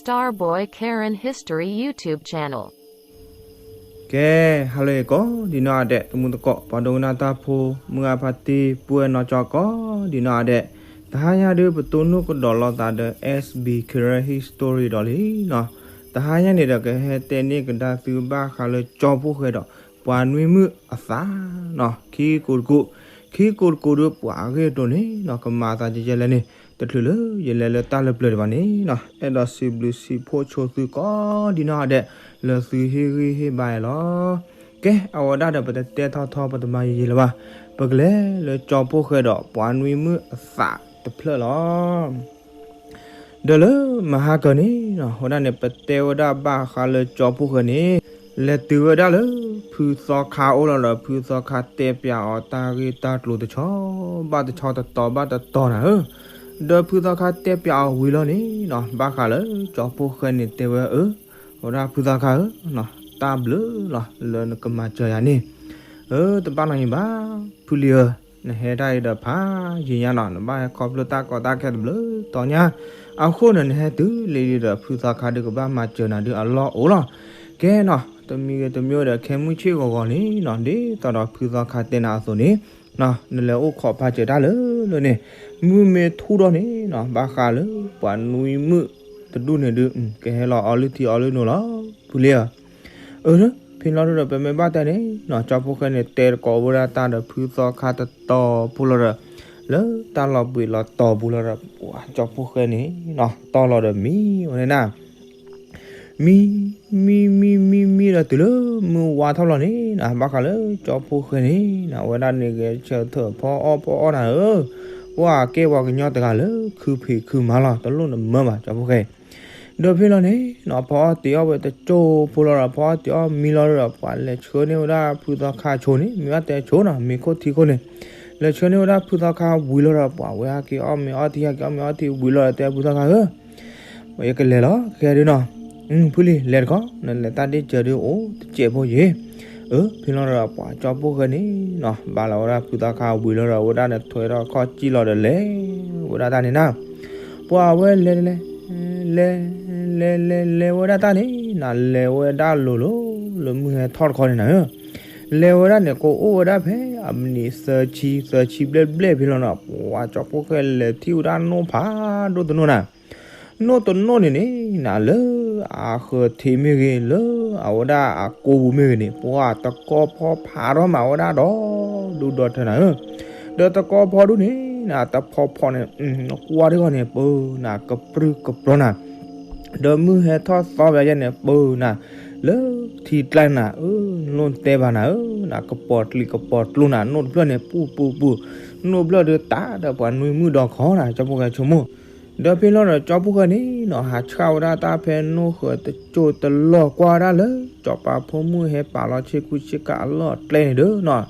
Starboy Karen History YouTube channel. ကဲ, ဟါလၢအဂ့ၤကိးဒံးနီၢ်ဂၤဒဲး တံၤသကိး ပှၤဒိကနၣ်တၢ်ဖိ မုၢ်ဂၤဖါတံၢ် ပုၢ်ဝဲၢ်နီၢ်ကၠီကိးဒံးနီၢ်ဂၤဒဲး, တဟါညါဒုး ပတိၢ်နီၣ်ကဒီးလိာ်သးဒီး SB Karen History ဒီးလံနီၤ. တဟါညါန့ၣ်ဒီး ကဟဲတဲန့ၢ်ကဒါသုဘၣ်ဃးလၢကၠီဖှိၣ်ဃဲဒီးပှၤနွံမုၣ်အသးနီၤ. ခံကိးတကိး, ခံကိးတကိးဒုး ပှၤအဂ့ၢ်အကျိၤန့ၣ်နီၤ ကမၤအသးကဲကဲလဲၣ်န့ၣ် တချုးလၢယလဲၤလၢတၢ်လၢပျၢၤဒံးဘၣ်န့ၣ်နီၤ အဲၣ်ဒိးစံးဘျုးစံးဖှိၣ်ဆိသုကိးဒံးနီၢ်ဂၤဒဲး လၢသုဟ့ၣ်ဂံၢ်ဟ့ၣ်ဘါယၤလီၤ. ကဲ, အဝဲဒၣ်ဒီး ပတတဲထီထီ ပတမၤယံာ်ယံာ်လၢၤဘၣ်. ပကလဲၤလၢကၠီဖှိၣ်ဃဲဒီးပှၤနွံမုၣ်အသးတဖျၢၣ်လီၤ. ဒီးလၢမဟါကၢၤန့ၣ်နီၤ အဝဲဒၣ်န့ၣ် ပတဲဝဲဒၣ်ဘၣ်ဃးလၢကၠီဖှိၣ်ဃဲန့ၣ် လဲၤတုၤဝဲဒၣ်လၢ ဖုသီခါအိၣ်လီၤဒီး ဖုသီခါတဲပျးအီၤတၢ်ဂ့ၢ်တၢ်ကျိၤတဆီဘၣ်တဆီ တတီၤဘၣ်တတီၤနၤဧၢ. ဒီးဖုသီခါတဲပျးအီၤဝံၤလီၤန့ၣ်နီၤ ဘၣ်ဃးလၢကၠီဖှိၣ်ဃဲန့ၣ်တဲဝဲအၢ, အဝဲဒၣ်ဖုသီခါဧၢ, တၢ်ဘျုးလီၤလၢနကမၤစၢၤယၤန့ၣ်, အၢ တဘၣ်နီတမံၤဘၣ်, ဖုလံၤဧၢ, နဟဲတၢ်အံၤဒီးဖးယံာ်ညါနီၤ နဘၣ်ဟဲခီဖျိတၢ်ကီတၢ်ခဲတဘျုးတီၤညါ, အဃိန့ၣ် နဟဲတုၤလံဒီး ဖုသီခါဒုးကဘၣ်မၤစၢၤနၤဒုးအလီၢ်အိၣ်လီၤ. ကဲနီၤ တမံၤဂ့ၤတမံၤဂ့ၤဒီး ခဲမုၢ်ဆ့ၣ်ဂီၤဂီၤန့ၣ်နီၤ ဒ်သိးဒီးဖုသီခါတဲနၤအသိးန့ၣ် နလဲၤအိၣ်ခိးပာ်စၢၤတၢ်လၢလၢန့ၣ်, မုၢ်မ့ၢ်ထူၣ်ဒီးန့ၣ်နီၤ ဘၣ်ဃးလၢပှၤနွံမုၣ်တဒူၣ်န့ၣ်ဒုး ကဟဲလီၤအီလုၢ်ထံအီလုၢ်နိလီၤ, ဖုလံၤဧၢ. အၢ ဖဲလီၤဒီး ပမ့ၢ်ဘၣ်တဲန့ၣ်နီၤ ကၠီဖှိၣ်ဃဲန့ၣ် တဲတကိးဝဲဒၣ်တၢ်ဒီးဖုသီခါတတီၤဖိလီၤဒီး လၢတၢ်လီၤဘှံးလီၤတီၤပူၤလီၤဒီး ပှၤကၠီဖှိၣ်ဃဲန့ၣ်နီၤ တီၢ်လီၤဒီးမံဝဲန့ၣ်နၤ မံ မံ မံ မံ မံဒီး တုၤလၢမုၢ်ဝါထီၣ်လီၤန့ၣ်နီၤ ဘၣ်ဃးလၢကၠီဖှိၣ်ဃဲန့ၣ်နီၤ အဝဲဒၣ်န့ၣ်ဂဲၤဆၢထၢၣ်ဖီအီၣ်ဖီအီၣ်နၤဧၢ, ပှၤကဲပှၤကညီတဂၤလၢခုဖံးခုမၤလီၤ တလိၣ်နမၢဘၣ် ကၠီဖှိၣ်ဃဲ. ဒီးဖဲလီၤန့ၣ်နီၤ ဖီအီၣ်တ့ၤအီၣ်ဝဲတကၠိၢ်ဖိလီၤဒီး ဖီအီၣ်တ့ၤအီၣ်မံလီၤဒီး ပှၤလဲၤဆှၢန့ၢ်ဝဲဒၣ်ဖုသီခါဆိန့ၣ် မ့ၢ်ဘၣ်တဲဆိနီၤ မ့ၤခိၣ်ထံခိၣ်န့ၣ်, လဲၤဆှၢန့ၢ်ဝဲဒၣ်ဖုသီခါဝံၤလီၤဒီး ပှၤဝဲဟဲက့ၤအီၣ်မ့ၤအီထံ ဟဲက့ၤအီၣ်မ့ၤအီထံဝံၤလီၤဒီး တဲဖုသီခါဧၢ ယကလဲၤလီၤ ခဲဒုနီၤ, ဖုလံၤ လဲၤတခီ နလဲၤတၢ်ဒ့ၣ်စၢၤဒုအိၣ်တစဲးဖိယ့ၤ, အၢ ဖဲလီၤဒီး ပှၤကၠီဖှိၣ်ဃဲန့ၣ်နီၤ ဘၣ်လီၤဝဲဒၣ်ဖုသီခါဝံၤလီၤဒီး အဝဲဒၣ်န့ၣ်ထွဲထီၣ်ခီၣ်စံၣ်လီၤဒီးလဲၤဝဲဒၣ်တၢ်န့ၣ်နၤ, ပှၤဝဲလဲၤလဲၤ လဲၤ လဲၤ လဲၤ လဲၤဝဲဒၣ်တၢ်န့ၣ်နၤ လဲၤဝဲဒၣ်လိၤလိၤ လၢမုၢ်ဟဲထီၣ်တခီန့ၣ်နၤဧၢ, လဲၤဝဲဒၣ်န့ၣ် ကအိၣ်ဝဲဒၣ်ဖဲအမံးနံးသၢဆံ သၢဆံဘျဲၣ်ဘျဲၣ်ဖဲလီၤနီၤ ပှၤကၠီဖှိၣ်ဃဲလဲၤထံၣ်ဝဲဒၣ်နိၣ်ဖးဒိၣ်တနိၣ်နၤ နိၣ်တနိၣ်န့ၣ်န့ၣ်နၤ လၢအဃၢၤထံးမ့ၢ်ဂ့ၤ လၢအဝဲဒၣ်အကိပူၤမ့ၢ်ဂ့ၤန့ၣ် ပှၤတကီဖီဖးထီၣ်မးဝဲဒၣ်ဒီး ဒူဒီထၢနၤဧၢ, ဒီးတကီဖီဒူၣ်န့ၣ်နၤ တဖီဖီန့ၣ် နကွၢ်ထံၣ်ဃီန့ၣ် ပၢနၤ ကပြုၢ်ကပြီၤနၤ ဒီးမုၢ်ဟဲထီၣ်သီဘၣ်ယဲန့ၣ် ပၢနၤ လၢထံကျါနၤ အၢ နလိၣ်တဲဘၣ်နၤဧၢ, နကပီၤကျံးကပီၤကျိနၤ နိၣ်တဖျၢၣ်န့ၣ် ပူၤပူၤပူၤ, နိၣ်ဖျၢၣ်ဒုးတၢ်ဒီးပှၤနွံမုၣ်ဒီးခီနၤ ကၠီဖှိၣ်ဃဲဆိကမိၣ်, ဒီးဖဲလီၤဒီးကၠီဖှိၣ်ဃဲန့ၣ်နီၤ ဟးဆှၣ်ဝဲဒၣ်တၢ်ဖဲနိၣ်ဃၢၤတကၠိၢ်တလီၢ် ကွၢ်ဝဲဒၣ်လၢစီၤပၤဖိမုၣ်ဟဲပာ်လီၤဆ့ကူဆ့ကၤအလီၢ်အကျဲန့ၣ်ဒီးနီၤ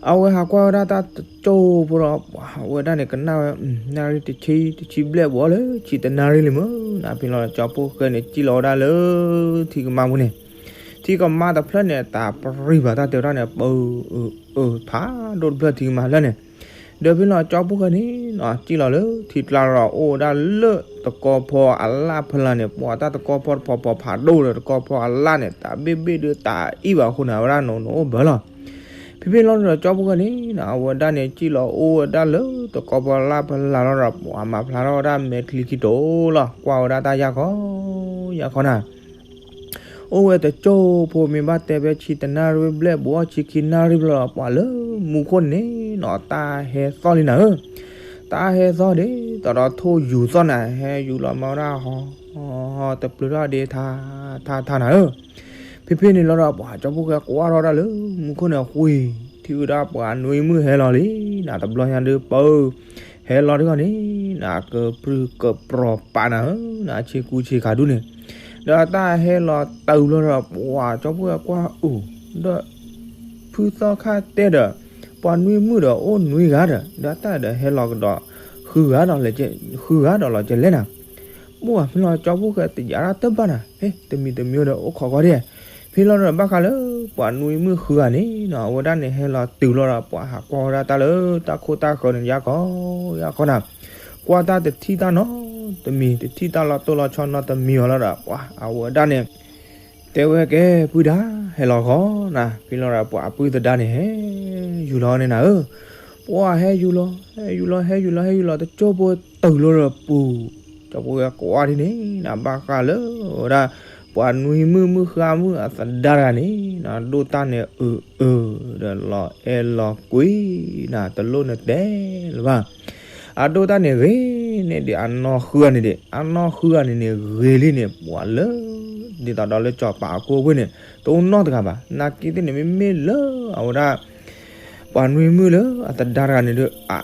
အဝဲဟးကွၢ်ဝဲဒၣ်တၢ်တကၠိၢ်ဖိဒီး ပှၤဝဲဒၣ်န့ၣ် ကနၣ်ဝဲ နၣ်ရံၣ်တဆံ တဆံဘျဲၣ်ဘှီလၢဆံတနၣ်ရံၣ်လံမ့ၢ်နၤ ဖဲလီၤကၠီဖှိၣ်ဃဲန့ၣ် စံၣ်လီၤဝဲဒၣ်လၢထံကမါပူၤန့ၣ်, ထံကမါတဖျၢၣ်န့ၣ် တၢ်ပရံၢ်ဘၣ်တၢ်တဲဝဲဒၣ်န့ၣ် ပၢ အၢ ဖးဒိၣ်တဖျၢၣ်ထံကမါတဖျၢၣ်န့ၣ်, ဒီးဖဲလီၤကၠီဖှိၣ်ဃဲန့ၣ်နီၤ စံၣ်လီၤလၢထံကျါဒီး အိၣ်ဝဲဒၣ်လၢတကီဖီအလၣ်ဖလၢ်န့ၣ် ပှၤတၢ်တကီဖီတဖီဖီဖးဒိၣ်ဒီး တကီဖီအလၣ်န့ၣ် တၢ်ဘ့ၣ်ဘ့ၣ်ဒုးတၢ်အံၣ်ဘၣ်အဃိန့ၣ် အဝဲဒၣ်နအိၣ်ဘၢလီၤ ဖဲဖဲလီၤဒီးကၠီဖှိၣ်ဃဲန့ၣ်နီၤ အဝဲဒၣ်န့ၣ် စံၣ်လီၤအိၣ်ဝဲဒၣ်လၢတကီဖီအလၣ်ဖလၢ်လီၤဒီး ပှၤမၤဖျါထီၣ်ဝဲဒၣ်မဲာ်ချံခံတိၤလီၤ ကွၢ်ဝဲဒၣ်တၢ်ယၢ်ခီ ယၢ်ခီနၤ, အိၣ်ဝဲတကၠိၢ်ဖိမ့ၢ်ဘၣ်တဲဖဲဆံတနၣ်ရံၣ်ဘျဲၣ် ဘှီဆံခံနၣ်ရံၣ်ဘျဲၣ်လီၤ ပှၤလၢမူခိၣ်န့ၣ်နီၤ တၢ်ဟဲသီၣ်လံနၤဧၢ, တၢ်ဟဲသီၣ်ဒ်သိးဒီးထိၣ်ယူၤသီၣ်နၤ ဟဲယူၤလီၤမၤဝဲဒၣ်ဟီ တပျုၤထီၣ်ဒ့ထါ ထါထါနၤဧၢ ဖဲဖဲန့ၣ်လီၤဒီး ပှၤကၠီဖှိၣ်ဃဲကွၢ်ထီၣ်ဒၣ်လၢ မူခိၣ်န့ၣ်အဃံ ထံၣ်ဝဲဒၣ်ပှၤနွံမုၣ်ဟဲလီၤလံ နတဘျီညါဒုးပၢ ဟဲလီၤဒ်ဂီၢ်န့ၣ် နကပြုၢ်ကပြီၤပာ်နၤဧၢ နဆ့ကူဆ့ခါဒုးန့ၣ်, ဒီးတၢ်ဟဲလီၤတုၤလီၤဒီး ပှၤကၠီဖှိၣ်ဃဲကွၢ်အူ ဒီး ဖုသီခါတဲဒီး ပှၤနွံမုၣ်ဒီးအိၣ်နွံဂၤဒီး ဒီးတၢ်ဒီးဟဲလီၤကဒီး ဃုဂၤဒီး ဃုဂၤဒီးလီၤကလဲၣ်နၤ ပှၤဖဲလီၤကၠီဖှိၣ်ဃဲတယာ်ဒၣ်တဘၣ်နၤ ဟဲ တမံၤတမံၤဒီးအိၣ်ခိးခီဒဲး, ဖဲလီၤဒီးဘၣ်ဃးလၢ ပှၤနွံမုၣ်ဃုဂၤန့ၣ်နီၤ အဝဲဒၣ်န့ၣ်ဟဲလီၤတုၤလီၤဒီး ပှၤဟးကွၢ်ဝဲဒၣ်တၢ်လၢတၢ်ခိၣ်တၢ်ဃၢၤန့ၣ် ယၢ်ခီ ယၢ်ခီနၤ, ကွၢ်တၢ်တထံၣ်တၢ်နီတ တမံၤ, တထံၣ်တၢ်လီၤတိၢ်လီၤဆီနီတမံၤအီၤလီၤဒီး ပှၤအဝဲဒၣ်န့ၣ် တဲဝဲကဲ ပုၢ်ဒါ ဟဲလီၤဃီနၤ, ဖဲလီၤဒီးပှၤအပုၢ်သဒါန့ၣ် ဟဲယူၤလီၤန့ၣ်နၤဧၢ, ပှၤဟဲယူၤလီၤ ဟဲယူၤလီၤ ဟဲယူၤလီၤ ဟဲယူၤလီၤ တကၠိဖိတုၤလီၤဒီးပူၤ, ကၠီဖီၣ်ဃဲကွၢ်ဒ်န့ၣ်နၤ ဘၣ်ဃးလၢဝဲဒၣ် ပှၤနွံမုၣ်မုၣ်ဃါမုၣ်အသဒါတဂၤန့ၣ်နၤ ဒိၣ်တၢ်န့ၣ်အုးအုး ဒီးလီၤအဲၣ်လီၤကွံနၤ တလိၣ်နတဲလၢၤဘၣ် အဒိၣ်တၢ်န့ၣ်ဂ့ၤန့ၢ်ဒံးအနီၢ်ဃုဂၤန့ၣ်ဒံး, အနီၢ်ဃုဂၤန့ၣ်န့ၣ်ဂ့ၤလံန့ၣ် ပှၤလၢ ဒ်သိးဒီးလၢစီၤပၤအခိၣ်အဝ့ၢ်န့ၣ် တအိၣ်နီတဂၤဘၣ်. နာ်က့သ့ၣ်န့ၣ် မ့မ့ၢ်လၢအဝဲဒၣ် ပှၤနွံမုၣ်လၢအသဒါတဂၤန့ၣ်ဒီး အ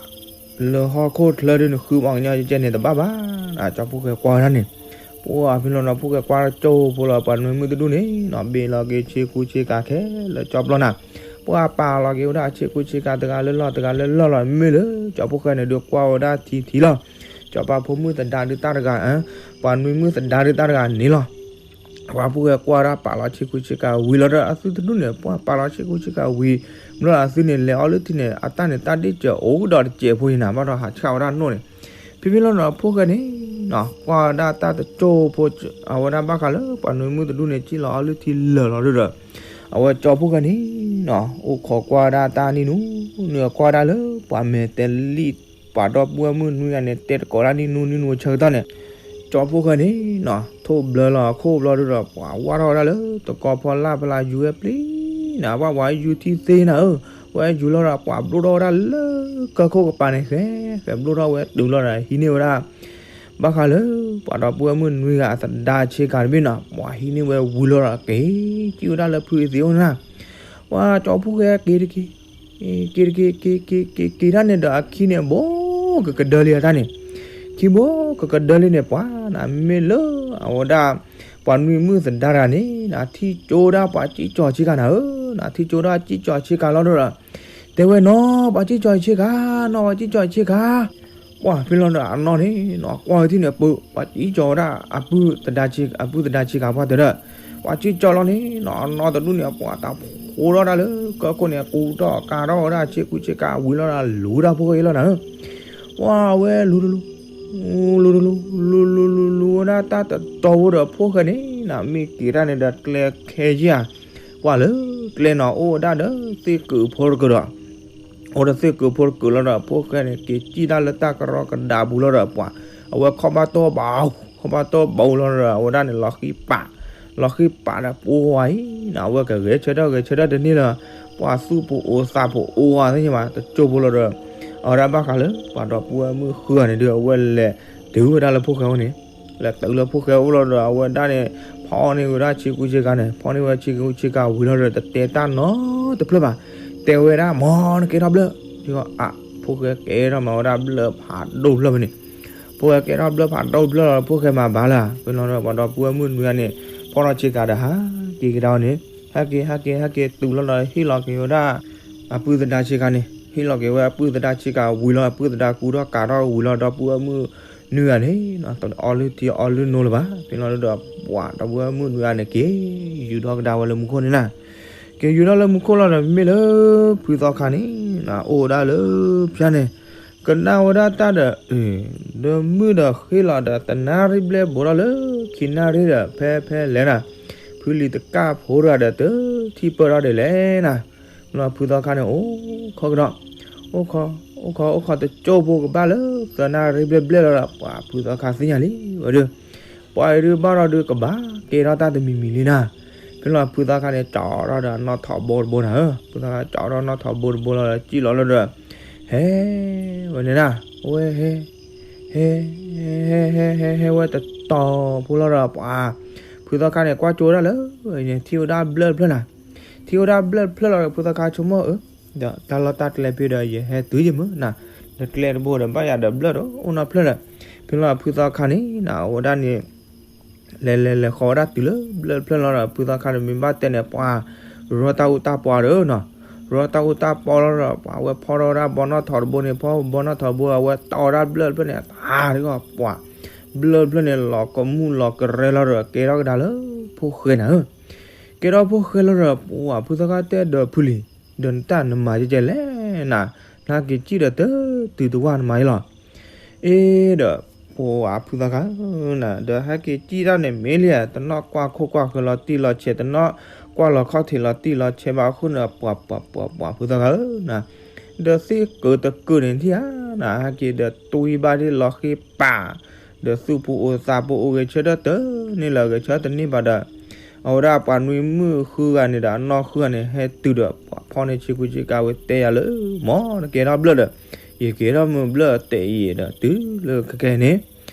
လၢဟီၣ်ခိၣ်ချၢဒ်န့ၣ် ဃုပှၤကညီကဲန့ၣ်တဘၣ်ဘၣ်, ကၠီဖီၣ်ဃဲကွၢ်ဝဲဒၣ်န့ၣ်, ပှၤဖဲလီၤဒီးဖီၣ်ဃဲကွၢ်ကၠိဖိလီၤ ပှၤနွံမုၣ်တဒူၣ်န့ၣ်နီၤ ဘ့ၣ်လီၤက့ၤဆ့ကူဆ့ကၤခဲလၢာ်ကၠီပျီနၤ, ပှၤပာ်လီၤက့ၤဝဲဒၣ်ဆ့ကူဆ့ကၤတဂၤလၢလီၢ်တဂၤလၢလီၢ်လီၤ မ့ၢ်လၢ ကၠီဖီၣ်ဃဲန့ၣ်ဒီးကွၢ်ဝဲဒၣ်ထံထံလီၤ, စီၤပၤဖိမုၣ်သဒါဒုးတၢ်တဂၤ, ပှၤနွံမုၣ်သဒါဒုးတၢ်တဂၤန့ၣ်လီၤ ပှၤဖီၣ်ဃဲကွၢ်ဒၣ်ပာ်လီၤဆ့ကူဆ့ကၤဝံၤလီၤဒီးအသုတဒူၣ်န့ၣ် ပှၤပာ်လီၤဆ့ကူဆ့ကၤဝံၤ, ဘျီဒီးအသုန့ၣ်လဲၤအီလုၢ်ထံန့ၣ် အတၢ်န့ၣ်တၢ်ဒ့ၣ်စၢၤအိၣ်ဒီးတစဲးဖိန့ၣ်နၤ ဘၣ်ဒီးဟးဆှၣ်ဝဲဒၣ်နိၣ်န့ၣ်, ဖဲဖဲလီၤဒီးဖီၣ်ဃဲန့ၣ်နီၤ ကွၢ်ဝဲဒၣ်တၢ်တကၠိဖိ အဝဲဒၣ်ဘၣ်ဃးလၢပှၤနွံမုၣ်တဒူၣ်န့ၣ် စံၣ်လီၤအီလုၢ်ထံလၢာ်လီၤဒုဒီး, အဝဲကၠီဖီၣ်ဃဲန့ၣ်နီၤ အိၣ်ခိးကွၢ်ဒၣ်တၢ်နံၣ်နူ နုာ်ကွၢ်ဒၣ်လၢပှၤမဲာ်တဲလံၣ် ပှၤဒီပုၢ်ဝဲၢ်မုၣ်နွံဂၤန့ၣ် တဲတကိးဒၣ်နံၣ်နူနံၣ်နူအဆၢကတီၢ်န့ၣ်, ကၠီဖီၣ်ဃဲန့ၣ်နီၤ ထိၣ်ဘျၢလီၤအခိၣ်ဘျီဒုဒီး ပှၤဝၢ်ထီၣ်ဝဲဒၣ်လၢတကီဖီလာ်ဖီလာ်ယူၤဝဲပျံၤနၤ ပှၤဝဲယူၤထံသ့နၤဧၢ, ဝဲယူၤလီၤဒီး ပှၤဘျိၣ်ထီၣ်ဝဲဒၣ်လၢကၢၢ်ခိၣ်ကပၤန့ၣ် ဃဲဃဲဘျိၣ်ထီၣ်ဝဲတုၤလီၤဒီးဟံးန့ၢ်ဝဲဒၣ် ဘၣ်ဃးလၢ ပှၤဒီပုၢ်ဝဲၢ်မုၣ်နွံဂၤအသဒါဆ့ကၤတဘ့ၣ်နီၤ ပှၤဟံးန့ၢ်ဝဲဝံၤလီၤဒီး က့ၤကံၣ်ဝဲဒၣ်လၢဖုအသံအိၣ်န့ၣ်နၤ, ပှၤကၠီဖီၣ်ဃဲက့ၤတက့ၢ် က့ၤတက့ၢ် က့ၤက့ၤက့ၤက့ၤတၢ်န့ၣ်ဒီးအခံန့ၣ် ဘိကကဒၢလံအတၢ်န့ၣ်, ခံဘိကကဒၢလံန့ၣ် ပှၤနၤမ့ၢ်လၢအဝဲဒၣ် ပှၤနွံမုၣ်သဒါတဂၤန့ၣ် နၤထံၣ်ကၠိဒၣ်ပှၤကံၣ်ကၠီဆ့ကၤနၤဧၢ, နၤထံၣ်ကၠိဒၣ်ကံၣ်ကၠီဆ့ကၤလီၤဒီး တဲဝဲနီၤ ပှၤကံၣ်ကၠီဆ့ကၤ နီၤ ပှၤကံၣ်ကၠီဆ့ကၤ ပှၤဖဲလီၤဒီးအနီၢ်န့ၣ်နီၤ ကွၢ်ဝဲထံၣ်န့ၣ် ပှၤကံၣ်ကၠီဝဲဒၣ် အပုၢ်သဒါဆ့ကၤ အပုၢ်သဒါဆ့ကၤပှၢ်တဒၢး, ပှၤကံၣ်ကၠီလီၤန့ၣ်နီၤ အနီၢ်တဒူၣ်န့ၣ် ပှၤတၢ်ဖိးထီၣ်ဒၣ်လၢကၢၢ်ခိၣ်န့ၣ် ကူထီၣ်ကၤထီၣ်ဝဲဒၣ်ဆ့ကူဆ့ကၤဝံၤလီၤဒီးလူၤဒၣ်ဖီၣ်ဃဲအံၤလီၤနၤဧၢ, ပှၤဝဲလူၤတလူၤ လူၤတလူၤ လူၤလူၤလူၤလူၤဝဲဒၣ်တၢ်တတီၤဖိဒီးဖီၣ်ဃဲန့ၣ်နီၤ မ့ၢ်က့ၤတၢ်န့ၣ်ဒီးကျဲခဲယဲၢ်ဧါ, ပှၤလၢကျဲနီၤ အိၣ်ဝဲဒၣ်ဒီးသ့ၣ်ကုာ်ဖိတကၢၢ်ဒီး အိၣ်ဒီးသ့ၣ်ကုာ်ဖိတကုာ်လီၤဒီး ဖီၣ်ဃဲန့ၣ် က့ၤစံၣ်တၢ်လၢတၢ်ကရီကဒါပူၤလီၤဒီးပှၤ, အဝဲခီၣ်ဘၣ်တီၢ်ဘၣ်, ခီၣ်ဘၣ်တီၢ်ဘၣ်လီၤဒီး အဝဲဒၣ်န့ၣ် လီၤဃံပာ်, လီၤဃံပာ်ဒီးပှၤအံၤနီၤ အဝဲကဂဲၤဆၢထၢၣ်ဂဲၤဆၢထၢၣ်တန့ၢ်လၢၤ, ပှၤသူၣ်ပအိၣ်သးပအိၣ်ဝဲသ့ၣ်ညါဘၣ် တကၠိဖိလီၤဒီး, အဝဲဒၣ်ဘၣ်ဃးလၢ ပှၤဒီပုၢ်ဝဲၢ်မုၣ်ဃုဂၤန့ၣ်ဒီး အဝဲလဲၤတုၤဝဲဒၣ်လၢဖီၣ်ဃဲအအိၣ်န့ၣ် လဲၤတုၤလၢဖီၣ်ဃဲအအိၣ်လီၤဒီး အဝဲဒၣ်န့ၣ် ဖီၣ်န့ၢ်ဝဲဒၣ်ဆ့ကူဆ့ကၤန့ၣ် ဖီၣ်န့ၢ်ဝဲဆ့ကူဆ့ကၤဝံၤလီၤဒီး တတဲတၢ်နီတဖျၢၣ်ဘၣ်, တဲဝဲဒၣ် မ်နကဲထီၣ်ဘျၢၣ်, အ ဖီၣ်ဃဲကဲထီၣ်မၤဝဲဒၣ်ဘျၢၣ်ဖးဒိၣ်ဖျၢၣ်ဖဲန့ၣ်, ဖီၣ်ဃဲကဲထီၣ်ဘျၢၣ်ဖးဒိၣ်ဖျၢၣ်လီၤ ဖီၣ်ဃဲမၤဘၣ်လၢ်, ဖဲလီၤဒီး ပှၤဒီပုၢ်ဝဲၢ်မုၣ်နွံဂၤန့ၣ် ဖီၣ်ထီၣ်ဆ့ကၤဒီး ဟးက့ၤကဒါအီၤန့ၣ်, ဟဲက့ၤ ဟဲက့ၤ ဟဲက့ၤတုၤလီၤဒီး ဟ့ၣ်လီၤက့ၤဝဲဒၣ် အပုၢ်သဒါဆ့ကၤန့ၣ် ဟ့ၣ်လီၤက့ၤဝဲအပုၢ်သဒါဆ့ကၤဝံၤလီၤ အပုၢ်သဒါကူထီၣ်ကၤထီၣ်ဝံၤလီၤ ဒီပုၢ်ဝဲၢ်မုၣ်နွံဂၤန့ၣ် အီလုၢ်ထံအီလုၢ်နိလၢၤဘၣ် ဖဲလီၤဒီး ပှၤဒီပုၢ်ဝဲၢ်မုၣ်နွံဂၤန့ၣ် က့ၤယူၤထီၣ်ကဒါဝဲလၢမူခိၣ်န့ၣ်နၤ, က့ၤယူၤထီၣ်လၢမူခိၣ်လီၤဒီး မ့မ့ၢ်လၢဖုသီခါန့ၣ် အိၣ်ဝဲဒၣ်လၢဖၠါန့ၣ် ကနၣ်ဝဲဒၣ်တၢ်ဒီး ဒီးမုၢ်ဒီးဃ့လီၤဒီး တနၣ်ရံၣ်ဘျဲၣ်ဘိးထီၣ်လၢခံနၣ်ရံၣ်ဒီး ဖဲဖဲလဲၣ်နၤ, ဖုလံၤတကၣ်ဖိတဂၤဒီး တထံၣ်ပၢၢ်ထီၣ်ဒ်လဲၣ်နၤ, လီၤဖုသီခါန့ၣ် အိၣ်ခိးကဒီး, အိၣ်ခိး အိၣ်ခိး အိၣ်ခိးတကၠိဖိကဘၣ်လၢသၢနၣ်ရံၣ်ဘျဲၣ်ဘျဲၣ်လီၤဒီး ပှၤဖုသီခါသ့ၣ်ညါလံဝဲဒီး ပှၤအံၤဒုးဘၣ်ဒီးဒုးကဘၣ်ကဲထီၣ်တၢ်တမံၤမံၤလံနၤ, ဖဲလီၤဖုသီခါန့ၣ် ကၠီထီၣ်ဒီးအနီၣ်ထိးဘိတဘိနၤဧၢ, ဖုသီခါကၠီထီၣ်နီၣ်ထိးဘိတဘိလီၤဒီး စံၣ်လီၤလီၤဒီး ဟဲဝဲန့ၣ်နၤ, အဝဲဟဲ ဟဲ ဟဲ ဟဲ ဟဲ ဟဲဝဲတတီၤဖိလီၤဒီး ပှၤဖုသီခါန့ၣ် ကွၢ်ကၠိဒၣ်လၢန့ၣ် ထံၣ်ဝဲဒၣ်ဘျၢၣ်တဖျၢၣ်နၤ, ထံၣ်ဝဲဒၣ်ဘျၢၣ်တဖျၢၣ်လီၤဒီး ဖုသီခါဆိကမိၣ်ဧၢ, ဒီးတၢ်လီၢ်တၢ်ကျဲဖဲဒီး ယဟဲတုၤယမုၢ်နၤ, ဒီးကျဲတဘိဒီး ဘၣ်ယၤဒီးဘျၢၣ်ဒီး အိၣ်နီတဖျၢၣ်ဒီး, ဖဲလီၤဖုသီခါန့ၣ်နၤ အဝဲဒၣ်န့ၣ် လဲၤလဲၤလဲၤဃီၤဝဲဒၣ်တုၤလၢဘျၢၣ်တဖျၢၣ်လီၤဒီး ဖုသီခါန့ၣ် မ့ၢ်ဘၣ်တဲန့ၣ် ပှၤ ရီတၢ်အူတၢ်ပီဒီးနၤ, ရီတၢ်အူတၢ်ပီလီၤဒီး ပှၤဝဲဖီၣ်ထီၣ်ဝဲဒၣ်ဘီနီၣ်ထိးတဘိန့ၣ် ဖီၣ်ဘီနီၣ်ထိးတဘိ အဝဲတီၢ်ဝဲဒၣ်ဘျၢၣ်တဖျၢၣ်န့ၣ် တၢ်တဂီၢ်ပှၤ ဘျၢၣ်တဖျၢၣ်န့ၣ် လီၤကမူၣ်လီၤကရဲလီၤဒီး ကဲထီၣ်ကဒါလၢဖိၣ်ဃဲနၤဧၢ, ကဲထီၣ်ဖိၣ်ဃဲလီၤဒီး ပှၤဖုသီခါတဲဒီးဖုလံၤ, ဒီးနတၢ်နမၤကဲကဲလဲၣ်နၤ, နက့ၤစံၣ်ဒီးတတုၤတဝၢ်နမၤအံၤလီၤ, အ့ဒီး အိၣ်အဖုသီခါဧၢ, ဒီးဟဲက့ၤစံၣ်တၢ်န့ၣ်မ့ၢ်လံဧါ, တနီၣ်ကွၢ်ခိၣ်ကွၢ်ဃၢၤလီၤတံၢ်လီၤဆဲး, တနီၣ်ကွၢ်လီၤခီၣ်ထံးလီၤတံၢ်လီၤဆဲးဘၣ်အဃိန့ၣ် ပှၤပှၤပှၤပှၤဖုသီခါဧၢနၤ, ဒီးသ့ၣ်ကၢၤတကၢၤန့ၣ်ထံၣ်ဧါနၤ, ဟဲက့ၤဒီးတွံၢ်ဘၣ်ဒ်လီၤဃ့ပာ်, ဒီးသူၣ်ပူၤအိၣ်သးပူၤအိၣ်ဂဲၤဆၢထၢၣ်တန့ၢ်လၢၤ ဂဲၤဆၢထၢၣ်တန့ၢ်ဘၣ်ဒီး အဝဲဒၣ်ပှၤနွံမုၣ်ဃုဂၤန့ၣ်ဒီး အနီၢ်ဃုဂၤန့ၣ် ဟဲတုၤဒီးပှၤဖီၣ်န့ၢ်ဆ့ကူဆ့ကၤဝဲတဲယၤလၢ မ်နကဲထီၣ်ဘျၢၣ်ဒီး ယကဲထီၣ်မုၢ်ဘျၢၣ်တဲအံၤဒီးတုၤလၢခဲကဲန့ၣ်,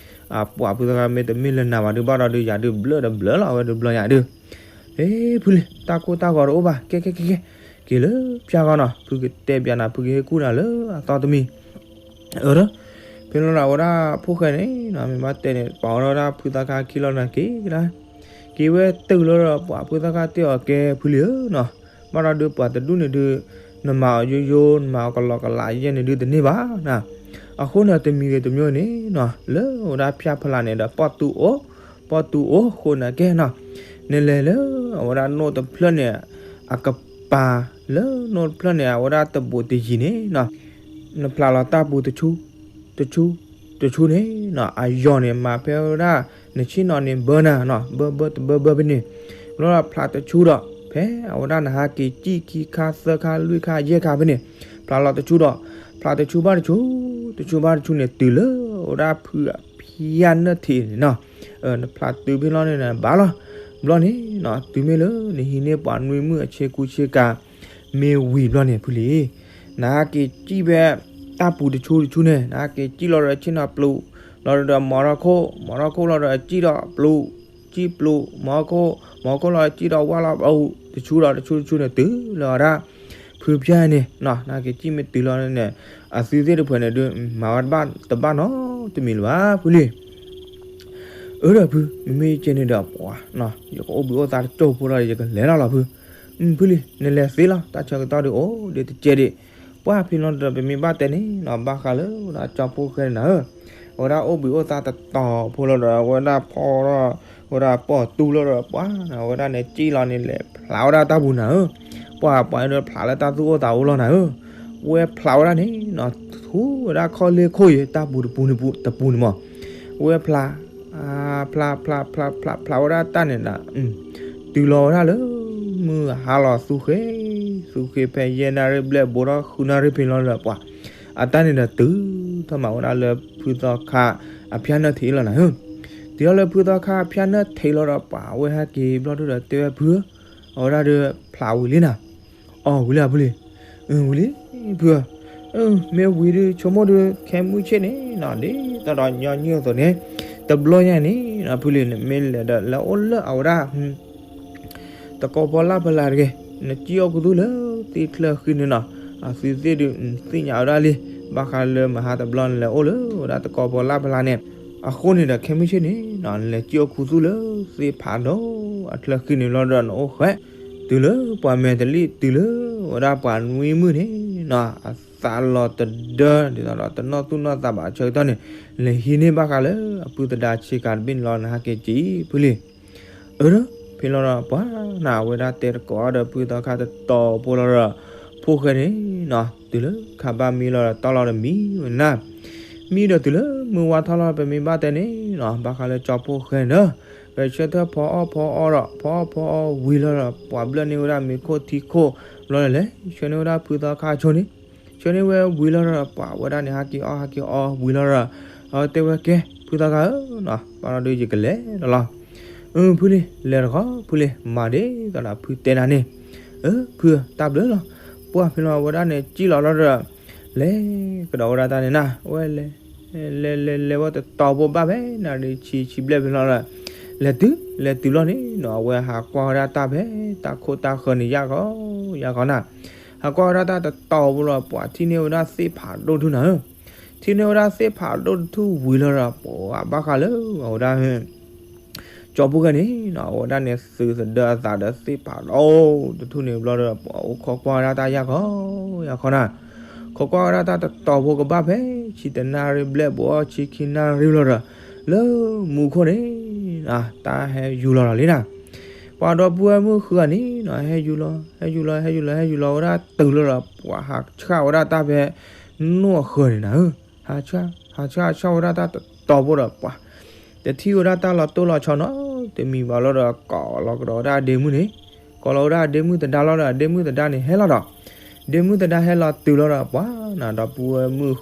အပှၤဖုသီခါမ့ၢ်တမ့ၢ်လၢနၤဘၣ်ဒုးဘၣ်ဒီးဒုးယၤဒုးဘျၢၣ်ဒီးဘျၢၣ်လီၤ အဝဲဒုးဘျီယၤဒုး, ဟ့ ဖုလံၤ တၢ်ကိၢ်တၢ်ဂီၤတအိၣ်ဘၣ် ကဲကဲကဲကဲ, က့ၤလၢဖၠါဃီနီၤ, ဖုကတဲပၠးနၤ ဖုကဟ့ၣ်ကူၣ်နၤလၢအသီတမံၤ အၢ ဖဲလီၤဒီးအဝဲဒၣ်ဖိၣ်ဃဲန့ၣ်နီၤ မ့ၢ်ဘၣ်တဲန့ၣ် ပာ်ဝဲဒၣ်ဖုသီခါခံလီၤနၤက့ၤကဒါ, က့ၤဝဲတုၤလီၤဒီးပှၤဖုသီခါတဲအီၤကဲဖုလံၤဧၢနီၤ, ဘၣ်ဒီးဒုးပှၤတဒူၣ်န့ၣ်ဒုး နမၤအီၤယိယိ နမၤအီၤကလီကလးယဲၢ်န့ၣ်ဒုးတန့ၢ်ဘၣ်နၤ, အဃိန့ၣ်တမံၤဂ့ၤတမံၤန့ၣ်နီၤ လၢအဝဲဒၣ်ဖၠါဖလးန့ၣ်ဒီး ပီၣ်တူၢ်အိၣ်, ပီၣ်တူၢ်အိၣ်ဃိနၤကဲနီၤ, နလဲၤလၢအဝဲဒၣ်နိၣ်တဖျၢၣ်န့ၣ် အကပၤ လၢနိၣ်တဖျၢၣ်န့ၣ် အဝဲဒၣ်တဘူးတယံၤန့ၣ်နီၤ နဖျးလီၤတၢ်ပူၤတဆူ, တဆူ, တဆူန့ၣ်နီၤ အယီၤန့ၣ် မၤဖဲဝဲဒၣ် နဆ့ၣ်နီၤန့ၣ်ဘၢနၤနီၤ ဘၢဘၢတဘၢဘၢဖဲန့ၣ်, ဘျီဒီးဖျးတဆူဒီး ဖဲအဝဲဒၣ်နဟးက့ၤစံၣ်ခံခါသၢခါလွံၢ်ခါယဲၢ်ခါဖဲန့ၣ်, ဖျးလီၤတဆူဒီး ဖျးတဆူဘၣ်တဆူ, တဆူဘၣ်တဆူန့ၣ် တုၤလၢအဝဲဒၣ်ဖုအဖၠါနၢၣ်ထံးန့ၣ်နီၤ, နဖျးတုၤဖဲလီၤန့ၣ် ဘၣ်လီၤ, ဘျီန့ၣ်နီၤ တုၤမ့ၢ်လၢနဟံးန့ၢ်ပှၤနွံမုၣ်အဆ့ကူဆ့ကၤ မ့ၢ်ဝံၤဘျီန့ၣ်ဖုလံၤ နဟးက့ၤစံၣ်ဖဲ တၢ်ပူၤတဆူတဆူန့ၣ် နဟးက့ၤစံၣ်လီၤဒီးဆ့ၣ်နီၤပျူး, လီၤဒီးမီၤထီၣ်ခိၣ်, မီၤထီၣ်ခိၣ်လီၤဒီးစံၣ်ဒီးပျူး, စံၣ်ပျူး, မီၤခိၣ်, မီၤခိၣ်လီၤစံၣ်ဒီးဝၣ်လီၤပျူး, တဆူဒီးတဆူတဆူန့ၣ် တုၤလၢအဝဲဒၣ် ဖုဖၠါန့ၣ်နီၤ နဟးက့ၤစံၣ်မ့ၢ်တုၤလီၤန့ၣ် အသုသ့ၣ်တဖုန့ၣ်ဒုး မၤဝဲတဘၣ်တဘၣ်နီတမံၤလၢၤဘၣ်ဖုလံၤ အၢဒီးဖု မ့မ့ၢ်ယကဲန့ၣ်ဒီးပှၤ ယကအိၣ်ဘှံးအိၣ်သါတကၠိၢ်ဖိလီၤ ယကလဲၤလီၤလီၤဖု, ဖုလံၤ နလဲၤသ့လီၤ တၢ်ဆၢကတီၢ်ဒုးအိၣ်ဒံးတကဲဒံး, ပှၤဖဲလီၤဒီးပမ့ၢ်ဘၣ်တဲန့ၣ်နီၤ ဘၣ်ဃးလၢဝဲဒၣ်ကၠီဖိဃဲန့ၣ်နၤဧၢ, အဝဲဒၣ်အိၣ်ဘှံးအိၣ်သါတတီၤဖိလီၤဒီး အဝဲဒၣ်ဖီၣ်ထီၣ် ဝဲဒၣ်ပီၣ်တူၢ်လီၤဒီးပှၤ အဝဲဒၣ်န့ၣ်စံၣ်လီၤန့ၣ် လဲၤဖျးဝဲဒၣ်တၢ်ပူၤနၤဧၢ, ပှၤပှၤဒုးဖျးလၢတၢ်သူၣ်အိၣ်သးအိၣ်လီၤနၤဧၢ, ဝဲဖျးဝဲဒၣ်န့ၣ်နီၤ ထူဝဲဒၣ်ခီၣ်လ့ၢ်ခိၣ်အံၤ တၢ်ပူၤတပူၤန့ၣ်ပူၤတပူၤန့ၣ်မး, ဝဲဖျး ဖျး ဖျး ဖျး ဖျး ဖျးဝဲဒၣ်တၢ်န့ၣ်ဒီး တုၤလီၤဝဲဒၣ်လၢ မုၢ်ဟါလီၤသူဃ့, သူဃ့ဖဲယဲၢ်နၣ်ရံၣ်ဘျဲၣ်ဘိထီၣ်ဃုနၣ်ရံၣ်ဖဲလီၤဒီးပှၤ အတၢ်န့ၣ်ဒီးတုၤထီၣ်မးဝဲဒၣ်လၢဖုသီခါအဖၠါနၢၣ်ထံးလီၤနၤဧၢ, တုၤထီၣ်လၢဖုသီခါအဖၠါနၢၣ်ထံးလီၤဒီးပှၤ အဝဲဟဲက့ၤဘျီဒုဒီးတဲဝဲဖုဧၢ, အဝဲဒၣ်ဒီးဖျးဝံၤလံနၤ, အီၣ်ဝံၤလံဧါဖုလံၤ, ဝံၤလံ ဖုဧၢ, မ့ၢ်ဝံၤဒုးဆိကမိၣ်ဒုး ခဲမုၢ်ဆ့ၣ်န့ၣ်နီၤ ဒ်သိးဒီးညီနုၢ်အသိးန့ၣ်, တဘျီညါန့ၣ်နီၤ ဖုလံၤ နမ့ၢ်လဲၤဒီးလဲၤအိၣ်လၢအဝဲဒၣ် တကီၢ်ဖီလာ်ဖီလာ်တဂ့ၤ, နစံၣ်အိၣ်ခူသူၣ်လၢသ့ၣ်ချၢဃံန့ၣ်နီၤ, အသုသ့ၣ်ဒုး သ့ၣ်ညါဝဲဒၣ်လံ, ဘၣ်ဃးလၢမဟါတဘျီနလဲၤအိၣ်လၢဝဲဒၣ်တကီၢ်ဖီလာ်ဖီလာ်န့ၣ်, အဃိန့ၣ်ဒီးခဲမုၢ်ဆ့ၣ်န့ၣ်နီၤ နလဲၤစံၣ်အိၣ်ခူသူၣ်လၢသ့ၣ်ဖးဒိၣ်အချၢဃံန့ၣ်လီၤဒီးနအိၣ်ဃဲ, တုၤလၢပှၤမဲာ်တလံၣ်တုၤလၢဝဲဒၣ်ပှၤနွံမုၣ်န့ၣ်နီၤ အသးလီၤတဒၢ ဒ်သိးဒီးတနီၣ်သူၣ်နီၣ်သးဘၣ်အဆၢကတီၢ်န့ၣ်, လဲၤဟံးန့ၢ်ဘၣ်ဃးလၢအပုၢ်သဒါဆ့ကၤတဘ့ၣ်န့ၣ်လီၤ နဟးက့ၤကံၣ်ဖုလံၤ အၢ ဖဲလီၤဒီးပှၤနၤ အဝဲဒၣ်တဲတကိးဒီးဖုသီခါတတီၤဖိလီၤဒီး ဖိၣ်ဃဲန့ၣ်နီၤ တုၤလၢခါဘၣ်မံလီၤဒီးတီၢ်လီၤဒီးမံဝဲနၤ, မံဒီးတုၤလၢမုၢ်ဝါထီၣ်လီၤ ပမ့ၢ်ဘၣ်တဲန့ၣ်နီၤ ဘၣ်ဃးလၢကၠီဖိၣ်ဃဲန့ၣ်ဒီး ဂဲၤဆၢထၢၣ်ဖီအီၣ်ဖီအီဒီး ဖီအီၣ်ဖီအီဝံၤလီၤဒီး ပှၤဘျၢၣ်န့ၢ်ဝဲဒၣ်မ့ၤခိၣ်ထံခိၣ်ဘျီဒီး လဲၤဆှၢန့ၢ်ဝဲဒၣ်ဖုသီခါဆိန့ၣ် ဆှၢန့ၢ်ဝဲဝံၤလီၤဒီး ပှၤဝဲဒၣ်န့ၣ် ဟးက့ၤအီၣ်ဟးက့ၤအီဝံၤလီၤဒီး အတဲဝဲကဲ ဖုသီခါဧၢနီၤ ဘၣ်ဒီးဒုးယကလဲၤဒီးလီၤ. အၢ ဖုလံၤ လဲၤတခီ ဖုလံၤ မၤဒ်သိးဒီးဖုတဲနၤန့ၣ်. အၢ ဖု တၢ်ဘျုးလီၤ. ပှၢ်ဖဲလီၤ အဝဲဒၣ်န့ၣ် စံၣ်လီၤလီၤဒီး လဲၤကဒီးဝဲဒၣ်တၢ်န့ၣ်နၤ အဝဲလဲၤ လဲၤလဲၤလဲၤဝဲတတီၤဖိဘၣ်ဖဲနၣ်ရံၣ်ဆံဆံဘျဲၣ်ဖဲလီၤဒီး လဲၤတုၤ လဲၤတုၤလီၤန့ၣ်နီၤ အဝဲဟးကွၢ်ဝဲဒၣ်တၢ်ဖဲ တၢ်ခိၣ်တၢ်ဃၢၤန့ၣ် ယၢ်ဂီၤ ယၢ်ဂီၤနၤ. ဟးကွၢ်ဝဲဒၣ်တၢ်တတီၤဖိလီၤ ပှၤထံၣ်န့ၢ်ဝဲဒၣ်သ့ၣ်ဖးဒိၣ်တထူၣ်နၤဧၢ. ထံၣ်န့ၢ်ဝဲဒၣ်သ့ၣ်ဖးဒိၣ်တထူၣ်ဝံၤလီၤဒီး ပှၤဘၣ်ဃးလၢအဝဲဒၣ် ကၠီဖိၣ်ဃဲန့ၣ်နီၤ အဝဲဒၣ်န့ၣ်သုးသဒၢအသးဒီးသ့ၣ်ဖးဒိၣ်တထူၣ်န့ၣ်ဘျီဒီး ပှၤအိၣ်ခိးကွၢ်ဝဲဒၣ်တၢ်ယၢ်ဂီၤ ယၢ်ဂီၤနၤ. ခိးကွၢ်ဝဲဒၣ်တၢ်တတီၤဖိကဘၣ်ဖဲ ဆံတနၣ်ရံၣ်ဘျဲၣ်ဘိအီၣ်ဆံခံနၣ်ရံၣ်လီၤဒီး လၢမူခိၣ်န့ၣ် တၢ်ဟဲယူၤလီၤလီၤလံနၤ. ပှၤဒီပုၢ်ဝဲၢ်မုၣ်ဃုဂၤန့ၣ်နီၤ ဟဲယူၤလီၤ ဟဲယူၤလီၤ ဟဲယူၤလီၤ ဟဲယူၤလီၤဝဲဒၣ်တုၤလီၤဒီး ပှၤဟးဆှၣ်ဝဲဒၣ်တၢ်ဖဲ နိၣ်အဃၢၤန့ၣ်နၤဧၢ. ဟးဆှၣ် ဟးဆှၣ် ဟးဆှၣ်ဝဲဒၣ်တၢ်တ တတီၤဖိဒီးပှၤ တထံၣ်ဝဲဒၣ်တၢ်လီၤတိၢ်လီၤဆီနီတမံၤဘၣ်လီၤဒီး ကိးလီၤကဒီးဝဲဒၣ်အဒ့မုၣ်န့ၣ်, ကိးလီၤဝဲဒၣ်အဒ့မုၣ်သဒါလီၤဒီး အဒ့မုၣ်သဒါန့ၣ်ဟဲလီၤဒီး ဒ့မုၣ်သဒါဟဲလီၤတုၤလီၤဒီးပှၤနၤ ဒီပုၢ်ဝဲၢ်မုၣ်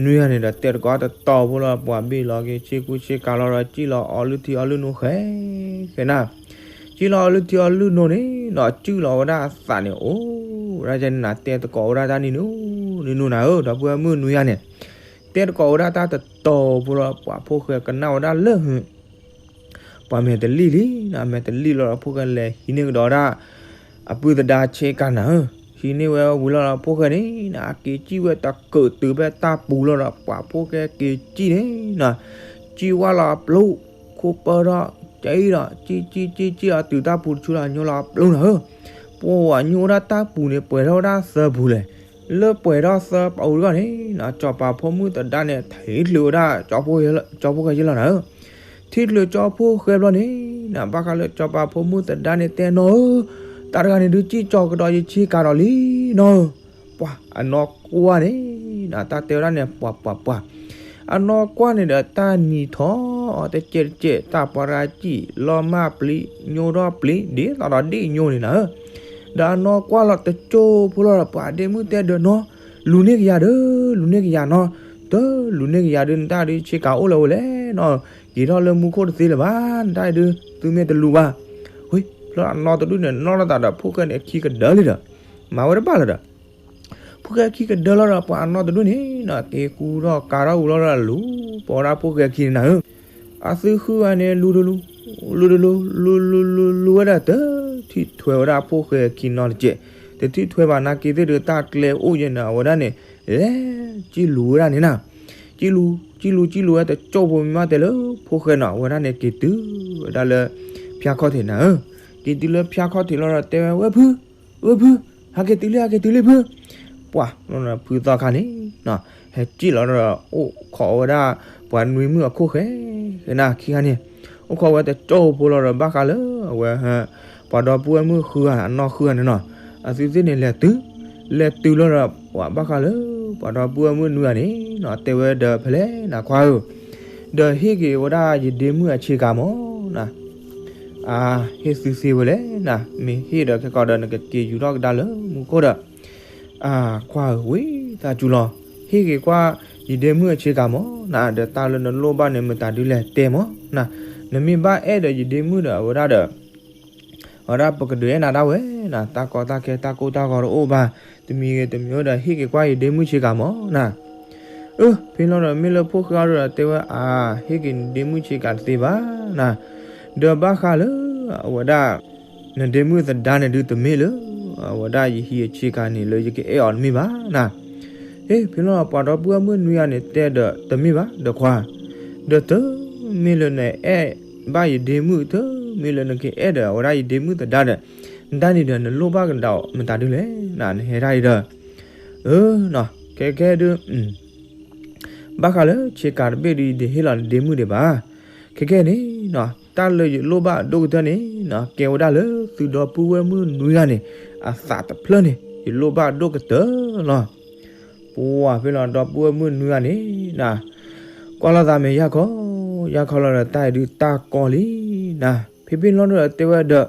နွံဂၤန့ၣ်ဒီး တဲတကိးတတီၤဖိလီၤဒီး ပှၤဘ့ၣ်လီၤက့ၤဆ့ကူဆ့ကၤလီၤဒီး စံၣ်လီၤအီလုၢ်ထံအီလုၢ်နိဃဲဃဲနၤ, စံၣ်လီၤအီလုၢ်ထံအီလုၢ်နိန့ၣ်ဒီး စံၣ်လီၤဝဲဒၣ်အသးန့ၣ် အိၣ်ဝဲဒၣ်န့ၣ်နၤ တဲတကိးဝဲဒၣ်တၢ်နံၤနံၤနၤဧၢ ဒီပုၢ်ဝဲၢ်မုၣ်နွံဂၤန့ၣ် တဲတကိးဝဲဒၣ်တၢ်တတီၤဖိလီၤ ပှၤဖိၣ်ဃဲကနၣ်ဝဲဒၣ်လၢ ပှၤမဲာ်တလံၣ်လံနၤ မဲာ်တလံၣ်လီၤဒီး ဖိၣ်ဃဲလဲၤဟံးန့ၢ်ကဒီးဒၣ် အပုၢ်သဒါဆ့ကၤနၤဧၢ, ဟံးန့ၢ်ဝဲဝံၤလီၤဒီးဖိၣ်ဃဲန့ၣ်နၤ အက့ၤစံၣ်ဝဲတကုးတုၤဖဲတၢ်ပူၤလီၤဒီး ပှၤဖိၣ်ဃဲက့ၤစံၣ်န့ၣ်နၤ စံၣ်ဝဲလီၤအပျိၢ် ခိၣ်ပၢထီၣ် ကဲအံၤဒီး စံၣ်စံၣ်စံၣ်အီၤတုၤတၢ်ပူၤတဆူလီၤ ညိလီၤအပျိၢ်နၤဧၢ, ပှၤညိဝဲဒၣ်တၢ်ပူၤန့ၣ် ပှဲၤထီၣ်ဝဲဒၣ်သၢပူၤလဲၣ်, လၢပှဲၤထီၣ်သၢပူၤတဂီၢ်န့ၣ်နၤ စီၤပၤဖိမုၣ်သဒါန့ၣ် ထံၣ်ချုးဝဲဒၣ် ကၠီဖိၣ်ဃဲယ့လီၤနၤဧၢ, ထံၣ်ချုးကၠီဖိၣ်ဃဲဘျီန့ၣ်နၤ ဘၣ်ဃးလၢစီၤပၤဖိမုၣ်သဒါန့ၣ်တဲနီၢ်ဧၢ, တၢ်တဂၤန့ၣ်ဒုးစံၣ်ကၠီၤကဒီးယဆ့ကၤဒီးလံနီၢ်ဧၢ, ပှၤအနီၢ်ကွၢ်န့ၣ်နၤ တၢ်တဲဝဲဒၣ်န့ၣ် ပှၤပှၤပှၤ အနီၢ်ကွၢ်န့ၣ်ဒီး တၢ်နံၤထီၣ်အီၤတစဲးတစဲး တၢ်ပှၤရၤစံၣ် လီၤမၢ်ပျံၤ ညိထီၣ်ပျံၤ ဒ်သိးဒီးဒ့ၣ်ညိန့ၣ်နၤဧၢ, ဒီးအနီၢ်ကွၢ်လီၤတကၠိဖိလီၤဒီး ပှၤဒ့မုၣ်တဲဒီးနီၢ် လူၤန့ၢ်ကယၤဒီး လူၤန့ၢ်ကယၤနီၢ်, တလူၤန့ၢ်ကယၤဒုး နတၢ်ဒုးဆ့ကၤအိၣ်လၢၤဝဲလဲၣ်နီၢ်, က့ၤထီၣ်လၢမူခိၣ်တသ့လၢၤဘၣ် နတၢ်ဒုး သုမ့ၢ်တလူၤဘၣ်, ဝ့ၢ် ဖျီအနီၢ်တဒူၣ်န့ၣ် နီၢ်လီၤသးဒီး ဖိၣ်ဃဲန့ၣ်အခံကဒၢလံဒီး မၤဝဲတဘၣ်လၢၤဒီး ဖိၣ်ဃဲခံကဒၢလီၤဒီး ပှၤအနီၢ်တဒူၣ်န့ၣ်နၤ က့ၤကူထီၣ်ကၤထီၣ်ဝံၤလီၤဒီးလူၤ ပဝဲဒၣ်ဖိၣ်ဃဲခံန့ၣ်နၤဧၢ, အသုဃုဂၤန့ၣ် လူၤတလူၤ လူၤတလူၤ လူၤလူၤလူၤလူၤဝဲဒၣ် တထံၣ်ထွဲဝဲဒၣ်ဖိၣ်ဃဲခံနီတစဲး, တထံၣ်ထွဲဘၣ်နာ်က့ၤသ့ၣ်ဒုး တၢ်ကျဲအိၣ်ယဲၢ်နၤ အဝဲဒၣ်န့ၣ် လဲၤစံၣ်လူၤဝဲဒၣ်န့ၣ်နၤ, စံၣ်လူၤ စံၣ်လူၤစံၣ်လူၤဝဲတကၠိဖိမ့ၢ်ဘၣ်တဲလၢ ဖိၣ်ဃဲနီၤ အဝဲဒၣ်န့ၣ်က့ၤတုၤဝဲဒၣ်လၢ ဖၠါခီၣ်ထံးနၤဧၢ, က့ၤတုၤလၢဖၠါခီၣ်ထံးလီၤဒီးတဲဝဲ ဝဲၢ်ဖု ဝဲၢ်ဖု, ဟးက့ၤတုၤလံ ဟးက့ၤတုၤလံဖု, ပှၤ ဖုသီခါန့ၣ် ဟဲစံၣ်လီၤဒီး အိၣ်ခိးဝဲဒၣ် ပှၤနွံမုၣ်အခိၣ်ဃဲ နၤခံဂၤန့ၣ် အိၣ်ခိးဝဲတကၠိဖိလီၤဒီး ဘၣ်ဃးလၢအဝဲ ပှၤဒီပုၢ်ဝဲၢ်မုၣ်ဃုဂၤ အနီၢ်ဃုဂၤန့ၣ်နီၤ အသုသ့ၣ်န့ၣ်လဲၤတုၤ လဲၤတုၤလီၤဒီး ပှၤဘၣ်ဃးလၢ ပှၤဒီပုၢ်ဝဲၢ်မုၣ်နွံဂၤန့ၣ်နီၤ တဲဝဲဒီးဖဲလဲၣ်နၤခွါဧၢ ဒီးဟ့ၣ်က့ၤဝဲဒၣ်ယဒ့မုၣ်အဆ့ကၤမၢ်နၤ အဟ့ၣ်သုသ့ဝဲလဲၣ်နၤ မ့ၢ်ဟ့ၣ်ဒီးခဲကီးဒီး နကက့ၤယူၤထီၣ်ကဒါလၢမူခိၣ်ဒီး အခွါဧၢ ဝံသးစူၤလီၤ ဟ့ၣ်က့ၤကွၢ် ယဒ့မုၣ်အဆ့ကၤမၢ်နၤ ဒီးတၢ်လၢနလိၣ်ဘၣ်န့ၣ် မတၤဒုလဲၣ်တဲမၢ်နၤ နမ့ၢ်ဘၣ်အဲၣ်ဒီးယဒ့မုၣ်ဒီး အဝဲဒၣ်ဒီး အဝဲဒၣ်ပကဒုးအဲၣ်နၤဒၣ်ဝဲနၤ တၢ်ကီတၢ်ခဲတၢ်ကိၢ်တၢ်ဂီၤတအိၣ်ဘၣ် တမံၤဂ့ၤတမံၤဒီး ဟ့ၣ်က့ၤကွၢ်ယဒ့မုၣ်ဆ့ကၤမၢ်နၤ အၢ ဖဲလီၤဒီးမ့ၢ်လၢဖိၣ်ဃဲအီၤဒီးတဲဝဲ အါ ဟ့ၣ်က့ၤနဒ့မုၣ်ဆ့ကၤတသ့ဘၣ်နၤ ဒီးဘၣ်ဃးလၢ အဝဲဒၣ် နဒ့မုၣ်သဒါန့ၣ်ဒုးတမ့ၢ်လၢ အဝဲဒၣ်ယဟံးအဆ့ကၤန့ၣ် လၢယကအဲၣ်အီၤတမ့ၢ်ဘၣ်နၤ ဟ့ၣ် ဖဲလီၤပှၤဒီပုၢ်ဝဲၢ်မုၣ်နွံဂၤန့ၣ်တဲဒီးတမ့ၢ်ဘၣ်ဒီးခွါ ဒီးတမ့ၢ်လၢနအဲၣ်ဘၣ်ယဒ့မုၣ် တမ့ၢ်လၢနကအဲၣ်ဒီးအဝဲဒၣ်ယဒ့မုၣ်သဒါဒီး နတၢ်န့ၣ်ဒီးနလိၣ်ဘၣ်ကဒီးမတၤဒုလဲၣ်နၤ နဟဲဒၣ်အံၤဒီး အၢ ခဲကဲဒုး ဘၣ်ဃးလၢဆ့ကၤတဘ့ၣ်ဒုး ယတဟ့ၣ်လီၤနဒ့မုၣ်ဒံးဘၣ်. ခဲကဲန့ၣ် တၢ်လၢယလိၣ်ဘၣ်အဒိၣ်ကတၢၢ်န့ၣ် ကဲဝဲဒၣ်လၢသုဒီပုၢ်ဝဲၢ်မုၣ်နွံဂၤန့ၣ် အသးတဖျၢၣ်န့ၣ် ယလိၣ်ဘၣ်အဒိၣ်ကတၢၢ်လီၤ. ပှၤဖဲလီၤဒီပုၢ်ဝဲၢ်မုၣ်နွံဂၤန့ၣ် ကွၢ်လိာ်သးမဲာ်ယၢ်ခီ ယၢ်ခီလီၤဒီး တၢ်အံၤဒုးတၢ်ကီလံနၤ. ဖဲဖဲလီၤဒီးတဲဝဲဒီး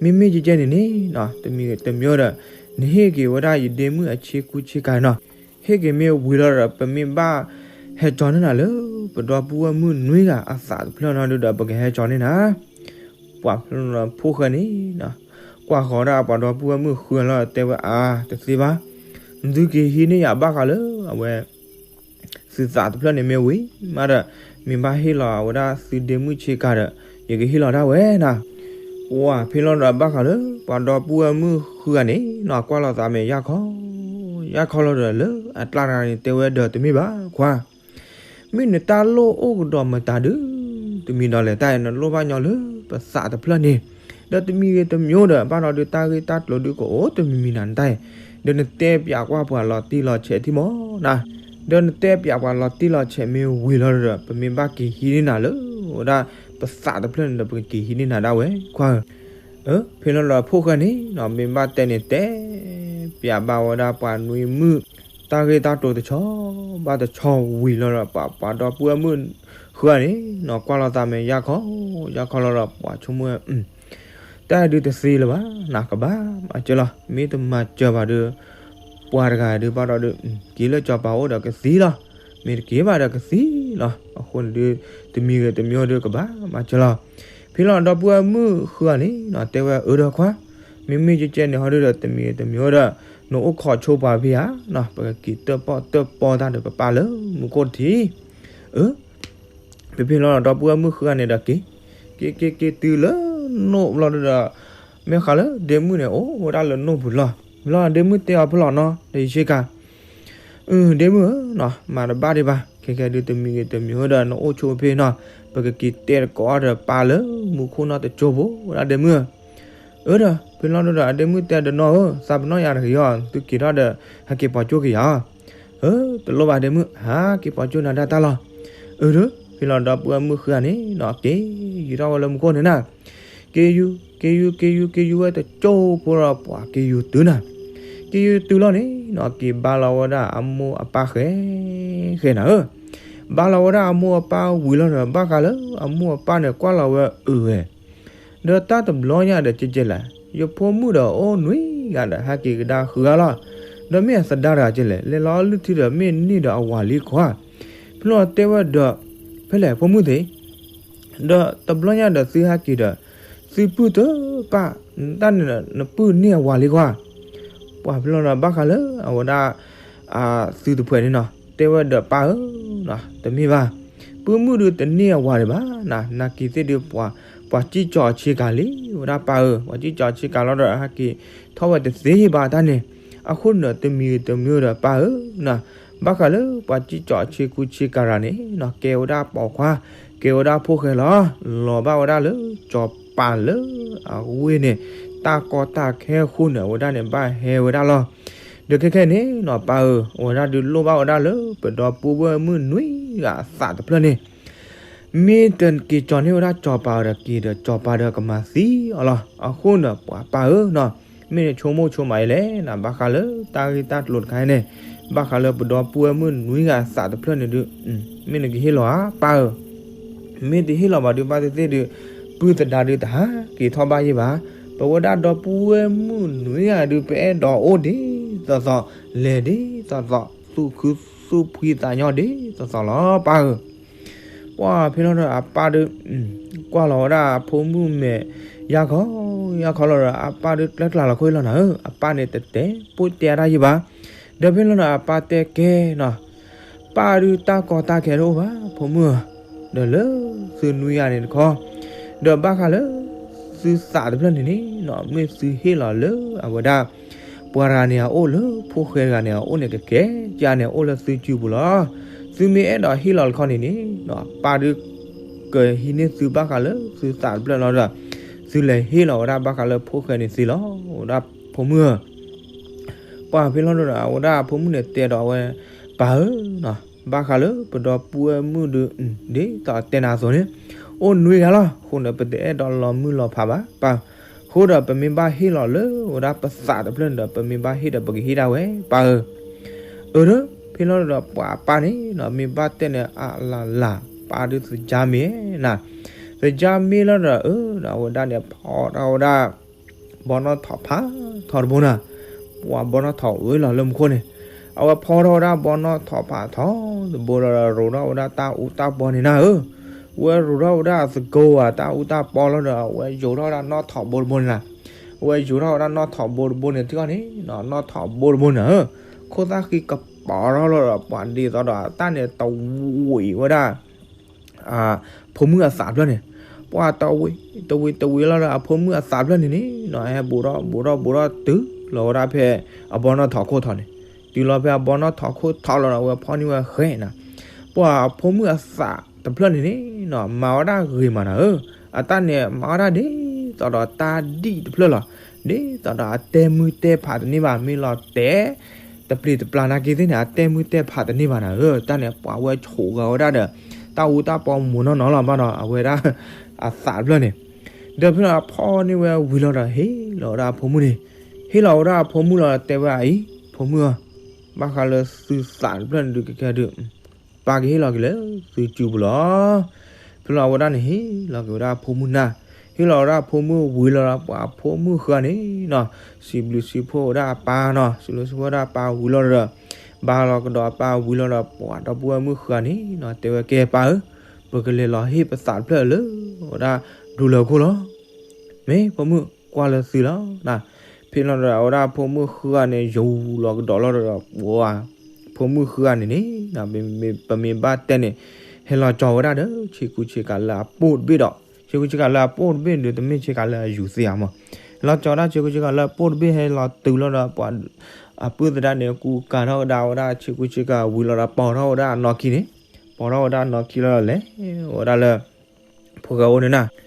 မ့မ့ၢ်ကဲကဲန့ၣ်န့ၣ် တမံၤတမံၤဒီး နဟ့ၣ်က့ၤဝဲဒၣ်ယဒ့မုၣ်အဆ့ကူဆ့ကၤနီၤ. ဟ့ၣ်က့ၤမ့ၢ်ဝံၤလီၤဒီး ပမ့ၢ်ဘၣ်ဟဲကၠီန့ၢ်နၤလၢ ပဒီပုၢ်ဝဲၢ်မုၣ်နွံဂၤအသးတဖျၢၣ်နီၤဒုးဒီး ပကဟဲကၠီန့ၢ်နၤ. ပှၤဖဲလီၤဒီးဖိၣ်ဃဲန့ၣ် ကွၢ်ဃီၤဒၣ်ပှၤဒီပုၢ်ဝဲၢ်မုၣ်ဃုဂၤလီၤ တဲဝဲအါ တသ့ဘၣ်. သုက့ၤဟံးန့ၢ်ယၤဘၣ်ဃးလၢအဝဲ သုသးတဖျၢၣ်န့ၣ်မ့ၢ်ဝံၤမးဒီး မ့ၢ်ဘၣ်ဟ့ၣ်လီၤအဝဲဒၣ်သုဒ့မုၣ်ဆ့ကၤဒီး ယကဟ့ၣ်လီၤဒၣ်ဝဲနၤ. ပှၤဖဲလီၤဒီးဘၣ်ဃးလၢ ပှၤဒီပုၢ်ဝဲၢ်မုၣ်ဃုဂၤန့ၣ်နီၤ ကွၢ်လိာ်သးမဲာ်ယၢ်ခီ ယၢ်ခီလီၤဒီး လၢအကျါတဂၤန့ၣ် တဲဝဲဒီးတမ့ၢ်ဘၣ်ခွါ မ့ၢ်နတၢ်လိၣ်အိၣ်ကဒီးမတၤဒုး တမံၤဒီးလဲၣ် တၢ်အံၤနလိၣ်ဘၣ်ညီလၢပသးတဖျၢၣ်န့ၣ် ဒီးတမံၤဂ့ၤတမံၤဒီး ဘၣ်ဒီးဒုးတၢ်ဂ့ၢ်တၢ်ကျိၤဒုးကအိၣ်တမံၤမံၤနၤ နတၢ်အံၤ ဒီးနတဲပျးကွၢ်ပှၤလီၤတံၢ်လီၤဆဲးထံမီၤနၤ. ဒီးနတဲပျးပှၤလီၤတံၢ်လီၤဆဲးမ့ၢ်ဝံၤလီၤဒီး ပမ့ၢ်ဘၣ်က့ၤဟံးန့ၢ်နၤလၢ ဝဲဒၣ်ပသးတဖျၢၣ်န့ၣ်ဒီး ပကက့ၤဟံးန့ၢ်နၤဒၣ်ဝဲခွါဧၢ. ဖဲလီၤဒီးဖိၣ်ဃဲန့ၣ်နီၤ မ့ၢ်ဘၣ်တဲန့ၣ်တဲ ပျးဘၣ်ဝဲဒၣ်ပှၤနွံမုၣ် တၢ်ဂ့ၢ်တၢ်ကျိၤတဆီဘၣ်တဆီဝံၤလီၤဒီး ပှၤပှၤဒီပုၢ်ဝဲၢ်မုၣ်ဃ ဖဲလီၤဒီးပှၤမုၣ်ဃုဂၤန့ၣ်နီၤ ကွၢ်လိာ်သးမဲာ်ယၢ်ခီ ယၢ်ခီလီၤဒီး ပှၤဆိကမိၣ်ဝဲ တၢ်ဒုးတသ့လၢၤဘၣ် နကဘၣ်မၤစၢၤလီၤ. မ့ၢ်တမၤစၢၤဘၣ်ဒီး ပှၤတဂၤဒုးဘၣ်ဒီးဒုး က့ၤလၢစီၤပၤအိၣ်ဒီးကသံလီၤ. မ့ၢ်တက့ၤဘၣ်ဒီးကသံလီၤ. အဃိန့ၣ်ဒုး တမံၤဂ့ၤတမံၤဂ့ၤဒုးကဘၣ်မၤစၢၤလီၤ. ဖဲလီၤဒီပုၢ်ဝဲၢ်မုၣ်ဃုဂၤန့ၣ်နီၤ တဲဝဲအၢဒီးခွါ, မ့မ့ၢ်ကဲကဲန့ၣ်ဟီဒုးဒီး တမံၤဂ့ၤတမံၤဂ့ၤဒီး နအိၣ်ခိးဆိပှၤဖဲဧါနီၤ ပကက့ၤတၢၣ်ပီၣ်တၢၣ်ပီတၢ်ဒီးပပၢ်လၢမူခိၣ်တထံး အၢ ဖဲဖဲလီၤဒီပုၢ်ဝဲၢ်မုၣ်ဃုဂၤန့ၣ်ဒီးက့ၤ, က့ၤက့ၤက့ၤတုၤလၢနိၣ်ဘျီဒုးဒီး မ့ၢ်ဃးလၢဒ့မုၣ်န့ၣ် အိၣ်ဝဲဒၣ်လၢနိၣ်ပူၤလီၤ. ဘျီဒ့မုၣ်တဲအီၤဖဲလီၤနီၤ ဒီးယဆ့ကၤ အၢ ဒ့မုၣ်ဧၢနီၤ မၤတဘၣ်ဒံးဘၣ် ခဲကဲဒုးတမံၤဂ့ၤတမံၤဂ့ၤဒီး နအိၣ်ဆိဖဲနီၤ ပကက့ၤတဲတကိးအီၤဒီးပၢ်လၢမူခိၣ်နီတကၠိဖိ ဝဲဒၣ်ဒ့မုၣ်ဧၢ အၢဒီး ဖဲလီၤဒုးဒီး အဒ့မုၣ်တဲဒီးနီၢ်ဧၢ သးပနီၣ်ယၤတဂ့ၤအီၤ သုက့ၤထီၣ်ဒီး ဟဲက့ၤပိာ်ကၠိက့ၤယၤအီၤ အၢ တလိၣ်ဘၣ်ဒ့မုၣ် ဟးက့ၤပိာ်ကၠိနၤဒၣ်တၢ်လီၤ. အၢဒီး ဖဲလီၤဒီပုၢ်ဝဲၢ်မုၣ်ဃုဂၤန့ၣ်နီၤ က့ၤယူၤထီၣ်ဝဲလၢမူခိၣ်န့ၣ်နၤ က့ၤယူၤ က့ၤယူၤ က့ၤယူၤ က့ၤယူၤဝဲတကၠိဖိဒီးပှၤက့ၤယူၤတုၤနၤ က့ၤယူၤတုၤလီၤန့ၣ်နီၤ က့ၤဘါလီၤဝဲဒၣ်အမိၢ်အပၢ်ဃဲ ဃဲနၤဧၢ ဘါလီၤဝဲဒၣ်အမိၢ်အပၢ်ဝံၤလီၤဒီး ဘၣ်ဃးလၢအမိၢ်အပၢ်န့ၣ် ကွၢ်လီၤဝဲအၢဝဲ ဒီးတၢ်တဘျီညါဒီးကဲကဲလဲၣ် ယဖိမုၣ်ဒီးအိၣ်နွံဂၤဒီး ဟဲက့ၤကဒါဃုဂၤလီၤ. ဒီးမ့ၢ်အသဒါတဂၤကဲလဲၣ် လဲၤလီၤလုၢ်ထံဒီး မ့ၢ်န့ၢ်ဒီးအဝၤလံခွါ. ဖဲလီၤတဲဝဲဒီး ဖဲလဲၣ်ဖိမုၣ်သ့ၣ် ဒီးတဘျီညါဒီးသုဟဲက့ၤဒီး သုပုၢ်တပၢ် တၢ်န့ၣ်ဒီး နပုၢ်န့ၢ်အဝၤလံခွါ. ပှၤဖဲလီၤဒီးဘၣ်ဃးလၢအဝဲဒၣ် သုတဖှဲးန့ၣ်နီၤ တဲဝဲဒီးပၢ်ဧၢ တမ့ၢ်ဘၣ်. ပုၢ်မုၣ်ဒုးတန့ၢ်အဝၤဒံးဘၣ်နၤ နာ်က့ၤသ့ၣ်ဒုး ပှၤ ပှၤစံၣ်ကၠီၤအဆ့ကၤလံ ဝဲဒၣ်ပၢ်ဧၢ ပှၤစံၣ်ကၠီၤအဆ့ကၤလီၤဒီး ဟဲက့ၤထီၣ်ဝဲတသ့ဘၣ်တၢ်န့ၣ် အဃိန့ၣ်ဒီး တမံၤတမံၤဒီးပၢ်ဧၢနၤ ဘၣ်ဃးလၢပှၤစံၣ်ကၠီၤအဆ့ကူဆ့ကၤရၤန့ၣ်နီၤ ကဲဝဲဒၣ်ပိာ်ခွါ ကဲဝဲဒၣ်ဖိၣ်ဃဲလီၤ. လီၤဘၣ်ဝဲဒၣ်လၢစီၤပၤလၢအဝ့ၢ်န့ၣ် တၢ်ကီတၢ်ခဲအဃိန့ၣ် အဝဲဒၣ်န့ၣ် ဘၣ်ဟဲဝဲဒၣ်လီၤ. ဒီးခဲခဲန့ၣ်နီၤ ပၢ်ဧၢ အဝဲဒၣ်ဒုးလိၣ်ဘၣ်ဝဲဒၣ်လၢ ပဒီပုၢ်ဝဲၢ်မုၣ်နွံဂၤအသးတဖျၢၣ်န့ၣ် မ့ၢ်တက့ၤကၠီၤန့ၢ်ဝဲဒၣ်စီၤပၤဒီးက့ၤဒီး စီၤပၤဒီးကမၤသံအီၤလီၤ. အဃိန့ၣ် ပှၤပၢ်ဧၢနီၤ မ့ၢ်နဆိကမိၣ်ဆိကမးအံၤလဲၣ်နၤ ဘၣ်ဃးလၢတၢ်ဂ့ၢ်တၢ်ကျိၤတခါအံၤန့ၣ် ဘၣ်ဃးလၢပဒီပုၢ်ဝဲၢ်မုၣ်နွံဂၤအသးတဖျၢၣ်န့ၣ်ဒုး မ့ၢ်နကဟ့ၣ်လီၤဧါ ပၢ်ဧၢ မ့ၢ်တဟ့ၣ်လီၤဘၣ်ဒုး ဘၣ်သ့ၣ်သ့ၣ်ဒုး ပုၢ်သဒါဒုးတဟးက့ၤထီၣ်ဘၣ်ယဲၢ်ဘၣ်. ပဝဲဒၣ်ဒီပုၢ်ဝဲၢ်မုၣ်နွံဂၤဒုး ပအဲၣ်ဒိးအိၣ်ဒ်သိးသိး လဲၤဒ်သိးသိး သူၣ်ခုသူၣ်ဖှံသးညီဒ်သိးသိးလီၤ ပၢ်ဧၢ. ပှၤဖဲလီၤဒီးအပၢ်ဒုး ကွၢ်လီၤဝဲဒၣ်အဖိမုၣ်မဲာ် ယၢ်ခီ ယၢ်ခီလီၤဒီး အပၢ်ဒုးကျဲကျါလီၤခိၣ်လီၤနၤဧၢ အပၢ်န့ၣ်တတဲပိၢ်တဲတၢ်ယဲၢ်ဘၣ်. ဒီးဖဲလီၤဒီးအပၢ်တဲကဲနီၤ ပၢ်ဒုးတၢ်ကီတၢ်ခဲတအိၣ်ဘၣ် ဖိမုၣ်ဧၢ, ဒီးလၢသုနွံဂၤန့ၣ်တခီ, ဒီးဘၣ်ဃးလၢသုသးတဖျၢၣ်န့ၣ်န့ၣ်နီၤ, မ့ၢ်သုဟ့ၣ်လီၤလၢအဝဲဒၣ် ပှၤတဂၤန့ၣ်အအိၣ်လၢ ဖိၣ်ဃဲတဂၤန့ၣ် အအိၣ်န့ၣ်ကကဲကၢန့ၣ် အအိၣ်လၢသုစုပူၤလီၤ. သုမ့ၢ်အဲၣ်ဒိးဟ့ၣ်လီၤတခီန့ၣ်န့ၣ်နီၤ, ပၢ်ဒုးကဟံးန့ၢ်သုဘၣ်ဃးလၢသုသးတဖျၢၣ်လီၤဒီး သုလဲၤဟ့ၣ်လီၤဝဲဒၣ်ဘၣ်ဃးလၢဖိၣ်ဃဲန့ၣ်သ့လီၤ, ဝဲဒၣ်ဖိမုၣ်ဧၢ. ပှၢ်ဖဲလီၤဒီး အဝဲဒၣ်အဖိမုၣ်န့ၣ်တဲဒီးအဝဲ, ပၢ်ဧၢ, ဘၣ်ဃးလၢပဒီပုၢ်ဝဲၢ်မုၣ်ဒုး ဒ်သိးတဲနၤအသိးန့ၣ်, အိၣ်နွံဂၤလီၤ. အဃိန့ၣ် ပတအဲၣ်ဒိးလီၤမုၢ်လီၤဖးဘၣ် ပၢ်. အဃိဒီးပမ့ၢ်ဘၣ်ဟ့ၣ်လီၤလၢဝဲဒၣ်ပသးတဖျၢၣ်န့ၣ်ဒီး ပမ့ၢ်ဘၣ်ဟ့ၣ်ဒီးပကဟ့ၣ်ဒၣ်ဝဲ ပၢ်ဧၢ. အၢ ဒီးဖဲလီၤဒီးပှၢ်ပၢ်န့ၣ်နီၤ မ့ၢ်ဘၣ်တဲန့ၣ်အလၢ်လၢ် ပၢ်ဒုးသကၢ်မ့ၢ်နၤ, သကၢ်မ့ၢ်လီၤဒီး အၢ ဒီးအဝဲဒၣ်န့ၣ် ဖီထီၣ်ဝဲဒၣ် ဘီနီၣ်ထိးဖးထီတဘိနၤ, ပှၢ်ဘီနီၣ်ထိးဝဲလီၤလၢမူခိၣ်န့ၣ်, အဝဲဖီထီၣ်ဝဲဒၣ်ဘီနီၣ်ထိးဖးထီတဘိဒီး ရိးထီၣ်ဝဲဒၣ်တၢ်အူတၢ်ပီန့ၣ်နၤဧၢ. ဝဲရိးထီၣ်ဝဲဒၣ်အသကိးဧါ တၢ်အူတၢ်ပီလီၤဒီး အဝဲယိးထီၣ်ဝဲဒၣ်နီၣ်ထိးဘိတဘိန့ၣ်နၤ, အဝဲယိးထီၣ်ဝဲဒၣ်နီၣ်ထိးဘိတဘိန့ၣ် ထံၣ်အီၤန့ၣ် နီၣ်ထိးဘိတဘိန့ၣ်ဧၢ, ခိၣ်သၣ်ဃံကပီၤထီၣ်လီၤဒီး ပှၢ်ဒ်သိးဒီးတၢ်န့ၣ်တဝံၤဝဲဒၣ် အဖိမုၣ်အသးတဖျၢၣ်န့ၣ်, ပှၢ်တဝံၤ တဝံၤ တဝံၤလီၤဒီးအဖိမုၣ်အသးတဖျၢၣ်န့ၣ်န့ၣ်နီၤ, ဟဲဘူးထီၣ်ဘူးထီၣ်ဘူးထီၣ်တုၤလီၤဝဲဒၣ်ဖဲအဘီနီၣ်ထိးခိၣ်ထီးန့ၣ်, တုၤလီၤဖဲအဘီနီၣ်ထိးခိၣ်ထီးလီၤဒီး အဝဲဖီၣ်န့ၢ်ဝဲဃဲနၤ, ပှၢ်အဖိမုၣ်အသးတဖျၢၣ်န့ၣ်န့ၣ်နီၤ မၤဝဲဒၣ်ဂ့ၤမးနၤဧၢ, အတၢ်န့ၣ်မၤဝဲဒၣ်ဒ်သိးဒီးတၢ်ဒံၣ်တဖျၢၣ်လီၤ, ဒ်သိးဒီးအတဲမုၢ်တဲဖးတန့ၢ်ဘၣ် မ့ၢ်လီၤတဲ တပျံၤတပျၢ်နာ်က့သ့ၣ်န့ၣ် အတဲမုၢ်တဲဖးတန့ၢ်ဘၣ်နၤဧၢ, တၢ်န့ၣ်ပှၢ်ဝဲဆိးဂၤဝဲဒၣ်ဒီး တၢ်အူတၢ်ပီမိၢ်နီၢ်နီၢ်လီၤဘၣ်ဒီး အဝဲဒၣ်အသးတဖျၢၣ်န့ၣ်, ဒီးဖဲလီၤဖီၣ်န့ၢ်ဝဲဝံၤလီၤဒီး ဟ့ၣ်လီၤဝဲဒၣ်အဖိမုၣ်န့ၣ်, ဟ့ၣ်လီၤဝဲဒၣ်အဖိမုၣ်လီၤဒီးတဲဝဲအံၤ, ဖိမုၣ်ဧၢ, ဘၣ်ဃးလၢသုသးတဖျၢၣ်န့ၣ်ဒုးကကဲဒုး ပၢ်ကဟ့ၣ်လီၤက့ၤလၢသုစုပူၤလီၤ. ဖဲလီၤအဝဲဒၣ်န့ၣ် ဟ့ၣ်လီၤက့ၤဝဲဒၣ်ဖိမုၣ်နၢ်, ဟ့ၣ်လီၤဝဲဒၣ်ဖိမုၣ်ဝံၤလီၤဒီး ပှၤဖိမုၣ်ဃုဂၤန့ၣ်နီၤ, စံးဘျုးစံးဖှိၣ်ဝဲဒၣ်အပၢ်နီၤ, စံးဘျုးစံးဖှိၣ်ဝဲဒၣ်အပၢ်ဝံၤလီၤဒီး ဘါလီၤကဒီးအပၢ်ဝံၤလီၤဒီး ပှၤဒီပုၢ်ဝဲၢ်မုၣ်ဃုဂၤန့ၣ်နီၤ တဲဝဲကဲပၢ်ဧၢ, ပကလဲၤလီၤဟ့ၣ်ပသးတဖျၢၣ်လၢ အဝဲဒၣ်ဒူလၢခိၣ်လီၤ. မ့ၢ်ဖိမုၣ်ကွၢ်လၢသုလီၤ. ဖဲလီၤဒီး အဝဲဒၣ်ဖိမုၣ်ဃုဂၤန့ၣ် ယူၤလီၤကဒီးလီၤဒီး ပှၤဖိမုၣ်ဃုဂၤန့ၣ်န့ၣ် ပမ့ၢ်ဘၣ်တဲန့ၣ် ဟဲလီၤကၠီၤဝဲဒၣ်ဒီး ဆ့ကူဆ့ကၤလၢအပိၢ်တဘ့ၣ်ဒီး ဆ့ကူဆ့ကၤလၢအပိၢ်တဘ့ၣ်ဒီး တမ့ၢ်ဆ့ကၤလၢအယူၤသ့ဧါမး, ဟဲလီၤကၠီၤဝဲဒၣ်ဆ့ကူဆ့ကၤလၢအပိၢ်တဘ့ၣ် ဟဲလီၤတုၤလီၤဒီး ပှၤအပုၢ်သဒါန့ၣ် ကူကၤထီၣ်ကဒါဝဲဒၣ်ဆ့ကူဆ့ကၤဝံၤလီၤဒီး ပိာ်ထီၣ်ဝဲဒၣ်အနီၢ်ခံန့ၣ်, ပိာ်ထီၣ်ဝဲဒၣ်အနီၢ်ခံလီၤဒီး လဲၤဝဲဒၣ်လၢ ဖိၣ်ဃဲအိၣ်န့ၣ်နီၤ,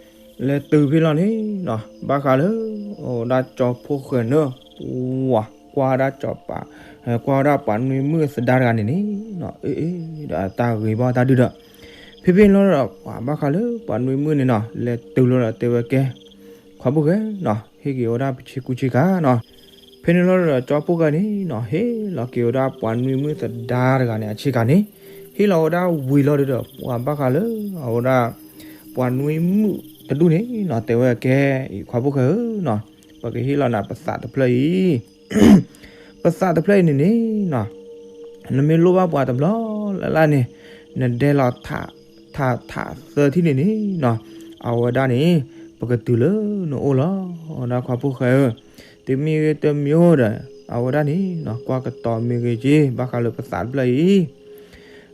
လဲၤတုၤဖဲလီၤန့ၣ်နီၤ ဘၣ်ဃးလၢ အိၣ်ဝဲဒၣ်ကၠီဖိၣ်ဃဲန့ၣ် ပှၤကွၢ်ဒၣ်ကၠီၤပၤ, ကွၢ်ဝဲဒၣ်ပှၤနွံမုၣ်သဒါတဂၤန့ၣ်န့ၣ်နီၤ, အ့ အ့ ဒီးတၢ်ဂ့ၤဘၣ်တၢ်ဒုၣ်ဒီး ဖဲဖဲန့ၣ်လီၤဒီး ပှၤဘၣ်ဃးလၢပှၤနွံမုၣ်န့ၣ်နီၤ လဲၤတုၤလီၤဒီးတဲဝဲကဲ ခွါဖိၣ်ဃဲနီၤ ဟ့ၣ်က့ၤဝဲဒၣ်ပဆ့ကူဆ့ကၤနီၤ, ဖဲန့ၣ်လီၤဒီးကၠီဖိၣ်ဃဲန့ၣ်နီၤ ဟ့ၣ်လီၤက့ၤဝဲဒၣ်ပှၤနွံမုၣ်သဒါတဂၤန့ၣ် အဆ့ကၤန့ၣ်, ဟ့ၣ်လီၤဝဲဒၣ်ဝံၤလီၤဒီး ပှၤဘၣ်ဃးလၢ အဝဲဒၣ် ပှၤနွံမုၣ်တဒူၣ်န့ၣ်နီၤ တဲဝဲကဲ အံၤခွါဖိၣ်ဃဲဧၢနီၤ, ပကဟ့ၣ်လီၤနၤပသးတဖျၢၣ်အံၤ ပသးတဖျၢၣ်အံၤန့ၣ်န့ၣ်နီၤ နမ့ၢ်လိၣ်ဘၣ်ပှၤတဘျီလၢ်လၢ်န့ၣ် နဒဲလီၤထး ထး ထးသၢထံၣ်န့ၣ်န့ၣ်နီၤ အဝဲဒၣ်န့ၣ် ပကတုၤလၢနအိၣ်လီၤ. အဝဲဒၣ်ခွါဖိၣ်ဃဲဧၢ, တမံၤဂ့ၤတမံၤအိၣ်ဒီး အဝဲဒၣ်န့ၣ်နီၤ ကွၢ်ကတီၤမ့ၢ်ဂ့ၤက့ၤ ဘၣ်ဃးလၢပသးတဖျၢၣ်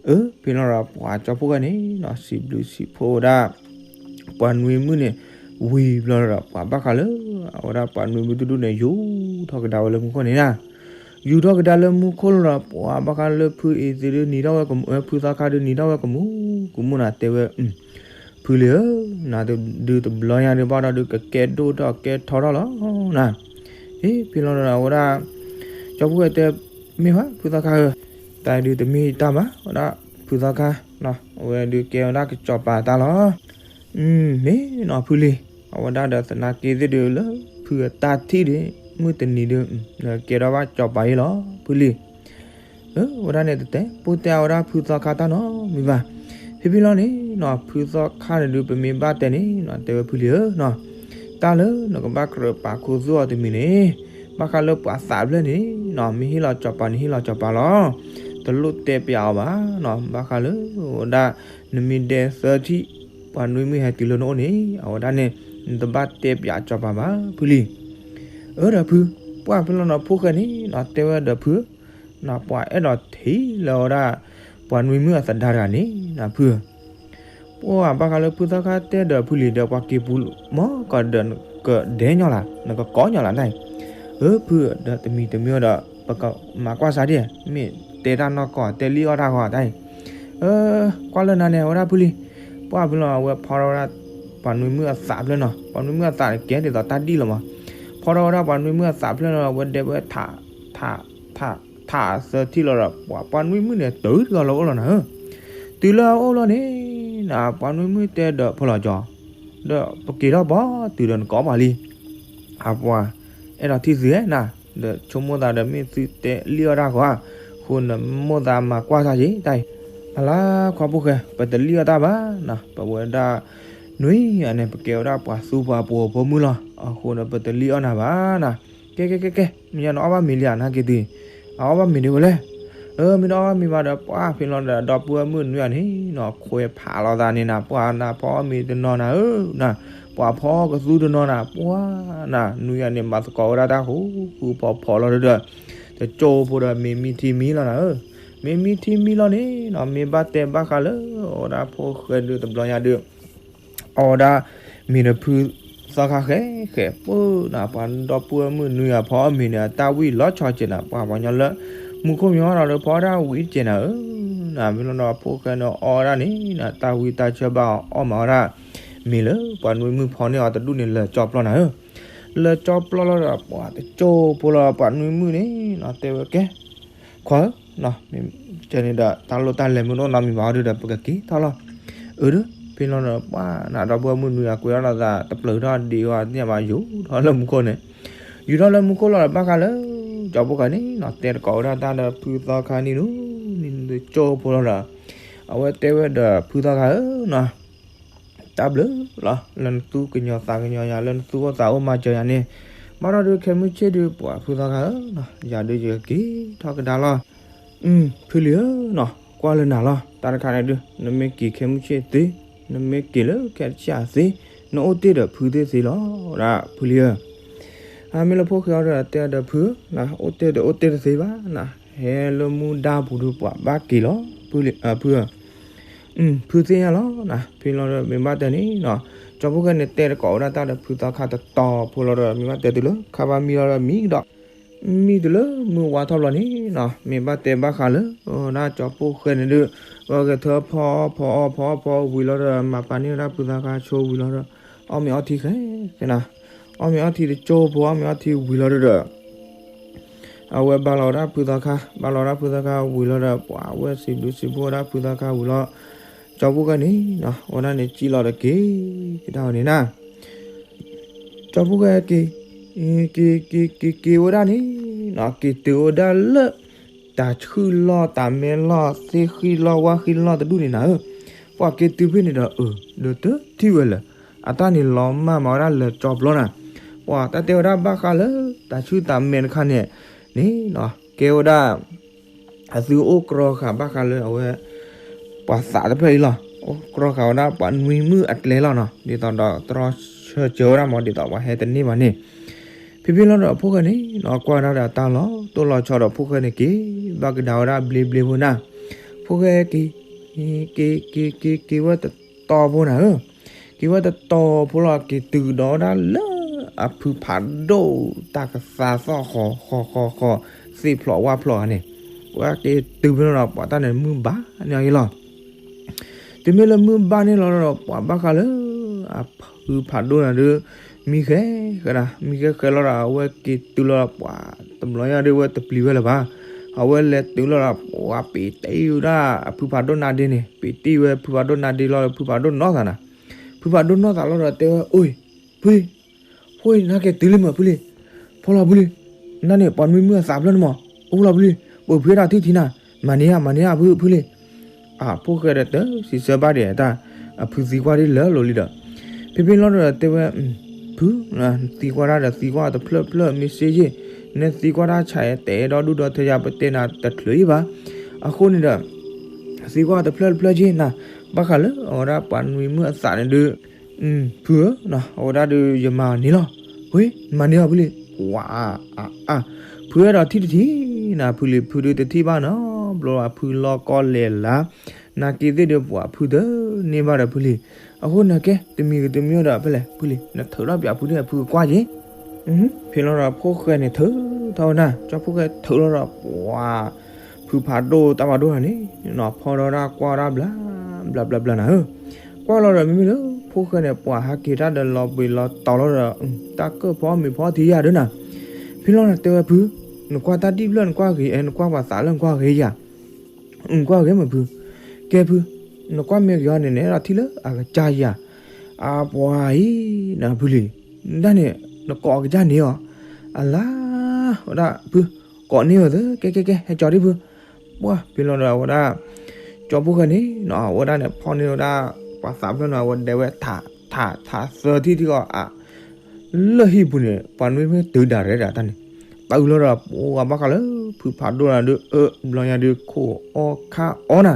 အံၤ အၢ ဖဲလီၤဒီးပှၤကၠီဖိၣ်ဃဲန့ၣ်နီၤ စံးဘျုးစံးဖှိၣ်ဝဲဒၣ် ပှၤနွံမုၣ်န့ၣ် ဝံၤဘျီဒီး ပှၤဘၣ်ဃးလၢ အဝဲဒၣ်ပှၤနွံမုၣ်တဒူၣ်န့ၣ် ယူၤထီၣ်ကဒါဝဲလၢမူခိၣ်န့ၣ်နီၤ, ယူၤထီၣ်ကဒါလၢမူခိၣ်လီၤဒီး ပှၤဘၣ်ဃးလၢဖုအံၤသုဒုးနံၤထီၣ်ဝဲကမူ ဖုသီခါဒုးနံၤထီၣ်ဝဲကမူ ကမူနၤတဲဝဲ ဖုလံဧၢ, နၤဒုးတဘျီညါဒုးဘၣ်ဒီးဒုးကကဲဒိၣ်ထီၣ်ကဲထီထီၣ်လီၤနၤ, အ့ ဖဲလီၤဒီးအဝဲဒၣ် ကၠီဖိၣ်ဃဲတဲ မ့ၢ်ဘၣ်ဖုသီခါဧၢ, တၢ်ဒုးတမ့ၢ်တၢ်ဘၣ် ဝဲဒၣ်ဖုသီခါ အဝဲဒုးကဲဝဲဒၣ်ကစီၤပၤတၢ်လီၤ. မ့ၢ်နီၤဖုလံ, အဝဲဒၣ်ဒီးသနာ်က့သ့ၣ်ဒုးလၢ ဖုအတၢ်ထံၣ်ဒုး မုၢ်တနံၤဒုး ကဲထီၣ်ဘၣ်ကစီၤပၤအံၤလီၤ ဖုလံ. အဝဲဒၣ်န့ၣ်တတဲ ပိၢ်တဲအဝဲဒၣ်ဖုသီခါတၢ်နီတမံၤဘၣ်. ဖဲဖဲလီၤန့ၣ်နီၤ ဖုသီခါန့ၣ်ဒုး ပမ့ၢ်ဘၣ်တဲန့ၣ်နီၤ တဲဝဲဖုလံဧၢနီၤ, တၢ်လၢနကဘၣ်ကြၢးပာ်ခူသူၣ်အီၤတမံၤန့ၣ် ဘၣ်ဃးလၢပှၤသးဖျၢၣ်န့ၣ်နီၤ မ့ၢ်ဟ့ၣ်လီၤကစီၤပၤန့ၣ် ဟ့ၣ်လီၤကစီၤပၤလီၤ. တလိၣ်တဲပျးအီၤဘၣ်နီၤ ဘၣ်ဃးလၢအဝဲဒၣ် နမ့ၢ်ဒဲသၢထံၣ် ပှၤနွံမုၣ်ဟဲတုၤလၢနအိၣ်န့ၣ် အဝဲဒၣ်န့ၣ် နတဘၣ်တဲပျးကစီၤပၤဘၣ်ဖုလံ. အၢဒီးဖု, ပှၢ်ဖဲလီၤနီၤ ဖိၣ်ဃဲန့ၣ်နီၤ တဲဝဲဒီးဖုဧၢ, နပှၤအဲၣ်ဒိးထံၣ်လၢဝဲဒၣ် ပှၤနွံမုၣ်အသဒါတဂၤန့ၣ်နီၤဖုဧၢ. ပှၢ်ဘၣ်ဃးလၢဖုသီခါတဲဒီးဖုလံဒီး ပှၤက့ၤပူၤမီၢ်ကီးဒီး နကဒဲညီလၢ် နကကိးညီလၢ်တၢ်အံၤ. အၢ ဖုဒီးတမံၤတမံၤဒီး ပကမၤကွၢ်စးဒံး မ့ၢ်တဲတၢ်နီၢ်ကီၢ် တဲလံအီၣ်တၢ်ဂီၤတၢ်အံၤ. အၢ ကွၢ်လၢနၤန့ၣ် အဝဲဒၣ်ဖုလံ. ပှၢ်ဖဲလီၤအဝဲဖီထီၣ်ဝဲဒၣ် ပှၤနွံမုၣ်အသးဖျၢၣ်နီၤ ပှၤနွံမုၣ်အသးန့ၣ် ကဲဒ်သိးတၢ်ဒ်လီၤမး. ဖီထီၣ်ဝဲဒၣ်ပှၤနွံမုၣ်အသးဖျၢၣ်နီၤ အဝဲဒဲဝဲ ထး ထး ထး ထးသၢထံၣ်လီၤဒီး ပှၤ ပှၤနွံမုၣ်န့ၣ် တုၤတဂၤလီၤအိၣ်လီၤနၤဧၢ. တုၤလၢအအိၣ်လီၤန့ၣ် နပှၤနွံမုၣ်တဲဒီးဖီလီၤကၠီၤ ဒီးပက့ၤထီၣ်ဘီတုၤဒီးနကိးပှၤလံ. အပှၤ အဲၣ်ဒိးထံၣ်သုဧါနၤ ဒီးဆိကမိၣ်သးဒီးမ့ၢ်သုတဲလံအီၣ်တၢ်ဂီၤဧါ, အဃိနမိၣ်သးမၤကွၢ်စးက့ၤတၢ်အံၤ. အလါခွါဖိၣ်ဃဲ ပတလံအီၣ်တၢ်ဘၣ်နီၤ ပဝဲဒၣ် နွံဂၤန့ၣ် ပကဲဝဲဒၣ်ပှၤသူပှၤပိာ်ဖိမုၣ်လီၤ. အဃိန့ၣ် ပတလံအီၣ်နၤဘၣ်နီၤ. ကဲ ကဲ ကဲ ကဲ မ့ၢ်ယါနအီၣ်ဘၣ်မ့ၤလံဧါ နာ်က့ၤသု. အအီၣ်ဘၣ်မ့ၤဒ်ဝဲလဲၣ်. အၢ မ့ၢ်နအီၣ်ဘၣ်မ့ၤဘၣ်ဒီး ပှၢ်ဖဲလီၤဒီး ဒီပုၢ်ဝဲၢ်မုၣ်နွံဂၤန့ၣ်နီၤ ခွဲးဖးလီၤသးန့ၣ်နၤ ပှၢ်နၤဖီအီၣ်မ့ၤတနီၤနၤဧၢ, နၤ ပှၤဖီကသူတနီၤနၤ ပှၢ်နၤ နွံဂၤန့ၣ် မၤသကိးဝဲဒၣ်တၢ်ဃူဃူ ဖီဖီလီၤဒီး တကၠိဖိဒီး မ့ၢ်မံထံမံလီၤနၤဧၢ. မ့ၢ်မံထံမံလီၤန့ၣ်နီၤ မ့ၢ်ဘၣ်တဲဘၣ်ဃးလၢ အဝဲဒၣ်ဖိၣ်ဃဲဒုးတဘျီညါဒုး အဝဲဒၣ် မ့ၢ်ဒီးဖုသီခါဃဲဃဲ ပှၢ်နၤ ပှၤဒီပုၢ်ဝဲၢ်မုၣ်နွံဂၤဖီအီၣ်မ့ၤန့ၣ် အတၢ်ဝံၣ်လီၤဆီကဲးနၤ ပှၢ်ပှၤညီလၢ မူခိၣ်မံၤအီၣ်ဒီးလၢဖီတၢ်ဝံၣ်တကဲးနၤဧၢ, နၤ မ့ၢ်လီၤဒီးဖိၣ်ဃဲန့ၣ်အီၣ်ဝဲဒၣ်န့ၣ် နၤ တၢ်ဝံၣ်တၢ်ဆၢဘၣ်အီၤ အီၣ်မးဝဲဒၣ် မ့ၢ်လၢပှၤနွံမုၣ်ဖီန့ၢ်အီၤတဒူၣ်န့ၣ် လၢာ်ကၠီပျီနၤဧၢ. လၢာ်ကၠီပျီလီၤဒီး ပှၤတကၠိဖိလီၤ ပှၤနွံမုၣ်န့ၣ်နီၤ တဲဝဲကဲ ခွါဧၢ ကဲန့ၣ်ဒီး တၢ်လိၣ်တၢ်လဲၤမုၢ်ဒိၣ်နီတမံၤဘၣ်အီၤဒုးဒီး ပကက့ၤထီၣ်လီၤ. အၢ ဒီး ဖဲလီၤဒီး ပှၢ်နၤ ဒီပုၢ်ဝဲၢ်မုၣ်နွံဂၤကွဲးထီၣ်လီၤသး တပျၢၤထီၣ်ဒံးဝဲသ့ၣ်ညါဘၣ် ယူၤထီၣ်လၢမူခိၣ်န့ၣ်, ယူၤထီၣ်လၢမူခိၣ်လီၤဒီး ဘၣ်ဃးလၢ ကၠီဖိၣ်ဃဲန့ၣ်နီၤ တဲတကိးဝဲဒၣ်တၢ်ဒီးဖုသီခါန့ၣ်ဒုး နံၤတကၠိဖိလီၤဒီး အဝဲတဲဝဲဒီးဖုသီခါဧၢနီၤ, တၢ်ဘျုးလီၤ လၢနသူကညီၤသးကညီၤယၤ လၢနသူၣ်အိၣ်သးအိၣ်မၤစၢၤယၤန့ၣ်, ဘၣ်ဒီးဒုးခဲမုၢ်ဆ့ၣ်ဒုး ပှၤဖုသီခါဧၢနီၤ, ယၤဒုးယက့ၤထီၣ်ကဒါလီၤ. ဖုလံဧၢနီၤ, ကွၢ်လၢနၤလီၤ တၢ်တခါန့ၣ်ဒုး နမ့ၢ်က့ၤခဲမုၢ်ဆ့ၣ်သ့, နမ့ၢ်က့ၤလၢခဲတဆၣ်သ့, နအိၣ်တ့ၢ်ဒီးဖုသ့ၣ်သ့လီၤ ဒၣ်ဖုလံဧၢ. အမ့ၢ်လၢဖိၣ်ဃဲအီၤဒီးတဲဒီးဖု, အိၣ်တ့ၢ်ဒီးအိၣ်တ့ၢ်တသ့ဘၣ်နၤ, ဟဲလၢမူဒါပူၤဒုးပှၤဘၣ်က့ၤလီၤ, ဖုဧၢ. ဖုသ့ၣ်ညါလီၤနၤ, ဖဲလီၤဒီးမ့ၢ်ဘၣ်တဲန့ၣ်နီၤ, ကၠီဖီၣ်ဃဲန့ၣ်တဲတကိးဝဲဒၣ်တၢ်ဒီးဖုသီခါတတီၤဖိလီၤဒီး မ့ၢ်ဘၣ်တဲတုၤလၢ ခါဘၣ်မံလီၤဒီးမံဒီး မံတုၤလၢမုၢ်ဝါထီၣ်ဘျီန့ၣ်နီၤ, မ့ၢ်ဘၣ်တဲဘၣ်ဃးလၢ ဝဲဒၣ်ကၠီဖီၣ်ဃဲန့ၣ်ဒုး ဝဲကထၢဖီအီၣ်ဖီအီၣ်ဖီအီၣ်ဖီဝံၤလီၤဒီး မၤပာ်န့ၢ်ဝဲဒၣ်ဖုသီခါဆိဝံၤလီၤဒီး အီၣ်မ့ၤအီထံဃဲဃဲနၤ, အီၣ်မ့ၤအီထံတကၠိဖိ အီၣ်မ့ၤအီထံဝံၤလီၤဒီး အဝဲဘၣ်လီၤဝဲဒၣ်ဖုသီခါ, ဘၣ်လီၤဝဲဒၣ်ဖုသီခါဝံၤလီၤဒီး ပှၤဝဲစံးဘျုးစံးဖှိၣ်ဝဲဒၣ်ဖုသီခါဝံၤလီၤ, ကၠီဖီၣ်ဃဲန့ၣ်နီၤ, ဝဲဒၣ်န့ၣ်စံၣ်လီၤဒီးက့ၤကဒါဝဲန့ၣ်နၤ ကၠီဖီၣ်ဃဲက့ၤ, က့ၤ က့ၤ က့ၤ က့ၤဝဲဒၣ်န့ၣ်, က့ၤတုၤဝဲဒၣ်လၢ တၢ်ဆှုၣ်လီၢ်တၢ်မဲလီၢ် သ့ၣ်ဃံလီၢ်ဝၣ်ဃံလီၢ်တဒူၣ်န့ၣ်နၤဧၢ, ပှၤက့ၤတုၤဖဲန့ၣ်ဒီး အၢ ဒီးတထံၣ်ဝဲလၢၤ, အတၢ်န့ၣ်လီၤမၢ်မၤဝဲဒၣ်လၢကၠီပျီနၤ, ပှၤတၢ်တဲဝဲဒၣ်ဘၣ်ဃးလၢ တၢ်ဆှုၣ်တၢ်မဲတခါန့ၣ်န့ၣ်, ကဲဝဲဒၣ် အသုအိၣ်ကြီဃာ်ဘၣ်ဃးလၢအဝဲ ပှၤသးတဖျၢၣ်အံၤလီၤ, အိၣ်ကြီဃာ်ဝဲဒၣ်ပှၤနွံမုၣ်အကျဲလီၤနီၤ, ဒ်သိးဒီးတြီဆၢစၢၤဝဲဒၣ်မး ဒ်သိးပှၤဟဲတန့ၢ်ဘၣ်န့ၣ်, ဖဲဖဲလီၤဒီးအဖိၣ်ဃဲန့ၣ်နီၤ ကွၢ်ဝဲဒၣ်ဒီးတၢ်လီၤတိၢ်လီၤဆီဒီးဖိၣ်ဃဲန့ၣ်က့ၤ ဘၣ်ကဒါဝဲဒၣ်ဘျ့ဘျ့ဖိနၤ, ဖိၣ်ဃဲက့ၤ က့ၤ က့ၤ က့ၤ က့ၤဝဲတတီၤဖိနၤဧၢ, က့ၤဝဲတတီၤဖိလီၤ က့ၤတုၤဒီးဝဲဒၣ်လၢ အဖုဖးဒိၣ်တၢ်ကသးသီၣ်ဃီၤဃီၤဃီၤဃီၤ သ့ၣ်ဖျိးဝၣ်ဖျိးဧါန့ၣ်, ဝဲက့ၤတုၤဖဲလီၤဒီးပှၤတၢ်န့ၣ်မုၢ်ဘၣ်န့ၢ်အီၤလီၤ, တုၤမ့ၢ်လၢမုၢ်ဘၣ်န့ၢ်လီၤဒီး ပှၤဘၣ်ဃးလၢ အဖုဖးဒိၣ်နၤဒုး မံဃဲဃဲဒၣ် မံဃဲဃဲလီၤဒီး အဝဲက့ၤတုၤလီၤဒီး ပှၤတဘျီညါဒုး ဝဲတပျံၤဝဲလၢၤဘၣ်, အဝဲလဲၤတုၤလီၤဒီး ပှၤပ့ၤတ့ၢ်ဝဲဒၣ်အဖုဖးဒိၣ်နါဒ့န့ၣ် ပ့ၤတ့ၢ်ဝဲဖုဖးဒိၣ်နါဒ့လီၤဒီး ဖုဖးဒိၣ်နီၢ်သးနၤ, ဖုဖးဒိၣ်နီၢ်သးလီၤဒီးတဲဝဲ အိၣ် ဖုလံ, ဖိအံၤနက့ၤတုၤလံမးဖုလံ, ဖီလီၤဖုလံ, နန့ၣ်ပှၤနွံမုၣ်အသးဖျၢၣ်န့ၣ်မး အိၣ်လီၤဖုလံ, ပှၤဖုအဲၣ်ဒိးထံၣ်ထံနၤ, မၤန့ၢ်ဧါ မၤန့ၢ်ဧါဖု ဖုလံ, အဖိၣ်ဃဲဒီးတစံးဆၢဘၣ်ဒံးတၢ်, အဖုသံကွၢ်ဒ်လၢလိၤလံဒီး, ဖဲဖဲလီၤဒီးတဲဝဲ, ဖု, သံကွၢ်တၢ်ဒီးသံကွၢ်တဖျၢၣ်ဖျၢၣ်မ့ၢ်စ့ယ့ၣ်, နသံကွၢ်တၢ်ဆါအံၤ တအဲၣ်ဒိးဒူၣ်ဒီးထၢယၤ ပတဲနၤတချုးအံၤဘၣ်, အဃိန့ၣ်ဒီး သံကွၢ်တဖျၢၣ်တဖျၢၣ်က့နၤ, ဘၣ်ဃးလၢအဝဲဒၣ်ပှၤနွံမုၣ်အသးန့ၣ်ဒုး, ဖုဧၢ, အဝဲဒၣ်ဒုးယမၤန့ၢ်လီၤ, ဝ့ၢ် မၤန့ၢ်လီၤဖုလံ, ဝါ, အါ, ဖုအဲၣ်ဒိးထံၣ်တထံၣ်နၤဖုလံ, ဖုဒုးတထံၣ်ဘၣ်နီတဘျီ အဖုလီၢ်ကီၢ်လဲၤလၢ်, နၤက့ၤသ့ၣ်ဒီးပှၤဖုတန့ၢ်ဘၣ်ဒီးဖုလံ, အဃိနၤကဲ တမံၤဂ့ၤတမံၤဒီးဖဲလဲၣ်ဖုလံ, နထုးထီၣ်ပၠးဖုဒ်အဖုကကွၢ်က့ ဖဲလီၤဒီးဖိၣ်ဃဲန့ၣ်ထုးထီၣ်ဝဲဒၣ်, ကၠီဖိၣ်ဃဲထုးလီၤဒီးပှၤ ဖုဖးဒိၣ်တၢ်ဖးဒိၣ်တဂၤန့ၣ်, နီၢ်ဖီထီၣ်ဝဲဒၣ်ကွၢ်ဝဲဒၣ်ဘျါ, ဘျါဘျါဘျါနၤဧၢ, ကွၢ်လီၤဒီးမ့မ့ၢ်လၢဖိၣ်ဃဲန့ၣ် ပှၤဟးက့ၤတၢ်ဒီးလီၤဘှံးလီၤတီၤလီၤဒီး, တၢ်ကၢၣ်ဖီမ့ၤဖီထံယၤဒၣ်နၤ, ဖဲလီၤနၤတဲဝဲဖု, နကွၢ်တၢ်ဒ်ဖျၢၣ်နကွၢ်ဂ့ၤ, နကွၢ်ပှၤသးလၢနကွၢ်ဂ့ၤယၤ ကွၢ်ဂ့ၤမးဖု, ကဲဖု, နကွၢ်မ့ၢ်ဂ့ၤအီၤန့ၣ် နအဲၣ်ဒိးထံၣ်လၢအကစၢ်ယၤ, အပှၤအံၤ, နဖုလံ, ဒၣ်န့ၣ်, နကိးအကစၢ်န့ၣ်အီၤ, အလါ, ဝဲဒၣ်ဖု, ကိးန့ၢ်ဝဲသ့ ကဲကဲကဲ ဟဲကၠီဒံၣ်ဖု, ပှၢ်ဖဲလီၤဒီးအဝဲဒၣ်, ကၠီဖိၣ်ဃဲန့ၣ်နီၤ အဝဲဒၣ်န့ၣ် ဖီၣ်န့ၢ်ဝဲဒၣ်, ပှၤသးဖျၢၣ်နီၤ အဝဲဒဲဝဲထး, ထး, ထးသၢထံၣ်ထံၣ်အီၤအ လၢဟံၣ်ပူၤန့ၣ် ပှၤနွံမုၣ်တုၤဒၣ်ရဲဒၣ်တၢ်န့ၣ်, တုၤလီၤဒီးပှၤဘၣ်ဃးလၢ ဖုဖးဒိၣ်နၤဒုးအၢ ဘျီညါဒုးခိၣ်အီၣ်ခါအီနၤ,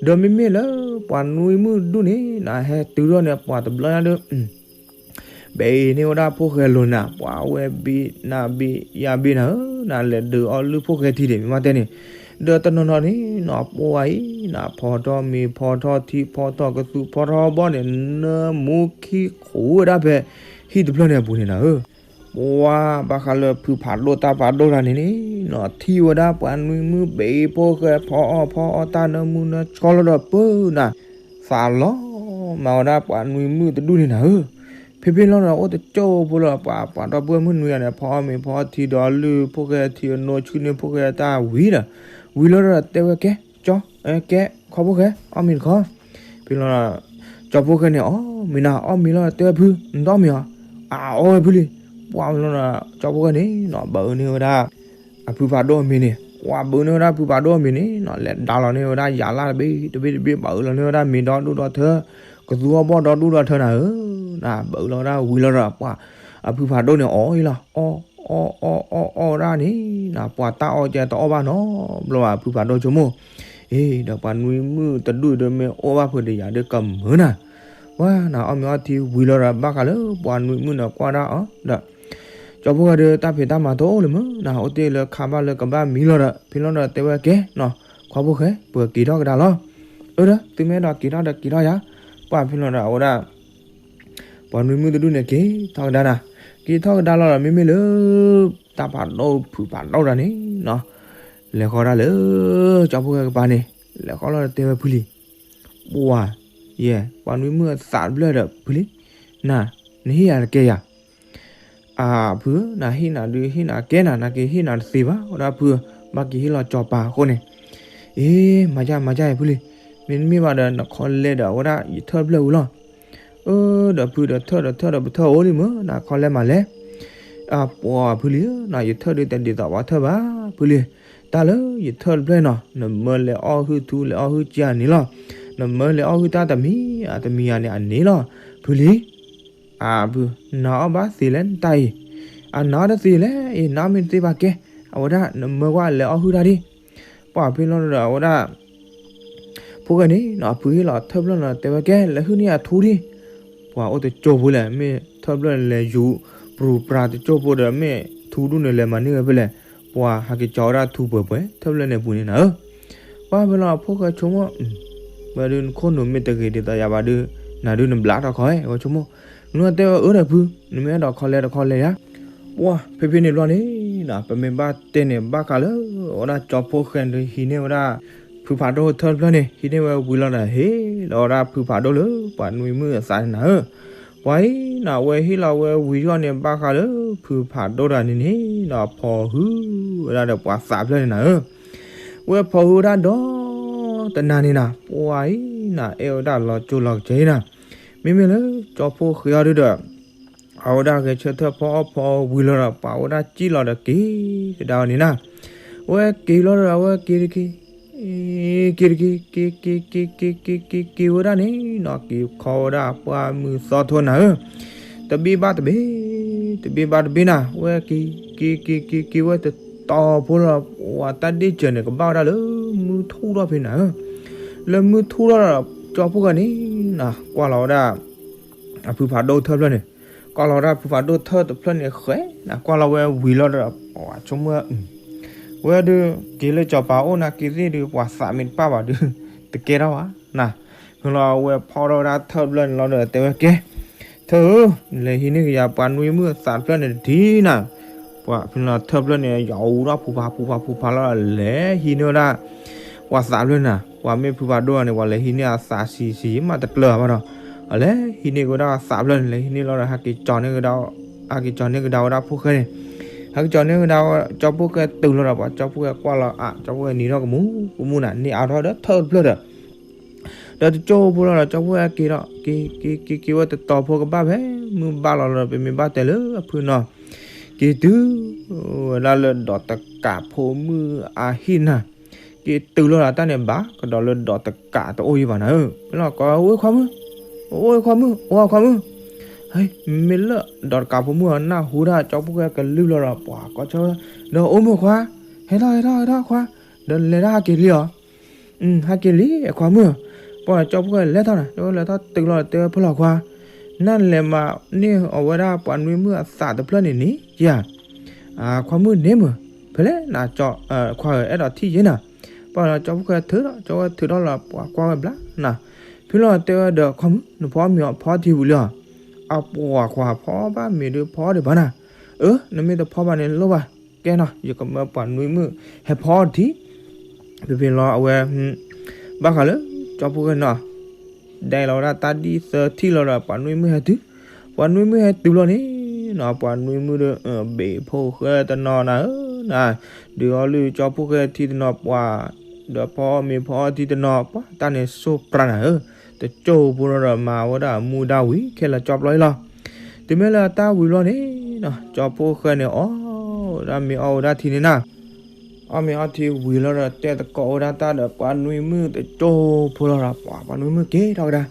ဒီးမ့မ့ၢ်လၢ ပှၤနွံမုၣ်ဒူၣ်န့ၣ် နဟဲတုၤထီၣ်န့ၣ် ပှၤတဘျီညါဒုး ဘဲအံၤန့ၢ်ဝဲဒၣ်ဖိၣ်ဃဲလိၤနၤ ပှၤဝဲဘံနၤဘံယၤဘံနၤဧၢ, နလဲၤဒုးအီလုၢ်ဖိၣ်ဃဲထံဒံး မ့ၢ်မးတဲန့ၣ်, ဒီးတနီၤနီၤန့ၣ် နပှၤအံၤ နဖီထီၣ်မ့ၤဖီထီၣ်ထံဖီထီၣ်ကသူဖီထီၣ်ဘီန့ၣ် နမူခံခိးဝဲဒၣ်ဖဲ ဟံၣ်တဖျၢၣ်န့ၣ်အပူၤန့ၣ်နၤဧၢ, ပှၤဘၣ်ဃးလၢဖုဖးဒိၣ်တၢ်ဖးဒိၣ်တဂၤန့ၣ်န့ၣ် နထံၣ်ဝဲဒၣ်ပှၤနွံမုၣ်ဘဲအံၤဖိၣ်ဃဲဖီအီၣ်ဖီအီၣ်တၢ်နၢမူနၢဆှီလီၤဒီးပၢနၤ သးလီၤမၤဝဲဒၣ်ပှၤနွံမုၣ်တဒူၣ်န့ၣ်နၤဧၢ, ဖဲဖဲလီၤဒီးအိၣ်တကၠိဖိလီၤ ပှၤပှၤဒီပုၢ်ဝဲၢ်မုၣ်နွံဂၤန့ၣ် ဖီအီၣ်မ့ၤဖီအီၣ်ထံဒီးလုၢ်ဖိၣ်ဃဲထံအနိဆှုၣ်န့ၢ်ဖိၣ်ဃဲတၢ်ဝံၤဒီး, ဝံၤလီၤဒီးတဲဝဲကဲ, ကၠီ, ကဲ, ခီဖိၣ်ဃဲ, အီၣ်မ့ၤတခီ, ဖဲလီၤဒီး, ကၠီဖိၣ်ဃဲန့ၣ် အီၣ်မ့ၤနၤ အီၣ်မ့ၤလီၤ တဲဝဲဖု, နတအီၣ်မ့ၤအီၤ, အအီၣ်ဝဲဖုလံ, ပှၤလီၤဒီး ကၠီဖိၣ်ဃဲန့ၣ် ဘၣ်အၢန့ၢ်ဝဲဒၣ် အဖုဖးဒိၣ်အမ့ၤန့ၣ် ပှၤဘုးန့ၢ်ဝဲဒၣ်ဖုဖးဒိၣ်အမံၤန့ၣ်နီၤ လဲၤဒါလီၤန့ၢ်ဝဲဒၣ်ယၤလၢ်တဘ့ၣ်တဘ့ၣ်တဘ့ၣ် ပှၤအုးလီၤန့ၢ်ဝဲဒၣ်မံၤဒီဒူၣ်ဒီထၢ ကသူအီၣ်ဘီၣ်ဒီဒူၣ်ဒီထၢနၤဧၢ, ဘၣ်အုးလီၤဝဲဒၣ်ဝံၤလီၤဒီးပှၤ အဖုဖးဒိၣ်န့ၣ်အီၣ်အံၤလီၤ အီၣ်အီၣ်အီၣ်အီၣ်ဒၣ်န့ၣ်နီၤ ပှၤတၢ်အီၣ်ကဲတအီၣ်ဘၣ်နီတဘျီဘၣ် ဖုဖးဒိၣ်ဆိကမိၣ်, အ့ ဒီးပှၤနွံမုၣ်တဒူၣ်ဒီးမ့ၢ်အိၣ်ဘၣ်ဖုးဒီးယၤဒီးကမုာ်နၤ, ပှၤနၤအီၣ်မ့ၤအီထံဝံၤလီၤဒီးဘၣ်ဃးလၢပှၤနွံမုၣ်န့ၣ်ကွၢ်ဒၣ်အီၤဒီး ကၠီဖိၣ်ဃဲဒီးတၢ်ဖံးတၢ်မၤတအိၣ်လၢၤမုၢ်နၤ အိၣ်တ့ၢ်လၢခါဘၣ်လၢကဘၣ်မံလီၤဒီး ဖဲလီၤဒီးတဲဝဲကဲနီၤ ခွါဖိၣ်ဃဲ ပက့ၤထီၣ်ကဒါလီၤ, အၢဒီး သုမ့ၢ်အဲၣ်ဒိးက့ၤထီၣ်ဒီးက့ၤထီၣ်ယၤ, ပှၤဖဲလီၤဒီးအဝဲဒၣ် ပှၤနွံမုၣ်တဒူၣ်န့ၣ်က့ၤထီၣ်ကဒါနၤ, က့ၤထီၣ်ကဒါလီၤဒီး မ့မ့ၢ်လၢ တၢ်ဖးဒိၣ်ဖုးဖးဒိၣ်တၢ်န့ၣ်နီၤ, လဲၤဃီဒၣ်လၢ ကၠီဖိၣ်ဃဲကပၤန့ၣ် လဲၤဃီလီၤဒီးတဲဝဲဖုလံၤ, ပှၤ ယဲ ပှၤနွံမုၣ်အသးတဖျၢၣ်ဒီးဖုလံၤ, နၤ နဟ့ၣ်ယၤတကဲယၤ အဖုဧၢ, နဟ့ၣ်နၤဒုးဟ့ၣ်နၤကဲနၤ နက့ၤဟ့ၣ်နၤတသ့ဘၣ် ဝဲဒၣ်ဖုဧၢ, ဘၣ်က့ၤဟ့ၣ်လီၤစီၤပၤအဃိန့ၣ်, အ့ မၤယါမၤယါအံၤဖုလံၤ, မ့တမ့ၢ်ဘၣ်ဒီးနခီလဲဒီးအဝဲဒၣ်ယထၢၣ်တဖျၢၣ်ဝံၤလီၤ, အၢ ဒီးဖုဒီးထၢၣ်ဒီးထၢၣ်ဒီးပထၢၣ်အိၣ်လံမုၢ် နခီလဲမးလဲၣ် အပှၤဖုလံၤဧၢ, ယထၢၣ်ဒုးတဒ်သိးပှၤထၢၣ်ဘၣ် ဖုလံၤ, တၢ်လၢယထၢၣ်တဖျၢၣ်နီၤ နမၢလဲၤအီၣ်ဟုၣ်ထူလဲၤအီၣ်ဟုၣ်ကၢန့ၣ်လီၤ, နမၢလဲၤအီၣ်ဟုၣ်တၢ်တမံၤ အတမံၤဧါန့ၣ်အန့ၣ်လီၤ, ဖုလံၤ, အဖု, နအီၣ်ဘၣ်သ့လဲၣ်နတၢ်အံၤ, အနအီၣ်တသ့လဲၣ်အံၤ နအီၣ်မ့ၢ်တသ့ဘၣ်ကဲ, အဝဲဒၣ်နမၢကွၢ်လဲၤအီၣ်ဟုၣ်တၢ်ဒံး, ပှၤဖဲလီၤဒီးအဝဲဒၣ် ဖိၣ်ဃဲန့ၣ်နီၤ ဖုဟ့ၣ်လီၤထၢၣ်ဖျၢၣ်နီၤ တဲဝဲကဲ လဲၤဟုၣ်န့ၢ်အထူဒံး, ပှၤအိၣ်တကၠိဖိလဲၣ် မ့ၢ်ထၢၣ်ဖျၢၣ်လဲၤယူၤ ပြူၤပြၤတကၠိဖိဒီး မ့ၢ်ထူဒူၣ်န့ၣ်လဲၤမၤန့ၢ်ဝဲဖဲလဲၣ်, ပှၤဟးက့ၤကၠီဝဲဒၣ်ထူပှဲၤပှဲၤ ထၢၣ်ဖျၢၣ်န့ၣ်ပူၤန့ၣ်နၤဧၢ, ပှၤဖဲလီၤဖိၣ်ဃဲဆိကမိၣ်, ဝဲဒုးနခိၣ်နူာ်မ့ၢ်တဂ့ၤဒ်သိးယၤဘၣ်ဒုး, နၤဒုးနဘျါထီၣ်ခီဧၢ ဝဲဆိကမိၣ်, နတဲဝဲအၢဒီးဖု, နမ့ၢ်အဲၣ်ဒိးခီလဲတခီလဲယၤ ပှၤဖဲဖဲန့ၣ်ဘျီန့ၣ်နီၤ ပမ့ၢ်ဘၣ်တဲန့ၣ် ဘၣ်ဃးလၢအဝဲဒၣ်ကၠီဖိၣ်ဃဲဒီးဟံးန့ၢ်ဝဲဒၣ် ဖုဖးဒိၣ်ထၢၣ်တဖျၢၣ်န့ၣ် ဟံးန့ၢ်ဝဲဝံၤလီၤဒီး ဟ့ၣ်လီၤဝဲဒၣ်ဖုဖးဒိၣ်လၢပှၤနွံမုၣ်အသးန့ၣ်နၤဧၢ, ပှၤအံၤနီၤ အဝဲဟ့ၣ်လီၤဝဲဝံၤယီၣ်န့ၣ် ဘၣ်ဃးလၢဖုဖးဒိၣ်တၢ်န့ၣ်န့ၣ်နီၤ ဖီၣ်ဟုၣ်ဝဲဒၣ်ဒီးပှၤသးဖျၢၣ်န့ၣ်နၤဧၢ, ဝဲဖီၣ်ဟုၣ်ဝဲဒၣ်ဒီးတနၤန့ၣ်နၤ ပှၤအံၤနီၤအဲၣ်ဝဲဒၣ်လီၤကၠိလီၤကစဲအံၤနၤ, မ့မ့ၢ်လၢကၠီဖိၣ်ဃဲအီၤဒုဒီး အဝဲဒၣ်ဂဲၤဆၢထၢၣ်ဖီအီၣ်ဖီအီဝံၤလီၤဒီး ပှၤဝဲဒၣ်စံၣ်လီၤဒီးက့ၤကဒါအီၤန့ၣ်နၤ, ဝဲက့ၤလီၤဒီး အဝဲက့ၤတက့ၤ က့ၤတက့ၤ က့ၤက့ၤက့ၤက့ၤက့ၤက့ၤက့ၤဝဲဒၣ်န့ၣ်နီၤ က့ၤခီဝဲဒၣ်ပှၢ်မုၢ်သီထိနၤဧၢ, တဘ့ၣ်ဘၣ်တဘ့ၣ် တဘ့ၣ်ဘၣ်တဘ့ၣ်နၤ ဝဲက့ၤ က့ၤက့ၤက့ၤက့ၤဝဲတတီၤဖိလီၤ ပှၤတၢ်ဒ့ၣ်စၢၤန့ၣ် ကဘၣ်ဝဲဒၣ်လၢမုၢ်ထူၣ်ထီၣ်ဖဲနၤဧၢ, လၢမုၢ်ထူၣ်ထီၣ်ဒီး ကၠီဖိၣ်ဃဲန့ၣ်နၤ ကွၢ်လီၤဝဲဒၣ် အဖုဖးဒိၣ်ထၢၣ်တဖျၢၣ်န့ၣ်, ကွၢ်လီၤဝဲဒၣ်ဖုဖးဒိၣ်ထၢၣ်တဖျၢၣ်န့ၣ်ဃဲနၤ ကွၢ်လီၤဝဲဝံၤလီၤဒီး ပှၤဆိကမိၣ် ဝဲဒုး က့ၤလၢစီၤပၤအိၣ်နၤက့ၤသ့ၣ်ဒုး ပှၤသးမ့ၢ်တပၣ်ဘၣ်ဒုး တကဲထီၣ်ဘၣ်နၤ, ဖဲလီၤအဝဲဖီၣ်ထီၣ်ဝဲဒၣ်ထၢၣ်တဖျၢၣ်န့ၣ်လီၤဒီး တဲဝဲကဲ ထၢၣ်ဧၢ, လဲၤဟံးန့ၢ်က့ၤယၤပှၤနွံမုၣ်အသးတဖျၢၣ်န့ၣ်တထံၣ်နၤ, ပှၤဖဲလီၤထၢၣ်တဖျၢၣ်န့ၣ် ယီၤအူထီၣ်ဖူးဖးဖူးဖးဖူးဖးလီၤ လဲၤဟံးန့ၢ်ဝဲဒၣ် ပှၤသးတဖျၢၣ်န့ၣ် ပှၤမ့ၢ်ဖုဖးဒိၣ်န့ၣ် ပှၤလဲၤဟံးန့ၢ်အသး ဆံးဆံးမးတကျၢၤဘၣ်ဒီး အလဲၤဟံးန့ၢ်က့ၤဝဲဒၣ်သးတဖျၢၣ်န့ၣ် လဲၤဟံးန့ၢ်လီၤဒီး ဟဲက့ၤကၠီန့ၢ်ကဒါ ဟဲက့ၤကၠီန့ၢ်ကဒါဝဲဒၣ်ဖိၣ်ဃဲန့ၣ်, ဟဲက့ၤကၠီန့ၢ်ကဒါ ကၠီဖိၣ်ဃဲတုၤလီၤဒီး ပှၤကၠီဖိၣ်ဃဲကွၢ်လီၤအါ ကၠီဖိၣ်ဃဲနံၤထီၣ်ကမူကမူနၤ န့ၢ်အါထီၣ်ဒီးထၢၣ်တဖျၢၣ်ဒီး ဒီးတကၠိဖိလီၤဒီး ကၠီဖိၣ်ဃဲက့ၤဒီး က့ၤက့ၤက့ၤက့ၤဝဲတတီၤဖိကဘၣ်ဖဲ မုၢ်ဘၣ်လီၤလီၤဒီး ပမ့ၢ်ဘၣ်တဲလၢအဖုနီၤ က့ၤတုၤဝဲဒၣ်လၢဒီးတကးဖိမုၣ်အဟံၣ်နၤ, က့ၤတုၤလီၤဒီးတၢ်န့ၣ်ဘၣ်ကဒီးလၢဒီးတကးတအိၣ်ယံၤဘၣ်နၤဧၢ, ဖဲလီၤကိးဝဲခွါမုၣ်, အိၣ်ခွါမုၣ် အိၣ်ခွါမုၣ်, မ့ၢ်လၢဒီးတကးဖိမုၣ်အနၢ်ဟူဒၣ်ကၠီဖိၣ်ဃဲကလုၢ်လီၤဒီး ပှၤကိးဆၢဝဲ ဒီးအိၣ်မုၢ်ခွါ, ဟဲထီၣ်ဟဲထီၣ်ဟဲထီၣ်ခွါ, ဒီးလဲၤတၢ်ဟးက့ၤလံဧါ ဟဲက့ၤလံအခွါမုၣ်, ပှၤကၠီဖိၣ်ဃဲလဲၤထီၣ်နၤ တဲဝဲလဲၤထီၣ်တုၤလီၤတဲဝဲဖဲလီၤခွါ, နလဲၤမၤန့ၢ်အီၤဝဲဒၣ်ပှၤနွံမုၣ်အသးတဖျၢၣ်န့ၣ်န့ၣ်ဧါ, ခွါမုၣ်န့ၣ်မုၢ်, ဖဲလဲၣ်နကၠီ ခွါဧၢ အဲၣ်ဒိးထံၣ်ယဲနၤ, ပှၤကၠီဖိၣ်ဃဲထုးဒီး ကၠီဖိၣ်ဃဲထုးထီၣ်လီၤ ပှၤကွၢ်ဝဲဘျါနၤ, ဖဲလီၤတဲဝဲဒီးခွါမုၣ် နဖီမ့ၤအီၤဖီထံဝံၤလံဧါ, အပှၤခွါဖီဘၣ်မ့ၤဒုးဖီဒံးဘၣ်နၤ, အၢ နမ့ၢ်တဖီဘၣ်န့ၣ်လိၣ်ဘၣ် ကဲနီၤ ယကမၢပှၤနွံမုၣ် ဟဲဖီအီၤတထံၣ်, ဖဲဖဲလီၤအဝဲ ဘၣ်ဃးလၢ ကၠီဖိၣ်ဃဲနီၤ ဒဲလီၤဝဲဒၣ်တၢ်ဒ်သၢထံၣ်လီၤဒီး ပှၤနွံမုၣ်ဟဲတုၤ, ပှၤနွံမုၣ်ဟဲတုၤလီၤန့ၣ်နီၤ ပှၤနွံမုၣ်ဒီး ဘ့ၣ်ဖိၣ်ဃဲတနီၤနၤဧၢ, ဒုးအီၣ်လုၢ်ကၠီဖိၣ်ဃဲထံတနီၤ ပှၤ ဒီးဖီအီၣ်မ့ၤဖီအီၣ်ထံတနီၤ ပှၤတၢ်န့ၣ်စိၢ်ပြးနၤဧၢ, တကၠိဖိလီၤဒီးမၤဝဲဒၣ်အမူဒါဝံၤ ခဲလၢာ်ကၠီပျီအံၤလီၤ. တုၤမ့ၢ်လၢအတၢ်ဝံၤဘျီန့ၣ်နီၤ ကၠီဖိၣ်ဃဲန့ၣ် အီၣ်ဝဲဒၣ်မ့ၤအီၣ်ဝဲဒၣ်ထံန့ၣ်နၤ အီၣ်မ့ၤအီထံဝံၤလီၤဒီး တဲသကိးဝဲဒၣ်တၢ်ဒီးပှၤနွံမုၣ်တကၠိဖိလီၤဒီး ပှၤ ပှၤနွံမုၣ်က့ၤထီၣ်ကဒါ,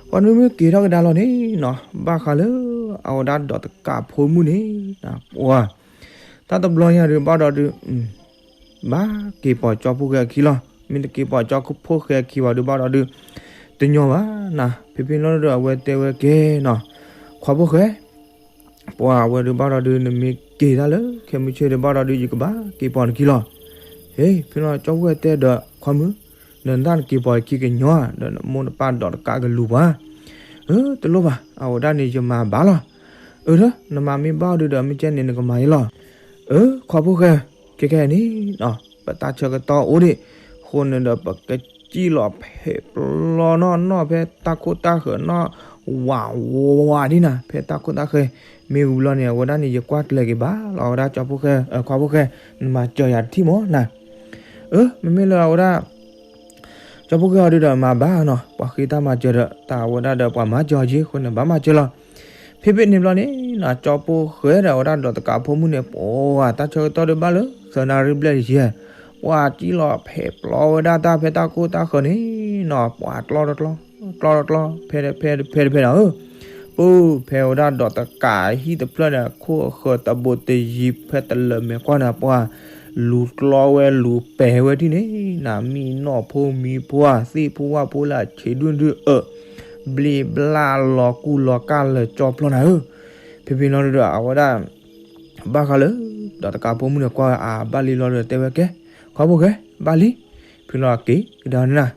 ပှၤနွံမုၣ်က့ၤထီၣ်ကဒါလီၤန့ၣ်နီၤ, ဘၣ်ဃးလၢအဝဲဒၣ်ဒီးတကးဖိမုၣ်န့ၣ်နီၤ, ပှၤ တၢ်တဘျီညါဒုးဘၣ်ဒီးဒုး ဘၣ်က့ၤပိာ်ကၠီဖိၣ်ဃဲအခံလီၤ. မ့ၢ်တက့ၤပိာ်ကၠီဖိၣ်ဃဲအခံဘၣ်ဒုးဘၣ်ဒီးဒုး တညီဘၣ်နီၤ. ဖဲဖဲလီၤဒီးအဝဲတဲဝဲကဲနီၤ, ခွါဖိၣ်ဃဲ, ပှၤဝဲဒုးဘၣ်ဒီးဒုး နမ့ၢ်က့ၤတၢ်လၢခဲမုၢ်ဆ့ၣ်ဒုးဘၣ်ဒီးဒုး ယကဘၣ်က့ၤပိာ်နခံလီၤ. ဟ့ၣ် ဖဲလီၤကၠီဖိၣ်ဃဲတဲဒီး ခွါမုၣ်, နတၢ်နက့ၤပိာ်ခံကညီဧါ, ဒီးနမိၢ်နပၢ်ဒီးတကးကလူၤပှၤ. အၢ တလိၣ်ဘၣ်, အဝဲဒၣ်န့ၣ်ယမၤဘၣ်လီၤ. အၢ နမၤမ့ၢ်ဘၣ်ဒုးဒီး မ့ၢ်ကဲန့ၣ်နကမၤယဲလီၤ. အၢ ခွါဖိၣ်ဃဲ, ခဲခဲအံၤန့ၣ်နီၤ ပတၢ်ဆၢကတီၢ်အိၣ်ဒံး, အဃိန့ၣ်ဒီး ပကစံၣ်လီၤဖဲးပျီနီၢ်နီၢ် ဖဲတၢ်ခိၣ်တၢ်ဃၢၤနီၢ် ဝးဝးဒ်နၤ ဖဲတၢ်ခိၣ်တၢ်ဃၢၤ, မ့ၢ်ဝံၤလီၤန့ၣ် အဝဲဒၣ်န့ၣ် ယကွၢ်ကျဲၤက့ၤဘၣ်လီၤ. အဝဲဒၣ်ကၠီဖိၣ်ဃဲ, ခွါဖိၣ်ဃဲ, နမၤစၢၤယၤတထံၣ်မးနၤ. အၢ မ့မ့ၢ်လၢအဝဲဒၣ် ကၠီဖိၣ်ဃဲအီၤဒုးဒီးမၤဘၣ်နီၤ, ပှၤဃ့တၢ်မၤစၢၤဒီး တၢ်အဝဲဒၣ်ဒီးပှၤမၤစၢၤအီၤက့ အဃိန့ၣ် ဘၣ်မၤစၢၤလီၤ. ဖဲဖဲန့ၣ်ဘျီန့ၣ်နီၤ ကၠီဖိၣ်ဃဲဒီးအဝဲဒၣ်ဒီးတကးဖိမုၣ်န့ၣ် ပှၤတၢ်ဆၢကတီၢ်ဒုးဘၣ်လၢ သၢနၣ်ရံၣ်ဘျဲၣ်တယဲၢ်, ပှၤစံၣ်လီၤဖဲးပျီဝဲဒၣ်တၢ်ဖဲတၢ်ခိၣ်တၢ်ဃၢၤန့ၣ်နီၤ ပှၤကျီတကျီ, ကျီတကျီ, ဖဲ ဖဲ ဖဲတဖဲဒီးဧၢ ပူၤ ဖဲဝဲဒၣ်ဒီးတကးဟံၣ်တဖျၢၣ်န့ၣ် အခိၣ်အဃၢၤတဘိးတယံၤ ဖဲတလၢာ်မဲာ်ကွၢ်န့ၣ် ပှၤ လူၤကျီဝဲလူၤပဲာ်ဝဲဒ်န့ၣ်နီၤ မံနီၣ်ဖိမံဖိဧါ သ့ၣ်ဖိဝၣ်ဖိလၢအဆံးဒုၣ်ဒုၣ်အၢၣ် ဘျ့ဘျၣ်လီၤကူလီၤကၢ်လၢာ်ကၠီပျီနၤဧၢ. ဖဲဖဲလီၤဒီးအဝဲဒၣ် ဘၣ်ဃးလၢ ဒီးတကးဖိမုၣ်န့ၣ် ကွၢ်ဝဲအဘၣ်လံလီၤဒီးတဲဝဲကဲ ခွါဖိၣ်ဃဲ ဘၣ်လံ. ဖဲလီၤက့ၤကဒါန့ၣ်နၤ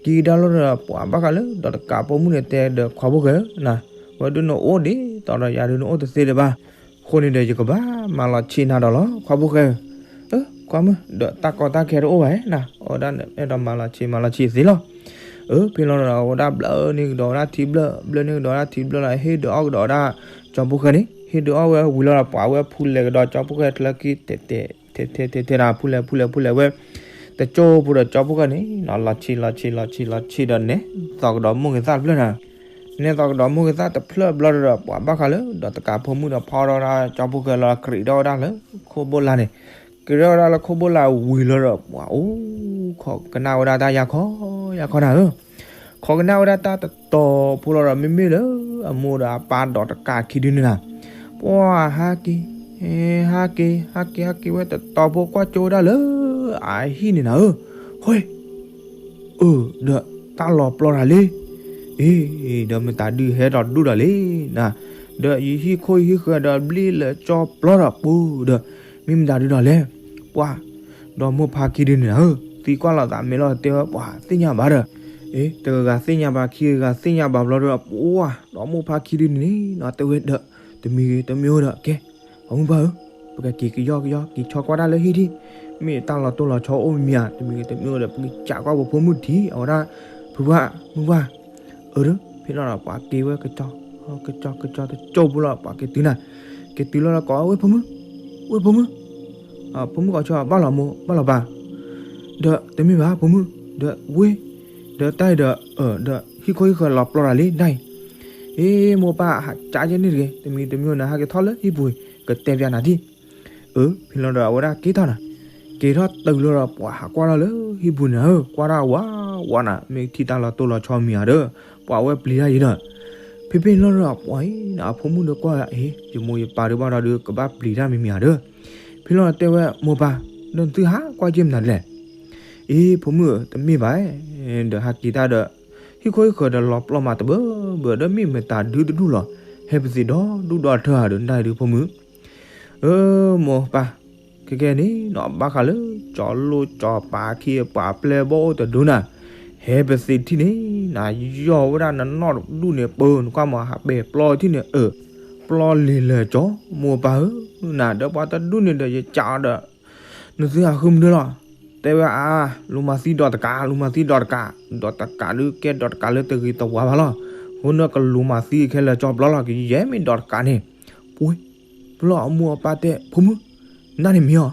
က့ၤကဒါလီၤဒီး ပှၤဘၣ်ဃးလၢ ဒီးတကးဖိမုၣ်န့ၣ်တဲဒီး ခွါဖိၣ်ဃဲဧၢနၤ, ဝဲဒုးနအိၣ်ဒ်သိးဒီးယၤဒုးနအိၣ်တသ့လၢၤဘၣ်. အဃိန့ၣ်ဒီး ယကဘၣ်မၤလီၤဆံးနၤဒီးလီၤ ခွါဖိၣ်ဃဲဧၢ. အၢ ခွါမုၣ် ဒီးတၢ်ကီတၢ်ခဲတအိၣ်ဘၣ်ဧါနၤ, အဝဲဒၣ်အဲၣ်ဒိးမၤလီၤဆံးမၤလီၤဆံးသ့လီၤ. အၢ ဖဲလီၤဒီး အဝဲဒၣ်ဘျၢန့ၢ်ကဒီးဝဲဒၣ်ထံဘျၢၣ် ဘျၢန့ၢ်ကဒီးဝဲဒၣ်ထံဘျၢၣ်လီၤ ဟ့ၣ်ဒုးအီၣ်ကဒီးဝဲဒၣ် ကၠီဖိၣ်ဃဲန့ၣ် ဟ့ၣ်ဒုးအီၣ်ဝဲဝံၤလီၤဒီး ပှၤဝဲဖူလဲၤကဒီးကၠီဖိၣ်ဃဲချၢခံ တဲတဲတဲတဲတဲဒီး ဖူလဲၤဖူလဲၤဖူလဲၤဝဲ တကၠိဖိဒီးကၠီဖိၣ်ဃဲန့ၣ်နီၤ လီၤဆံးလီၤဆံးလီၤဆံးလီၤဆံးဒီးနဲသိးကဒီးမိၢ်ဂ့ၤသၣ်တဖျၢၣ်နၤ. နဲသိးကဒီးမိၢ်ဂ့ၤသၣ်တဖျၢၣ်ဘျီဒီး ပှၤဘၣ်ဃးလၢ ဒီးတကးဖိမုၣ်ဒီးဖီဒီးဝဲဒၣ်ကၠီဖိၣ်ဃဲလီၤ ကရံးဒီးဝဲဒၣ်လၢခိၣ်ဘိလါန့ၣ်, ကရံးဒီးဝဲဒၣ်လၢခိၣ်ဘိလါဝံၤလီၤဒီး ပှၤအိၣ်ခိးကနၣ်ဝဲဒၣ်တၢ်ယါခီယါခီနၤဧၢ. ခိးကနၣ်ဝဲဒၣ်တၢ်တတီၤဖိလီၤဒီး မ့မ့ၢ်လၢအမိၢ်ဒီးအပၢ်ဒီးတကးခံဒုန့ၣ်နၤ, ပှၤဟးက့ၤ ဟဲဟးက့ၤ ဟးက့ၤဟးက့ၤဝဲတတီၤဖိကွၢ်ကၠိဝဲဒၣ်လၢအဟံၣ်န့ၣ်နၤဧၢ, ဟဲ အၢ ဒီးတၢ်လီၤပျီတၢ်လံ, အ့ ဒီးမတၤဒုးဟဲဒီးဒူၣ်ဒီးလံနၤ, ဒီးယဟံၣ်ခိၣ်ယဟံၣ်ဃၢၤဒီးဘျ့လၢာ်ကၠီပျီဒီးပူၤဒီး မ့ၢ်မတၤဒုးဒီးလဲၣ်, ပှၤ ဒီးမိၢ်ဖါခံဒုန့ၣ်နၤဧၢ, သံကွၢ်လိာ်သးမဲာ်လီၤတဲဝဲပှၤသ့ၣ်ညါဘၣ်ဒီး, အ့ တဂၤဂၤသ့ၣ်ညါဘၣ် ခံဂၤဂၤသ့ၣ်ညါဘၣ်ဘျီဒီး ပှၤ ဒီးမိၢ်ဖါခံဒုန့ၣ်နီၤ တဲဝဲဒီး တမံၤဂ့ၤတမံၤအိၣ်ဒီး ကဲ အမိၢ်ပၢ်ဧၢ, ပကက့ၤကယီကယီ က့ၤဆီကွၢ်တၢ်လၢဟံၣ်ထံၣ်, မ့ၢ်တၢ်လီၤတိၢ်လီၤဆီအိၣ်မံၤဧါ, တမံၤဂ့ၤတမံၤအိၣ်ဒီး ပကစးကွၢ်ပဖိမုၣ်ထံ အဝဲဒၣ်, ဖုဘၣ် မုၢ်ဘၣ်, အၢ ဖဲလီၤဒီးပှၤက့ၤဝဲကစီ ကစီကစီတကၠိဖိလီၤ ပှၤက့ၤတုၤနၤ, က့ၤတုၤလီၤဒီးကိးဝဲဖိမုၣ်, ဝဲဖိမုၣ်, ဖိမုၣ်ကီးဆီ ဘၣ်လီၤမိၢ် ဘၣ်လီၤပၢ်, ဒီးတမ့ၢ်ဘၣ်ဖိမုၣ်, ဒီးဝဲ, ဒီးတၢ်အံၤဒီး, ဒီးဟံၣ်ခိၣ်ဟံၣ်ဃၢၤလီၤပျီတၢ်လံ နၤအံၤ, အ့ မိၢ်ပၢ်ဟးကၠါကဲန့ၣ်တဂ့ၤ, တမံၤတမံၤန့ၣ် ဟဲက့ၤထီၣ်လၢဟံၣ်ပူၤ ကတဲပျးနၤထံၣ် အၢ ဖဲလီၤဒီးအဝဲဒၣ်က့ၤထီၣ်နၤ, က့ၤထီၣ်တုၤလီၤဒီးပှၤဟးကွၢ်ထီၣ်လၢဟံၣ်ပူၤန့ၣ်ဧၢ, ကွၢ်ထီၣ်ဝးဝးနၤ မ့ၢ်ထံၣ်တၢ်လီၤတိၢ်လီၤဆီမံၤဧါဒီး, ပှၤဝဲပျံၤတၢ်ယံၤဒီး, ဖဲဖဲလီၤဒီးပှၤအံၤ အဖိမုၣ်ဒီးကွၢ်အ့ ယမိၢ်ယပၢ်ဒီးဘၣ်ဒီးဒုး ကဘၣ်ပျံၤတၢ်မံၤမံၤဧါဒီး, ဖဲလီၤတဲဝဲမိၢ်ပၢ်, ဒီးနသုဟးကွၢ်က့ၤမနုၤလဲၣ် အ့ ဖိမုၣ်ဧၢ တမ့ၢ်ဘၣ်, ဒီးဟးက့ၤတၢ်ဒီး, ဟံၣ်ခိၣ်ဟံၣ်ဃၢၤဒီးလီၤပျီမးတဘၢဘၢဒီး မ့ၢ်မတၤဒုတဒူၣ်လီၤ, ဟဲပသ့ၣ်ဒီဒူၣ်ဒီထၢဧါဒီး နၤအံၤဒုးဖိမုၣ်, အၢ မိၢ်ပၢ်, ခဲကဲန့ၣ်နီၤ ဘၣ်ဃးလၢ ကၠီလိၣ်ကၠီပၤခံ ပှၤပျဲၢ်ဘီၣ်အိၣ်တဒိနၤ, ဟဲပသ့ၣ်ထံၣ်န့ၣ် နၤယီၢ်ဝဲဒၣ်နနီၢ်တဒူၣ်န့ၣ် ပၢနကွၢ်မး ဟးပဲာ်ပျီထံၣ်န့ၣ် အၢ ပျီလံၤလၢာ်ကၠီ, မိၢ်ပၢ်ဧၢ, နၤဒီးပှၤတဒူၣ်န့ၣ်ဒီး ယကးအီၤဒီး နသုဟးဃုမနုၤလီၤ, တဲဝဲအါ, လူၤမၤသံဒီးတကး လူၤမၤသံဒီးတကး, ဒီးတကးဒုးကဲဒီးတကးလၢတဂ့ၤတဝါဘၣ်လီၤ, အဃိန့ၣ်ကလူၤမၤသံခဲလၢာ်ကၠီပျီလီၤ ကယဲၢ်မ့ၢ်ဒီးတကးန့ၣ်, ပှ့ၤ, ဖဲလီၤအမိၢ်အပၢ်တဲ ဖိမုၣ်, နၤန့ၣ်မ့ၢ်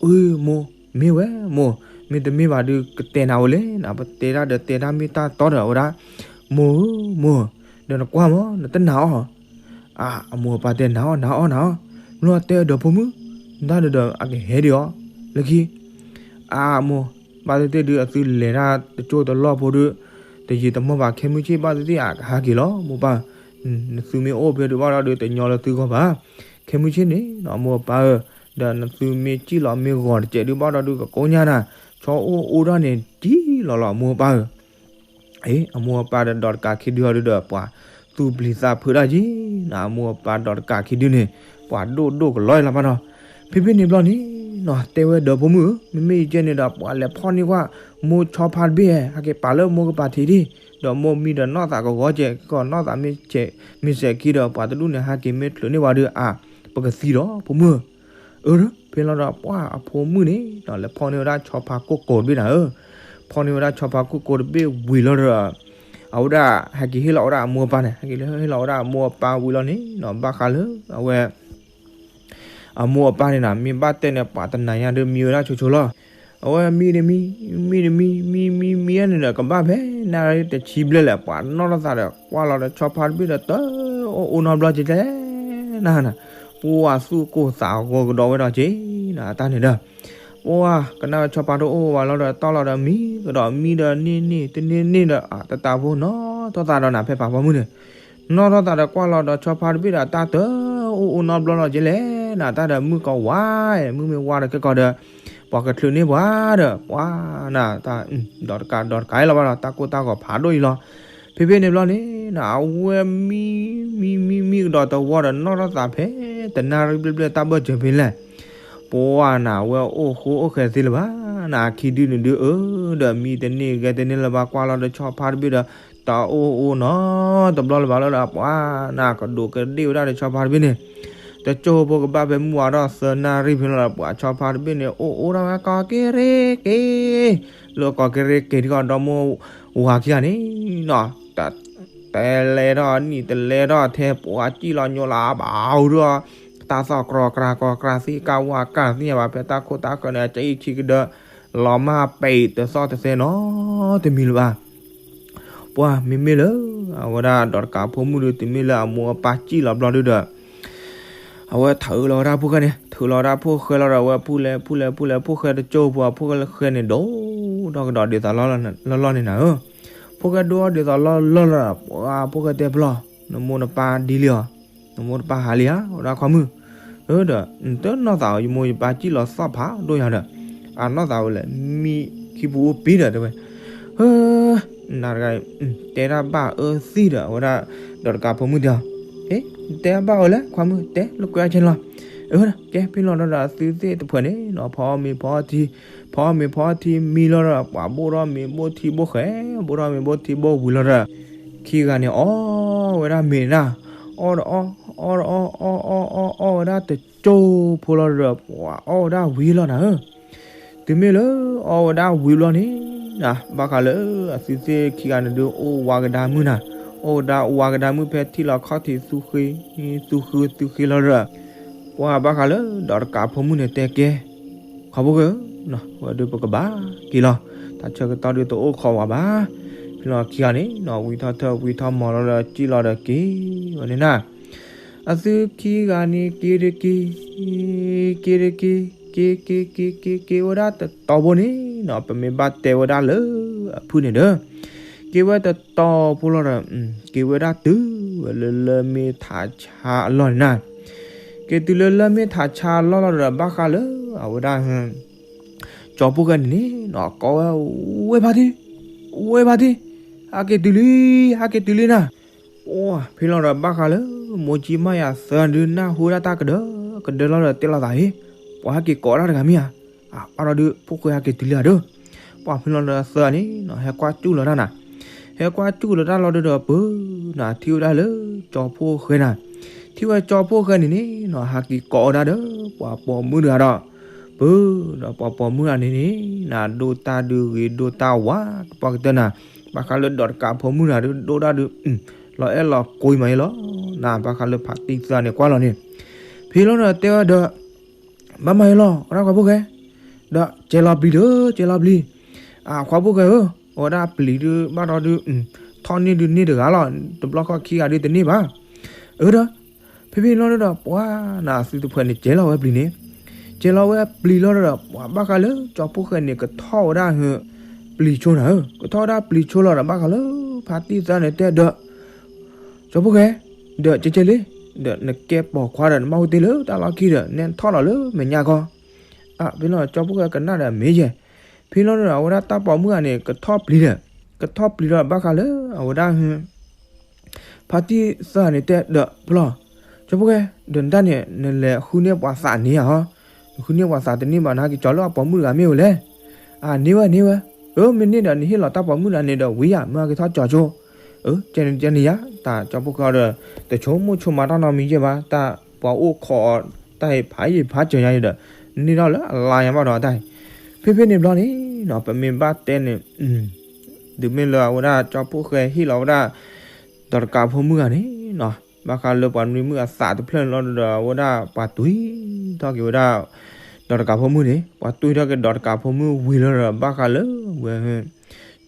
အီၤ အၢ မိၢ်, မ့ၢ်ဝဲမိၢ်, မ့တမ့ၢ်ဘၣ်ဒုးကတဲနၤဝဲလဲၣ်နၤ, ပတဲတၢ်ဒီးတဲတၢ်မ့ၢ်တၢ်တီဒီးဝဲဒၣ်, မိၢ်ဧၢ မိၢ်, ဒီးနကွၢ်မး နတနာ်အီၤ, အၢ အမိၢ်အပၢ်တဲနၤအီၤ နၤအီၤ နၤအီၤ, မ့ၢ်လီၤတဲဒီးဖိမုၣ်, နတၢ်ဒီးဒီးအကဟဲဒံးအီၤ, လၢခံ အမိၢ်, ဘၣ်သ့ၣ်သ့ၣ်ဒုးအသုလဲၤတၢ်တကၠိၢ်တလီၢ်ဖိဒုး, တယံာ်တမီၢ်ဘၣ် ခဲမုၢ်ဆ့ၣ်ဘၣ်သ့ၣ်သ့ၣ်အကဟဲက့ၤလီၤ မိၢ်ပၢ်. နသုမ့ၢ်အိၣ်ဖဲဒုးဘၣ်ဒီးဒုးတညီလၢသုဂီၢ်ဘၣ်. ခဲမုၢ်ဆ့ၣ်န့ၣ် အမိၢ်အပၢ်ဧၢ, ဒီးနသုမ့ၢ်စံၣ်လီၤမ့ၢ်ဂီၤတစဲးဒုးဘၣ်ဒီးဒုးကကိညၢ်နၤ, ဆီအိၣ်အိၣ်ထီၣ်န့ၣ်တံၢ်လီၤလီၤ အမိၢ်အပၢ်ဧၢ. အ့ အမိၢ်အပၢ်ဒီးဒီးတကးခံဒုအီၤဒုးဒီး ပှၤသူၣ်ပျံၤသးဖုးတၢ်က့ၤနၤ, အမိၢ်အပၢ်ဒီးတကးခံဒုန့ၣ် ပှၤဒိၣ်ဒိၣ်ကလီလီၤဘၣ်နီၤ. ဖဲဖဲန့ၣ်ဘျီန့ၣ်နီၤ တဲဝဲဒီးဖိမုၣ်ဧၢ, မ့မ့ၢ်ယကဲန့ၣ်ဒီး ပှၤလဲၤဖီၣ်န့ၢ်ကွၢ် မိၢ်ဆီဖါတဘ့ၣ်ဧါ, ဟဲက့ၤပာ်လၢမိၢ်ကပၤထံးဒံး, ဒီးမိၢ်မံဒီးနီၢ်သးကဂီၤကဲး, ကီးနီၢ်သးမ့ၢ်ဆဲး, မ့ၢ်စဲးခံဒီး ပှၤတဒူၣ်န့ၣ် ဟဲက့ၤမ့ၢ်ချုးန့ၢ်ဝဲဒုးအါ, ပကသံဒီးဖိမုၣ်ဧၢ. အၢ ဖဲလီၤဒီးပှၤအဖိမုၣ်န့ၣ်နီၤ လဲၤဖီၣ်န့ၢ်ဝဲဒၣ်ဆီဖါကိၢ်ကိးတဘ့ၣ်နၤဧၢ. ဖီၣ်န့ၢ်ဝဲဒၣ်ဆီဖါကိၢ်ကိးတဘ့ၣ်ဝံၤလီၤဒီး အဝဲဒၣ်ဟဲက့ၤဟ့ၣ်လီၤဝဲဒၣ်အမိၢ်အပၢ်န့ၣ်, ဟဲက့ၤဟ့ၣ်လီၤဝဲဒၣ်အမိၢ်အပၢ်ဝံၤလီၤန့ၣ်နီၤ ဘၣ်ဃးလၢအဝဲ အမိၢ်အပၢ်န့ၣ်နီၤ မ့ၢ်ဘၣ်တဲန့ၣ် ပှၤတနၤညါဒုးမံဝဲဒၣ်ဆိဆိလီၤ. အဝဲမံတမံ, မံတမံ, မံမံမံန့ၣ်ဒီး ကဘၣ်ဖဲနၣ်ရံၣ်တဆံဘျဲၣ်လဲၣ် ပှၤနီၢ်ထီၣ်သးဒီး ကွၢ်လီၤဒီးဆီဖါတဘ့ၣ်ဒီး တၢ်အိၣ်အိၣ်နီတဘျီကဲလဲၣ် နၤနၤ, ပှၤသူၣ်ကိၢ်သးဂီၤကဒီးဝဲဒီးက့ၤနၤ အတၢ်န့ၣ်ဒီး ပှၤကနၣ်ဝဲဆီဖါတအိၣ်ဝဲလီၤဒီး တီၢ်လီၤဒီးမံကဒီး မံဒီးန့ၢ်န့ၢ်တန့ၢ်န့ၢ်ဒီး အတၢ်တၢ်ဖိနီၢ်ထီၣ်သးဒီးနၤ ဖဲဖးဖီမုၢ်န့ၣ် နီၢ်ထီၣ်သးဒီးကွၢ်လီၤဒီးဆီဖါတဘ့ၣ်ဒီး တၢ်တအိၣ်အိၣ်နီတဘျီလီၤက့လဲၣ်နၤ တၢ်ဒီးမုၢ်ကဝါ, မုၢ်မ့ၢ်ဝါဒီးခဲကီးဒီး ပှၤကချုးန့ၢ်ပှၤဒီး ပှၤနၤ တၢ်ဒီးတကးဒီးတကးလီၤဘၣ်ဒီး တၢ်ကိၢ်တၢ်ဂီၤဖးဒိၣ်အံၤလီၤ. ဖဲဖဲန့ၣ်ဘျီန့ၣ်နၤ အဝဲမံ မံမံမံကဒီးတဝီဒီး နီၢ်ထီၣ်သးဖဲတနၣ်ရံၣ်ဘျဲၣ်ဘျဲၣ်တၢ်ဘၢၣ်စၢၤဖဲလဲၣ် ပှၤနၤ အဝဲအိၣ်ဃိအိၣ်ဃဲသ့လၢၤဘၣ်နၤ အခံဒုန့ၣ်ဒုးအၢ ဒီးမံတန့ၢ်ဂဲၤတန့ၢ်လၢၤဘၣ် ကွၢ်လီၤဒီးဆီဖါတဘ့ၣ်ဒီး တၢ်အိၣ်အိၣ်နီတဘျီလၢၤဘၣ်လီၤဒီး ပှၤနၤ ကဒိးကဒ့ၣ်ဝဲဒၣ်ဒီးဆီဖါတဘ့ၣ်န့ၣ် တကၠိဖိကဘၣ်ဖဲမုၢ်ဝါထီၣ်သၢနၣ်ရံၣ်ဖဲလီၤဒီး ပှၤဆီဖါတဘ့ၣ်န့ၣ် အိၣ်အိၣ်ထီၣ်ဝဲကီးက့ရ့က့ၤ လၢကီးက့ရ့က့ၤ ထံကီၢ်ဒီမိၢ်ဝၤခံဂၤန့ၣ်နီၤ တလဲထီၣ်နံၣ်တလဲထီၣ်ထဲ ပှၤစံၣ်လီၤညိလီၤ ဘၣ်အူဒိၣ် တၢ်သီၣ်ကြီကြီကြီ သံကၢ်ဝါကၢ်သ့ၣ်ညါဘၣ် ဖဲတၢ်ခိၣ်တၢ်ဃၢၤန့ၣ် အကံအံၤခံကဒၢ လီၤမၢ်ပဲာ်တသီၣ်တသဲနီတမံၤလၢၤဘၣ်. ပှၤမ့မ့ၢ်လၢ အဝဲဒၣ်ဒီးတကးဖိမုၣ်ဒုး တုၤမ့ၢ်လၢအမိၢ်အပၢ်စံၣ်လီၤဘျီဒုဒီး အဝဲထုးလီၤဝဲဒၣ်ဖိၣ်ဃဲန့ၣ် ထုးလီၤဝဲဒၣ်ဖိၣ်ဃဲလီၤဒီး အဝဲပူၤလဲၤပူၤလဲၤပူၤလဲၤ ဖိၣ်ဃဲတကၠိဖိ ဖိၣ်ဃဲန့ၣ် ဒိၣ်ထီၣ်ကဒီးဒ်သိးလီၢ်လီၢ်န့ၣ်နၤဧၢ. ဖိၣ်ဃဲဒိၣ်ထီၣ်ဒ်သိးလီၢ်လီၢ်လီၤဒီး ပှၤဖိၣ်ဃဲတဲပျီ နမိၢ်နပၢ်ဒ်လံဧါ, နမိၢ်နပၢ်ဟးလံဧါ ဝဲဒၣ်ခွါမုၣ်. အၢ ဒီး တနီၢ်သးဧၢ ယမိၢ်ယပၢ်စံၣ်လီၤသီၣ်ဖးဒိၣ်ညါဒီး အနီၢ်သးဝဲလဲၣ် မံခံပူၤအိၣ်ပံၤဒီးတဲဝဲ ဟၢ နၤတဂၤ တဲတၢ်ဘၣ်အၢသံဒီး အဝဲဒၣ်ဒီးတကးဖိမုၣ်တဲအီၤ, ဟ့ တဲတၢ်ဘၣ်အၢလဲၣ် ခွါမုၣ် တဲလိာ်ကွဲအီၤကဲန့ၣ်လီၤ. အၢ ကဲ ဖဲလီၤဒီး အသုသ့ၣ်တဖုန့ၣ်နီၤ ဖီမ့ၤဖီထံ ဖီမ့ၤဖီထံမံလီၤဒီး ပှၤဘိၣ်ထီၣ်မ့ၤဘိၣ်ထံဘိၣ်ဃဲ ဘိၣ်ထီၣ်မ့ၤဘိၣ်ထံဘိၣ်ဝံၤလီၤဒီး ခံဂၤန့ၣ် အီဝဲဒၣ်မ့ၤနၤ အီဒီးအီ အီဒီးအီ အီအီအီအီ အီဝဲဒၣ်တကၠိဖိလီၤဒီး ပှၤအီဝဲဒၣ်ဝံၤလီၤနၤဧၢ. တုၤမ့ၢ်လၢအီဝဲဒၣ်ဝံၤဘျီန့ၣ်နၤ ဘၣ်ဃးလၢအသုသ့ၣ်ခံဂၤန့ၣ်ဒုး အိၣ်ဝးကဒါမုၢ်နၤ အိၣ်ဝဲဒၣ်ဝးကဒါမုၢ်ဖဲထံၣ်လီၤခီၣ်ထံးသူဃ့ သူဃုသူဃ့လီၤဒီး ပှၤဘၣ်ဃးလၢဒီးတကးဖိမုၣ်န့ၣ်တဲကဲ ခွါဖိၣ်ဃဲဧၢ ဝဲဒုးပကဘၣ်က့ၤလီၤ တၢ်ဆၢကတီၢ်ဒုးတအိၣ်ခိးဝဲဘၣ်. ဖဲလီၤခံဂၤန့ၣ်နီၤ ဝံထီၣ်ထၢၣ်ဝံထီၣ်မီၤလီၤဒီး စံၣ်လီၤဒီးက့ၤဝဲန့ၣ်နၤ အသုခံဂၤန့ၣ် က့ၤတက့ၤ က့ၤတက့ၤ က့ၤက့ၤက့ၤက့ၤက့ၤဝဲဒၣ်တတီၤဖိန့ၣ်နီၤ ပမ့ၢ်ဘၣ်တဲဝဲဒၣ်လၢအဖုၣ်န့ၣ်ဒီး က့ၤဝဲတတီၤဖိလီၤဒီး က့ၤဝဲဒၣ်တုၤဝဲလၢလၢၢ်မ့ၢ်ထးဆါအလီၢ်န့ၣ်နၤ က့ၤတုၤလၢလၢၢ်မ့ၢ်ထးဆါအလီၢ်လီၤဒီး ဘၣ်ဃးလၢအဝဲဒၣ် ကၠီဖိၣ်ဃဲန့ၣ်န့ၣ်နီၤ ကိးဝဲ ဝဲဖါတံၢ် ဝဲဖါတံၢ် ဟဲက့ၤတုၤလံ ဟဲက့ၤတုၤလံနၤ. အိ ဖဲလီၤဒီးဘၣ်ဃးလၢ မိၢ်ကၠံမါယၤသၢဒုး နၢ်ဟူဝဲဒၣ်တၢ်ကဒၢကဒၢလီၤဒီး တဲလိာ်သးအံၤ ပှၤဟဲက့ၤကိးတၢ်တဂၤမ့ၢ်ဧါ. အါ အါဒီးဒုး ဖိၣ်ဃဲဟဲက့ၤတုၤလံဧါဒီး ပှၤဖဲလီၤဒီးသၢဂၤန့ၣ်နီၤ ဟဲကွၢ်စူၣ်လီၤတၢ်နၤ ဟဲကွၢ်စူၣ်လီၤတၢ်လီၤဒုးဒီး ပၢၤနၤ ထံၣ်ဝဲဒၣ်လၢကၠီဖိၣ်ဃဲနၤ ထံၣ်ဝဲကၠီဖိၣ်ဃဲန့ၣ်န့ၣ်နီၤ ဟဲက့ၤကိးဝဲဒၣ်ဒီး ပှၤပိာ်မုၣ်တဂၤဒီး ပၢၤဒီးပှၤပိာ်မုၣ်တဂၤန့ၣ်န့ၣ် နၤဒိၣ်တၢ်ဒုးဂ့ၤဒိၣ်တၢ်ဝါ တပှၢ်ကတၢၢ်နၤ ဘၣ်ဃးလၢဒီးတကးဖိမုၣ်တဂၤဒုး ဒိၣ်တၢ်ဒုး လီၤအဲၣ်လီၤကွံမးအံၤလီၤ နၤ ဘၣ်ဃးလၢဖးတံၢ်သၢဂၤန့ၣ်ကွၢ်လီၤန့ၣ် ဖဲလီၤဒီးတဲဝဲဒီး ဘၣ်မၤအံၤလီၤ ဝဲဒၣ်ခွါဖိၣ်ဃဲ ဒီးကဲလီၤပျံၤဒီး ကဲလီၤပျံၤ အခွါဖိၣ်ဃဲဧၢ အဝဲဒၣ်ပျံၤဒုး ဘၣ်ဒီးဒုး ထီၣ်န့ၢ်ဒုးန့ၢ်တဂၤလီၤ တဘျီဃီခံဂၤဒုးတန့ၢ်ဘၣ် အၢဒီး ဖဲဖဲလီၤဒီး ပှၤနၤ အသုတဖုန့ၣ် ကဲလီၤဝဲပျံၤန့ၣ် ကဲလီၤဝဲပျံၤလီၤဒီး ပှၤဘၣ်ဃးလၢကၠီဖှိၣ်ဃဲန့ၣ် ကထီၣ်ဝဲဒၣ်ဟ ပျံၤဆိနၤဧၢ, ကထီၣ်ဝဲဒၣ်ပျံၤဆိလီၤဒီး ဘၣ်ဃးလၢဖါတံၢ်သၢန့ၣ်တဲဒီး ကၠီဖှိၣ်ဃဲ, ဒီးကဲကဲလံ, ဒီးနကဲပိာ်ခွါဒီး နဘၣ်ဟူတ့ၢ်လၢတၢ်လီၢ်ခံဒီး နဲနထီၣ်လီၤလၢမဲာ်ညါခီ, အဖဲလီၤကၠီဖှိၣ်ဃဲကနၣ်ဒီးမ့ၢ်ယဲၢ်, ဖဲလီၤဒီး အဝဲဒၣ်တၢ်ပိာ်မုၣ်ဂၤန့ၣ် ကထီၣ်ပျံၤဒီး, ကထီၣ်ပျံၤဒီးဘၣ်ဃးလၢအဝဲဒၣ်ဟ ဖါတံၢ်သၢန့ၣ်တဲဒီးဖဲလီၤ, ကၠီဖှိၣ်ဃဲ, ဒီးနတၢ်န့ၣ် နလဲၤဃုန့ၢ်ပှၤသးန့ၣ်ဧါ, နဃုန့ၢ်ပှၤသးတန့ၢ်ဘၣ် နဟဲက့ၤကၠီလၢအပိာ်မုၣ်တဂၤမ့ၢ်ဧိၤလဲၣ်, အန့ၢ်ဝဲန့ၢ်ဝဲ, အမ့ၢ်န့ၢ်ဒီး နဟ့ၣ်လီၤတၢ်ပိာ်မုၣ်တဂၤန့ၣ်ဒီးဝံၤယၤ မ့ၢ်ဟဲက့ၤထီၣ်ကၠီဆိ, ကဲန့ၣ်ကဲန့ၣ်ယၤ, တၢ်ကၠီဖှိၣ်ဃဲဒီး တဆိကမိၣ်ဆိကမးတၢ်နီတမံၤယဲၢ်ဘၣ်, တၢ်ပှၤအိၣ်ခိးအီၤ တၢ်အံၤဖးယံာ်ဖးစၢၤညါအံၤဒီး န့ၢ်ထီၣ်လၢအလါညါဘၣ်ဒီးတၢ်အံၤ, ဖဲဖဲန့ၣ်ဘျီန့ၣ်နီၤ ပမ့ၢ်ဘၣ်တဲန့ၣ် တုၤမ့ၢ်လၢအဝဲဒၣ်ကၠီဖှိၣ်ဃဲဟ့ၣ်လီၤဝဲဒၣ် ဒီးတကးဖိမုၣ်ဂၤန့ၣ်နီၤ, ဘၣ်ဃးလၢပှၤနွံမုၣ်အသးတဖျၢၣ်န့ၣ်လီၤဒီး အဝဲဒၣ်ပှၤတွံၢ်ထီၣ်က့ၤဝဲဒၣ် ဒီးတကးဖိမုၣ်န့ၣ်, ပှၤတွံၢ်ထီၣ်က့ၤဒီးတကးဖိမုၣ်ဝံၤလီၤဒီး ဘၣ်ဃးလၢဝဲ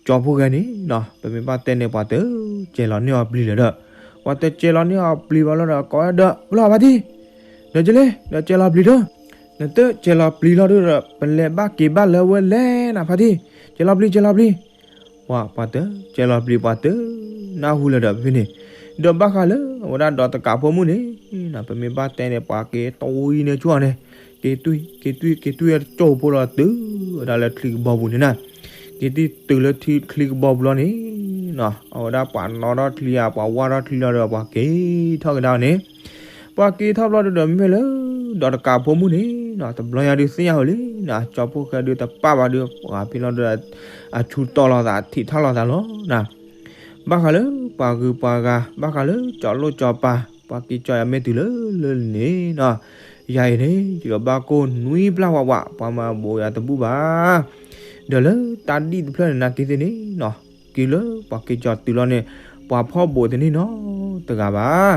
ကၠီဖှိၣ်ဃဲန့ၣ်နီၤ ပမ့ၢ်ဘၣ်တဲန့ၣ် ပှၤတကဲလီၤန့ၢ်အီၤပျံၤလၢၤဒီး, ပှၤတကဲလီၤန့ၢ်အီၤပျံၤဘၣ်လီၤဒီး ကိးဝဲဒီး ဖဲလီၤဖါတံၢ်, ဒီးကဲလံ, ဒီးကဲလီၤပျံၤဒီး, နတကဲလီၤပျံၤလီၤဒီး ပလဲၤဘၣ်က့ၤဘၣ်လၢဝဲလဲၣ်နၤဖါတံၢ်, ကဲလီၤပျံၤ ကဲလီၤပျံၤ ပှၤ ပှၤတကဲလီၤပျံၤ ပှၤတနၢ်ဟူလၢၤဒီးဖဲန့ၣ်, ဒီးဘၣ်ဃးလၢအဝဲဒၣ်ဒီးတကးဖိမုၣ်န့ၣ်နီၤ ပမ့ၢ်ဘၣ်တဲန့ၣ် ပှၤက့ၤတွံၢ်န့ၢ်ဆူၣ်အီၤန့ၣ်, က့ၤတွံၢ် က့ၤတွံၢ် က့ၤတွံၢ်ကၠိဖိလီၤတုၤဝဲဒၣ်လၢချံကဘီပူၤန့ၣ်နီၤ, က့ၤတွံၢ်တုၤလၢချံကဘီပူၤလီၤန့ၣ်နီၤ အဝဲဒၣ်ပှၤနီၣ်ထီၣ်ချံဧါ ပှၤဝၢ်ထီၣ်ချံလီၤဒီး ပှၤက့ၤထီၣ်ကဒါအီၤန့ၣ်, ပှၤက့ၤထီၣ်ဘျီဒီး မ့ၢ်လၢ ဒီးတကးဖိမုၣ်န့ၣ်နီၤ တဘျီညါဒုးသ့ၣ်ညါဝဲလံနီၤ ကၠီဖှိၣ်ဃဲဒုးတပာ်ဘၣ်ဒီး ပှၤဖဲလီၤဒီး အဆူၣ်တီၢ်လိာ်သး ထံးထီၣ်လိာ်သးလီၤနီၤ ဘၣ်ဃးလၢပှၤဂုၤပှၤဂၤ ဘၣ်ဃးလၢကၠီလိၣ်ကၠီပၤ ပှၤက့ၤကၠီယၤမ့ၢ်တုၤလၢလၢန့ၣ်နီၤ, ယၤအံၤန့ၣ် ယကဘၣ်ကိၢ်နွံပျၢ်ဝးဝး ပှၤမၤဘိးယၤတဘူၣ်ဘၣ်, ဒီးလၢတၢ်ဒံၣ်တဖျၢၣ်န့ၣ် နာ်က့သ့ၣ်န့ၣ်နီၤ, က့ၤလၢပှၤက့ၤကၠီတုၤလီၤန့ၣ် ပှၤဖီၣ်ဘိးတန့ၢ်နီတဂၤဘၣ်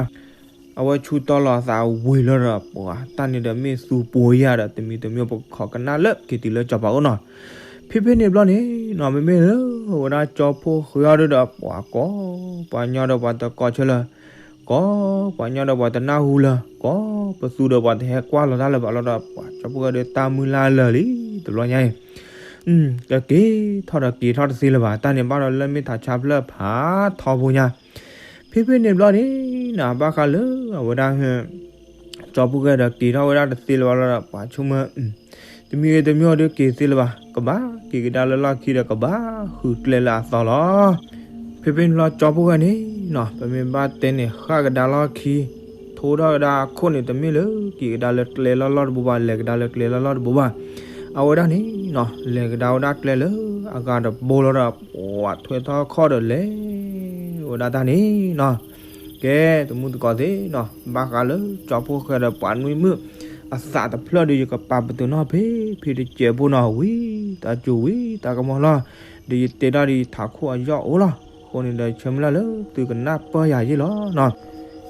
အဝဲဆူၣ်တီၢ်လိာ်သးဝံၤလီၤဒီး ပှၤတၢ်န့ၣ်ဒီးမ့ၢ်သူပှိၤယၤဒီး တမံၤတမံၤပကခိးကနၣ်လၢက့ၤတုၤလၢကၠီပၤအိၣ်နီၤ, ဖဲဖဲန့ၣ်ဘျီန့ၣ်နီၤ မ့မ့ၢ်လၢအဝဲဒၣ်ကၠီဖှိၣ်ဃဲအီၤဒီး ပှၤကိးပှၤညီဒီးပှၤတကိးဆၢလၢၤ, ကိးပှၤညီဒီးပှၤတနၢ်ဟူလၢၤ, ကိးပသူဒီးပှၤတဟဲကွၢ်လီၤတၢ်လၢၤဘၣ်လီၤဒီး ပှၤကၠီဖှိၣ်ဃဲဒီးတၢ်မုၢ်လၢ်လၢာ်လံ တဘျီညါအံၤ ကက့ၤထီၣ်ဒီးက့ၤထီၣ်တသ့လၢၤဘၣ် တၢ်န့ၣ်ဘၣ်ဒီးလၢမ့ၢ်ထးဆါဖျၢၣ်ဖးထီဖိညါ, ဖဲဖဲန့ၣ်ဘျီန့ၣ်နီၤ ဘၣ်ဃးလၢအဝဲဒၣ် ကၠီဖှိၣ်ဃဲဒီးက့ၤထီၣ်ဝဲဒၣ်တသ့လၢၤဘၣ်လီၤဒီး ပှၤဆိကမိၣ် တမံၤဂ့ၤတမံၤဂ့ၤဒီးက့ၤသ့လၢၤဘၣ် ကဘၣ်က့ၤကဒါလၢလီၢ်ခံဒီးကဘၣ်ဃုကျဲလၢအသီလီၤ. ဖဲဖဲန့ၣ်ဘျီကၠီဖှိၣ်ဃဲန့ၣ်နီၤ ပမ့ၢ်ဘၣ်တဲန့ၣ် ဃၣ်ကဒါလီၢ်ခံ ထိထီၣ်ကဒါအခိၣ်န့ၣ် တမ့ၢ်လၢက့ၤကဒါလၢကျဲလီၢ်လီၢ်တဘိဘၣ် လဲၤကဒါလၢကျဲလီၢ်လီၢ်တဘိဘၣ်. အဝဲဒၣ်န့ၣ်နီၤ လဲၤကဒါဝဲဒၣ်ကျဲလၢအဂၤတဘိလီၤဒီး ပှၤထွဲထီၣ်ခီၣ်ဒီးလဲၤဝဲဒၣ်တၢ်န့ၣ်နီၤ ကဲ တမူတကိးသ့ၣ်နီၤ ဘၣ်ဃးလၢကၠီဖှိၣ်ဃဲဒီးပှၤနွံမုၣ်အသးတဖျၢၣ်ဒီး ယကပာ်ပတုာ်နီၤဖဲ ဖဲတစဲးဖိနီၤ ဝံၤတၢ်စူၤဝံၤတၢ်ကမီၤလီၤ. ဒီးယတဲတၢ်ဒီးယထးခိၣ်အယီၣ်အိၣ်လီၤ. အဃိန့ၣ်ဒီး ယဆၢမုၢ်လၢ်လၢသုကနၢ်ပၢၢ်ယၤယ့ၣ်လီၤနီၤ.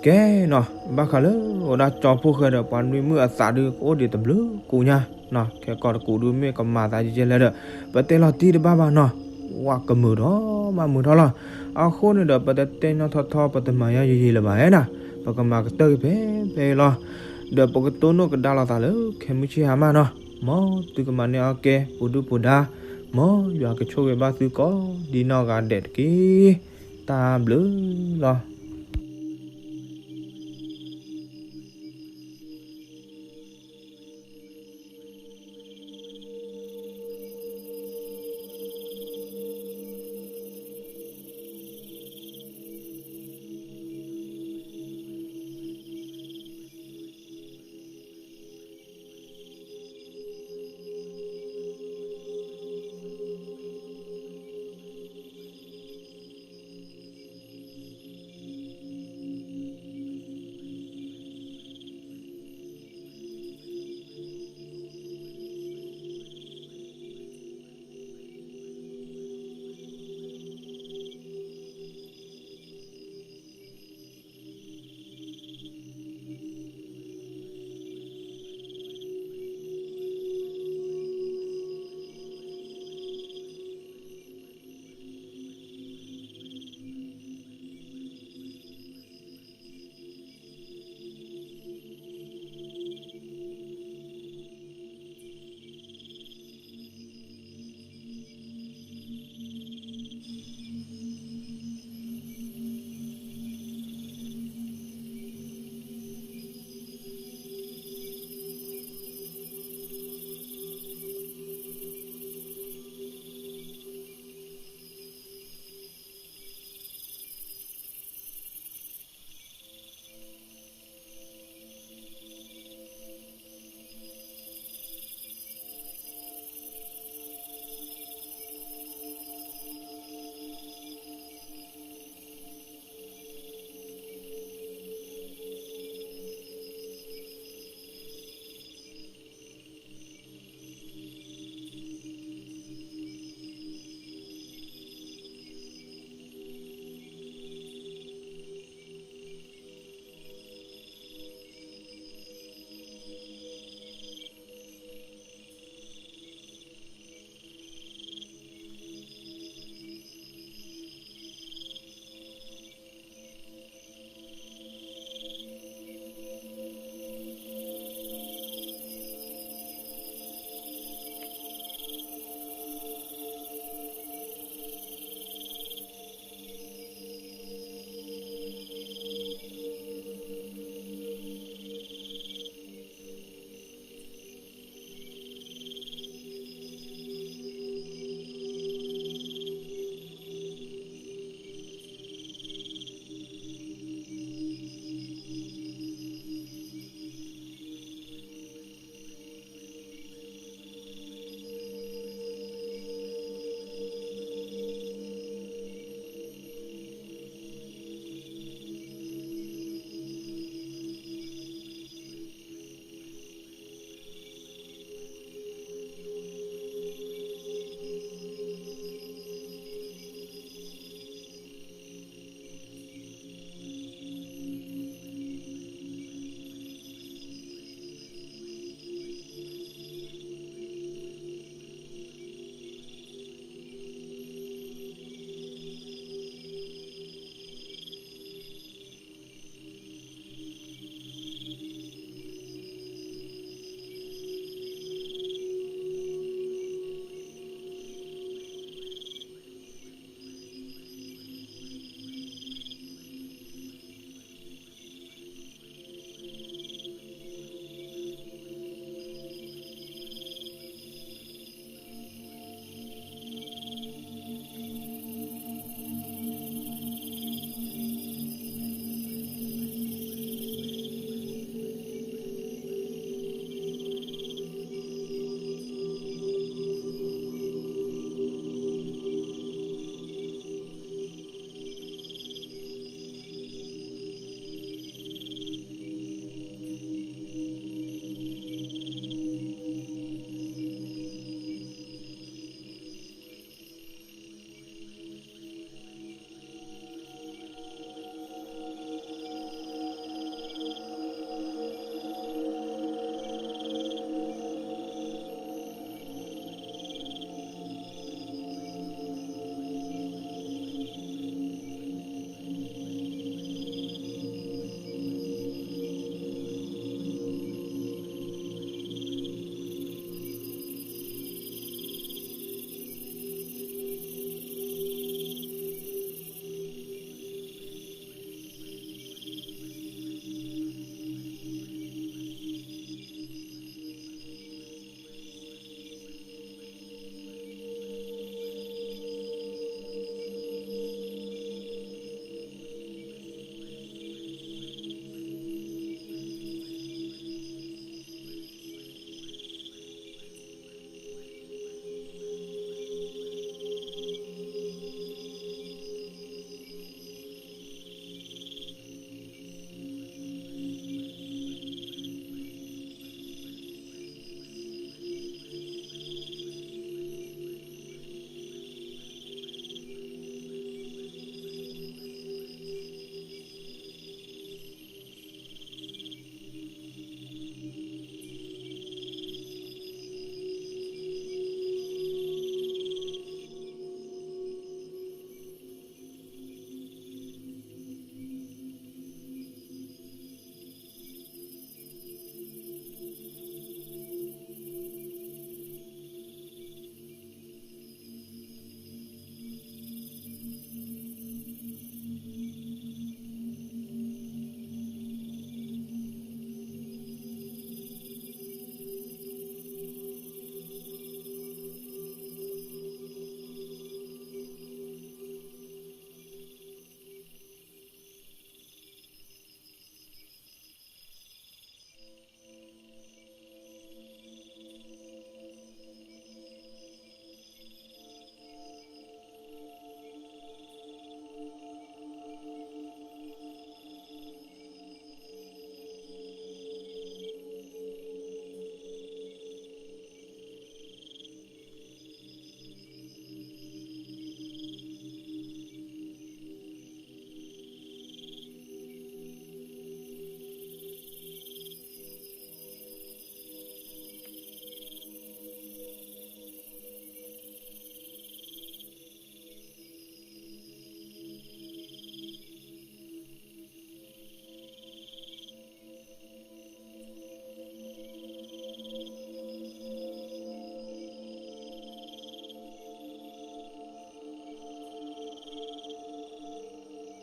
ကဲနီၤ ဘၣ်ဃးလၢအဝဲဒၣ်ကၠီဖှိၣ်ဃဲဒီးပှၤနွံမုၣ်အသးဒုး ကအိၣ်ဒံးတဘျုးကူညါနီၤ ခဲကိာ်တကူးဒုးမ့ၢ်ကမၤသးယဲၢ်လဲၣ်ဒီး ပတဲလီၤတံၢ်တဘၣ်ဘၣ်နီၤ ဝဲကမုာ်ထီၣ်မးမုာ်ထီၣ်လီၤ. အဃိန့ၣ်ဒီး ပတတဲနီၣ်ထီၣ်ထီ ပတမၤယါယံာ်ယံာ်လၢၤဘၣ်နီၤ ပကမၤကတၢၢ်က့ၤဖဲဖဲလီၤ. ဒီးပကတိၢ်နီၣ်ကဒါလိာ်သးလၢ ခဲမုၢ်ဆ့ၣ်ဟါမၢ်နီၤ မ်သုကမၤန့ၢ်အီၣ်ကဲ ပူၤဒုၣ်ပူၤဒါ မ်ယွၤကဆိၣ်ဂ့ၤဘၣ်သုကိးဒ်နီၢ်ဂၤဒဲးတက့ၢ်. တၢ်ဘျုးလီၤ.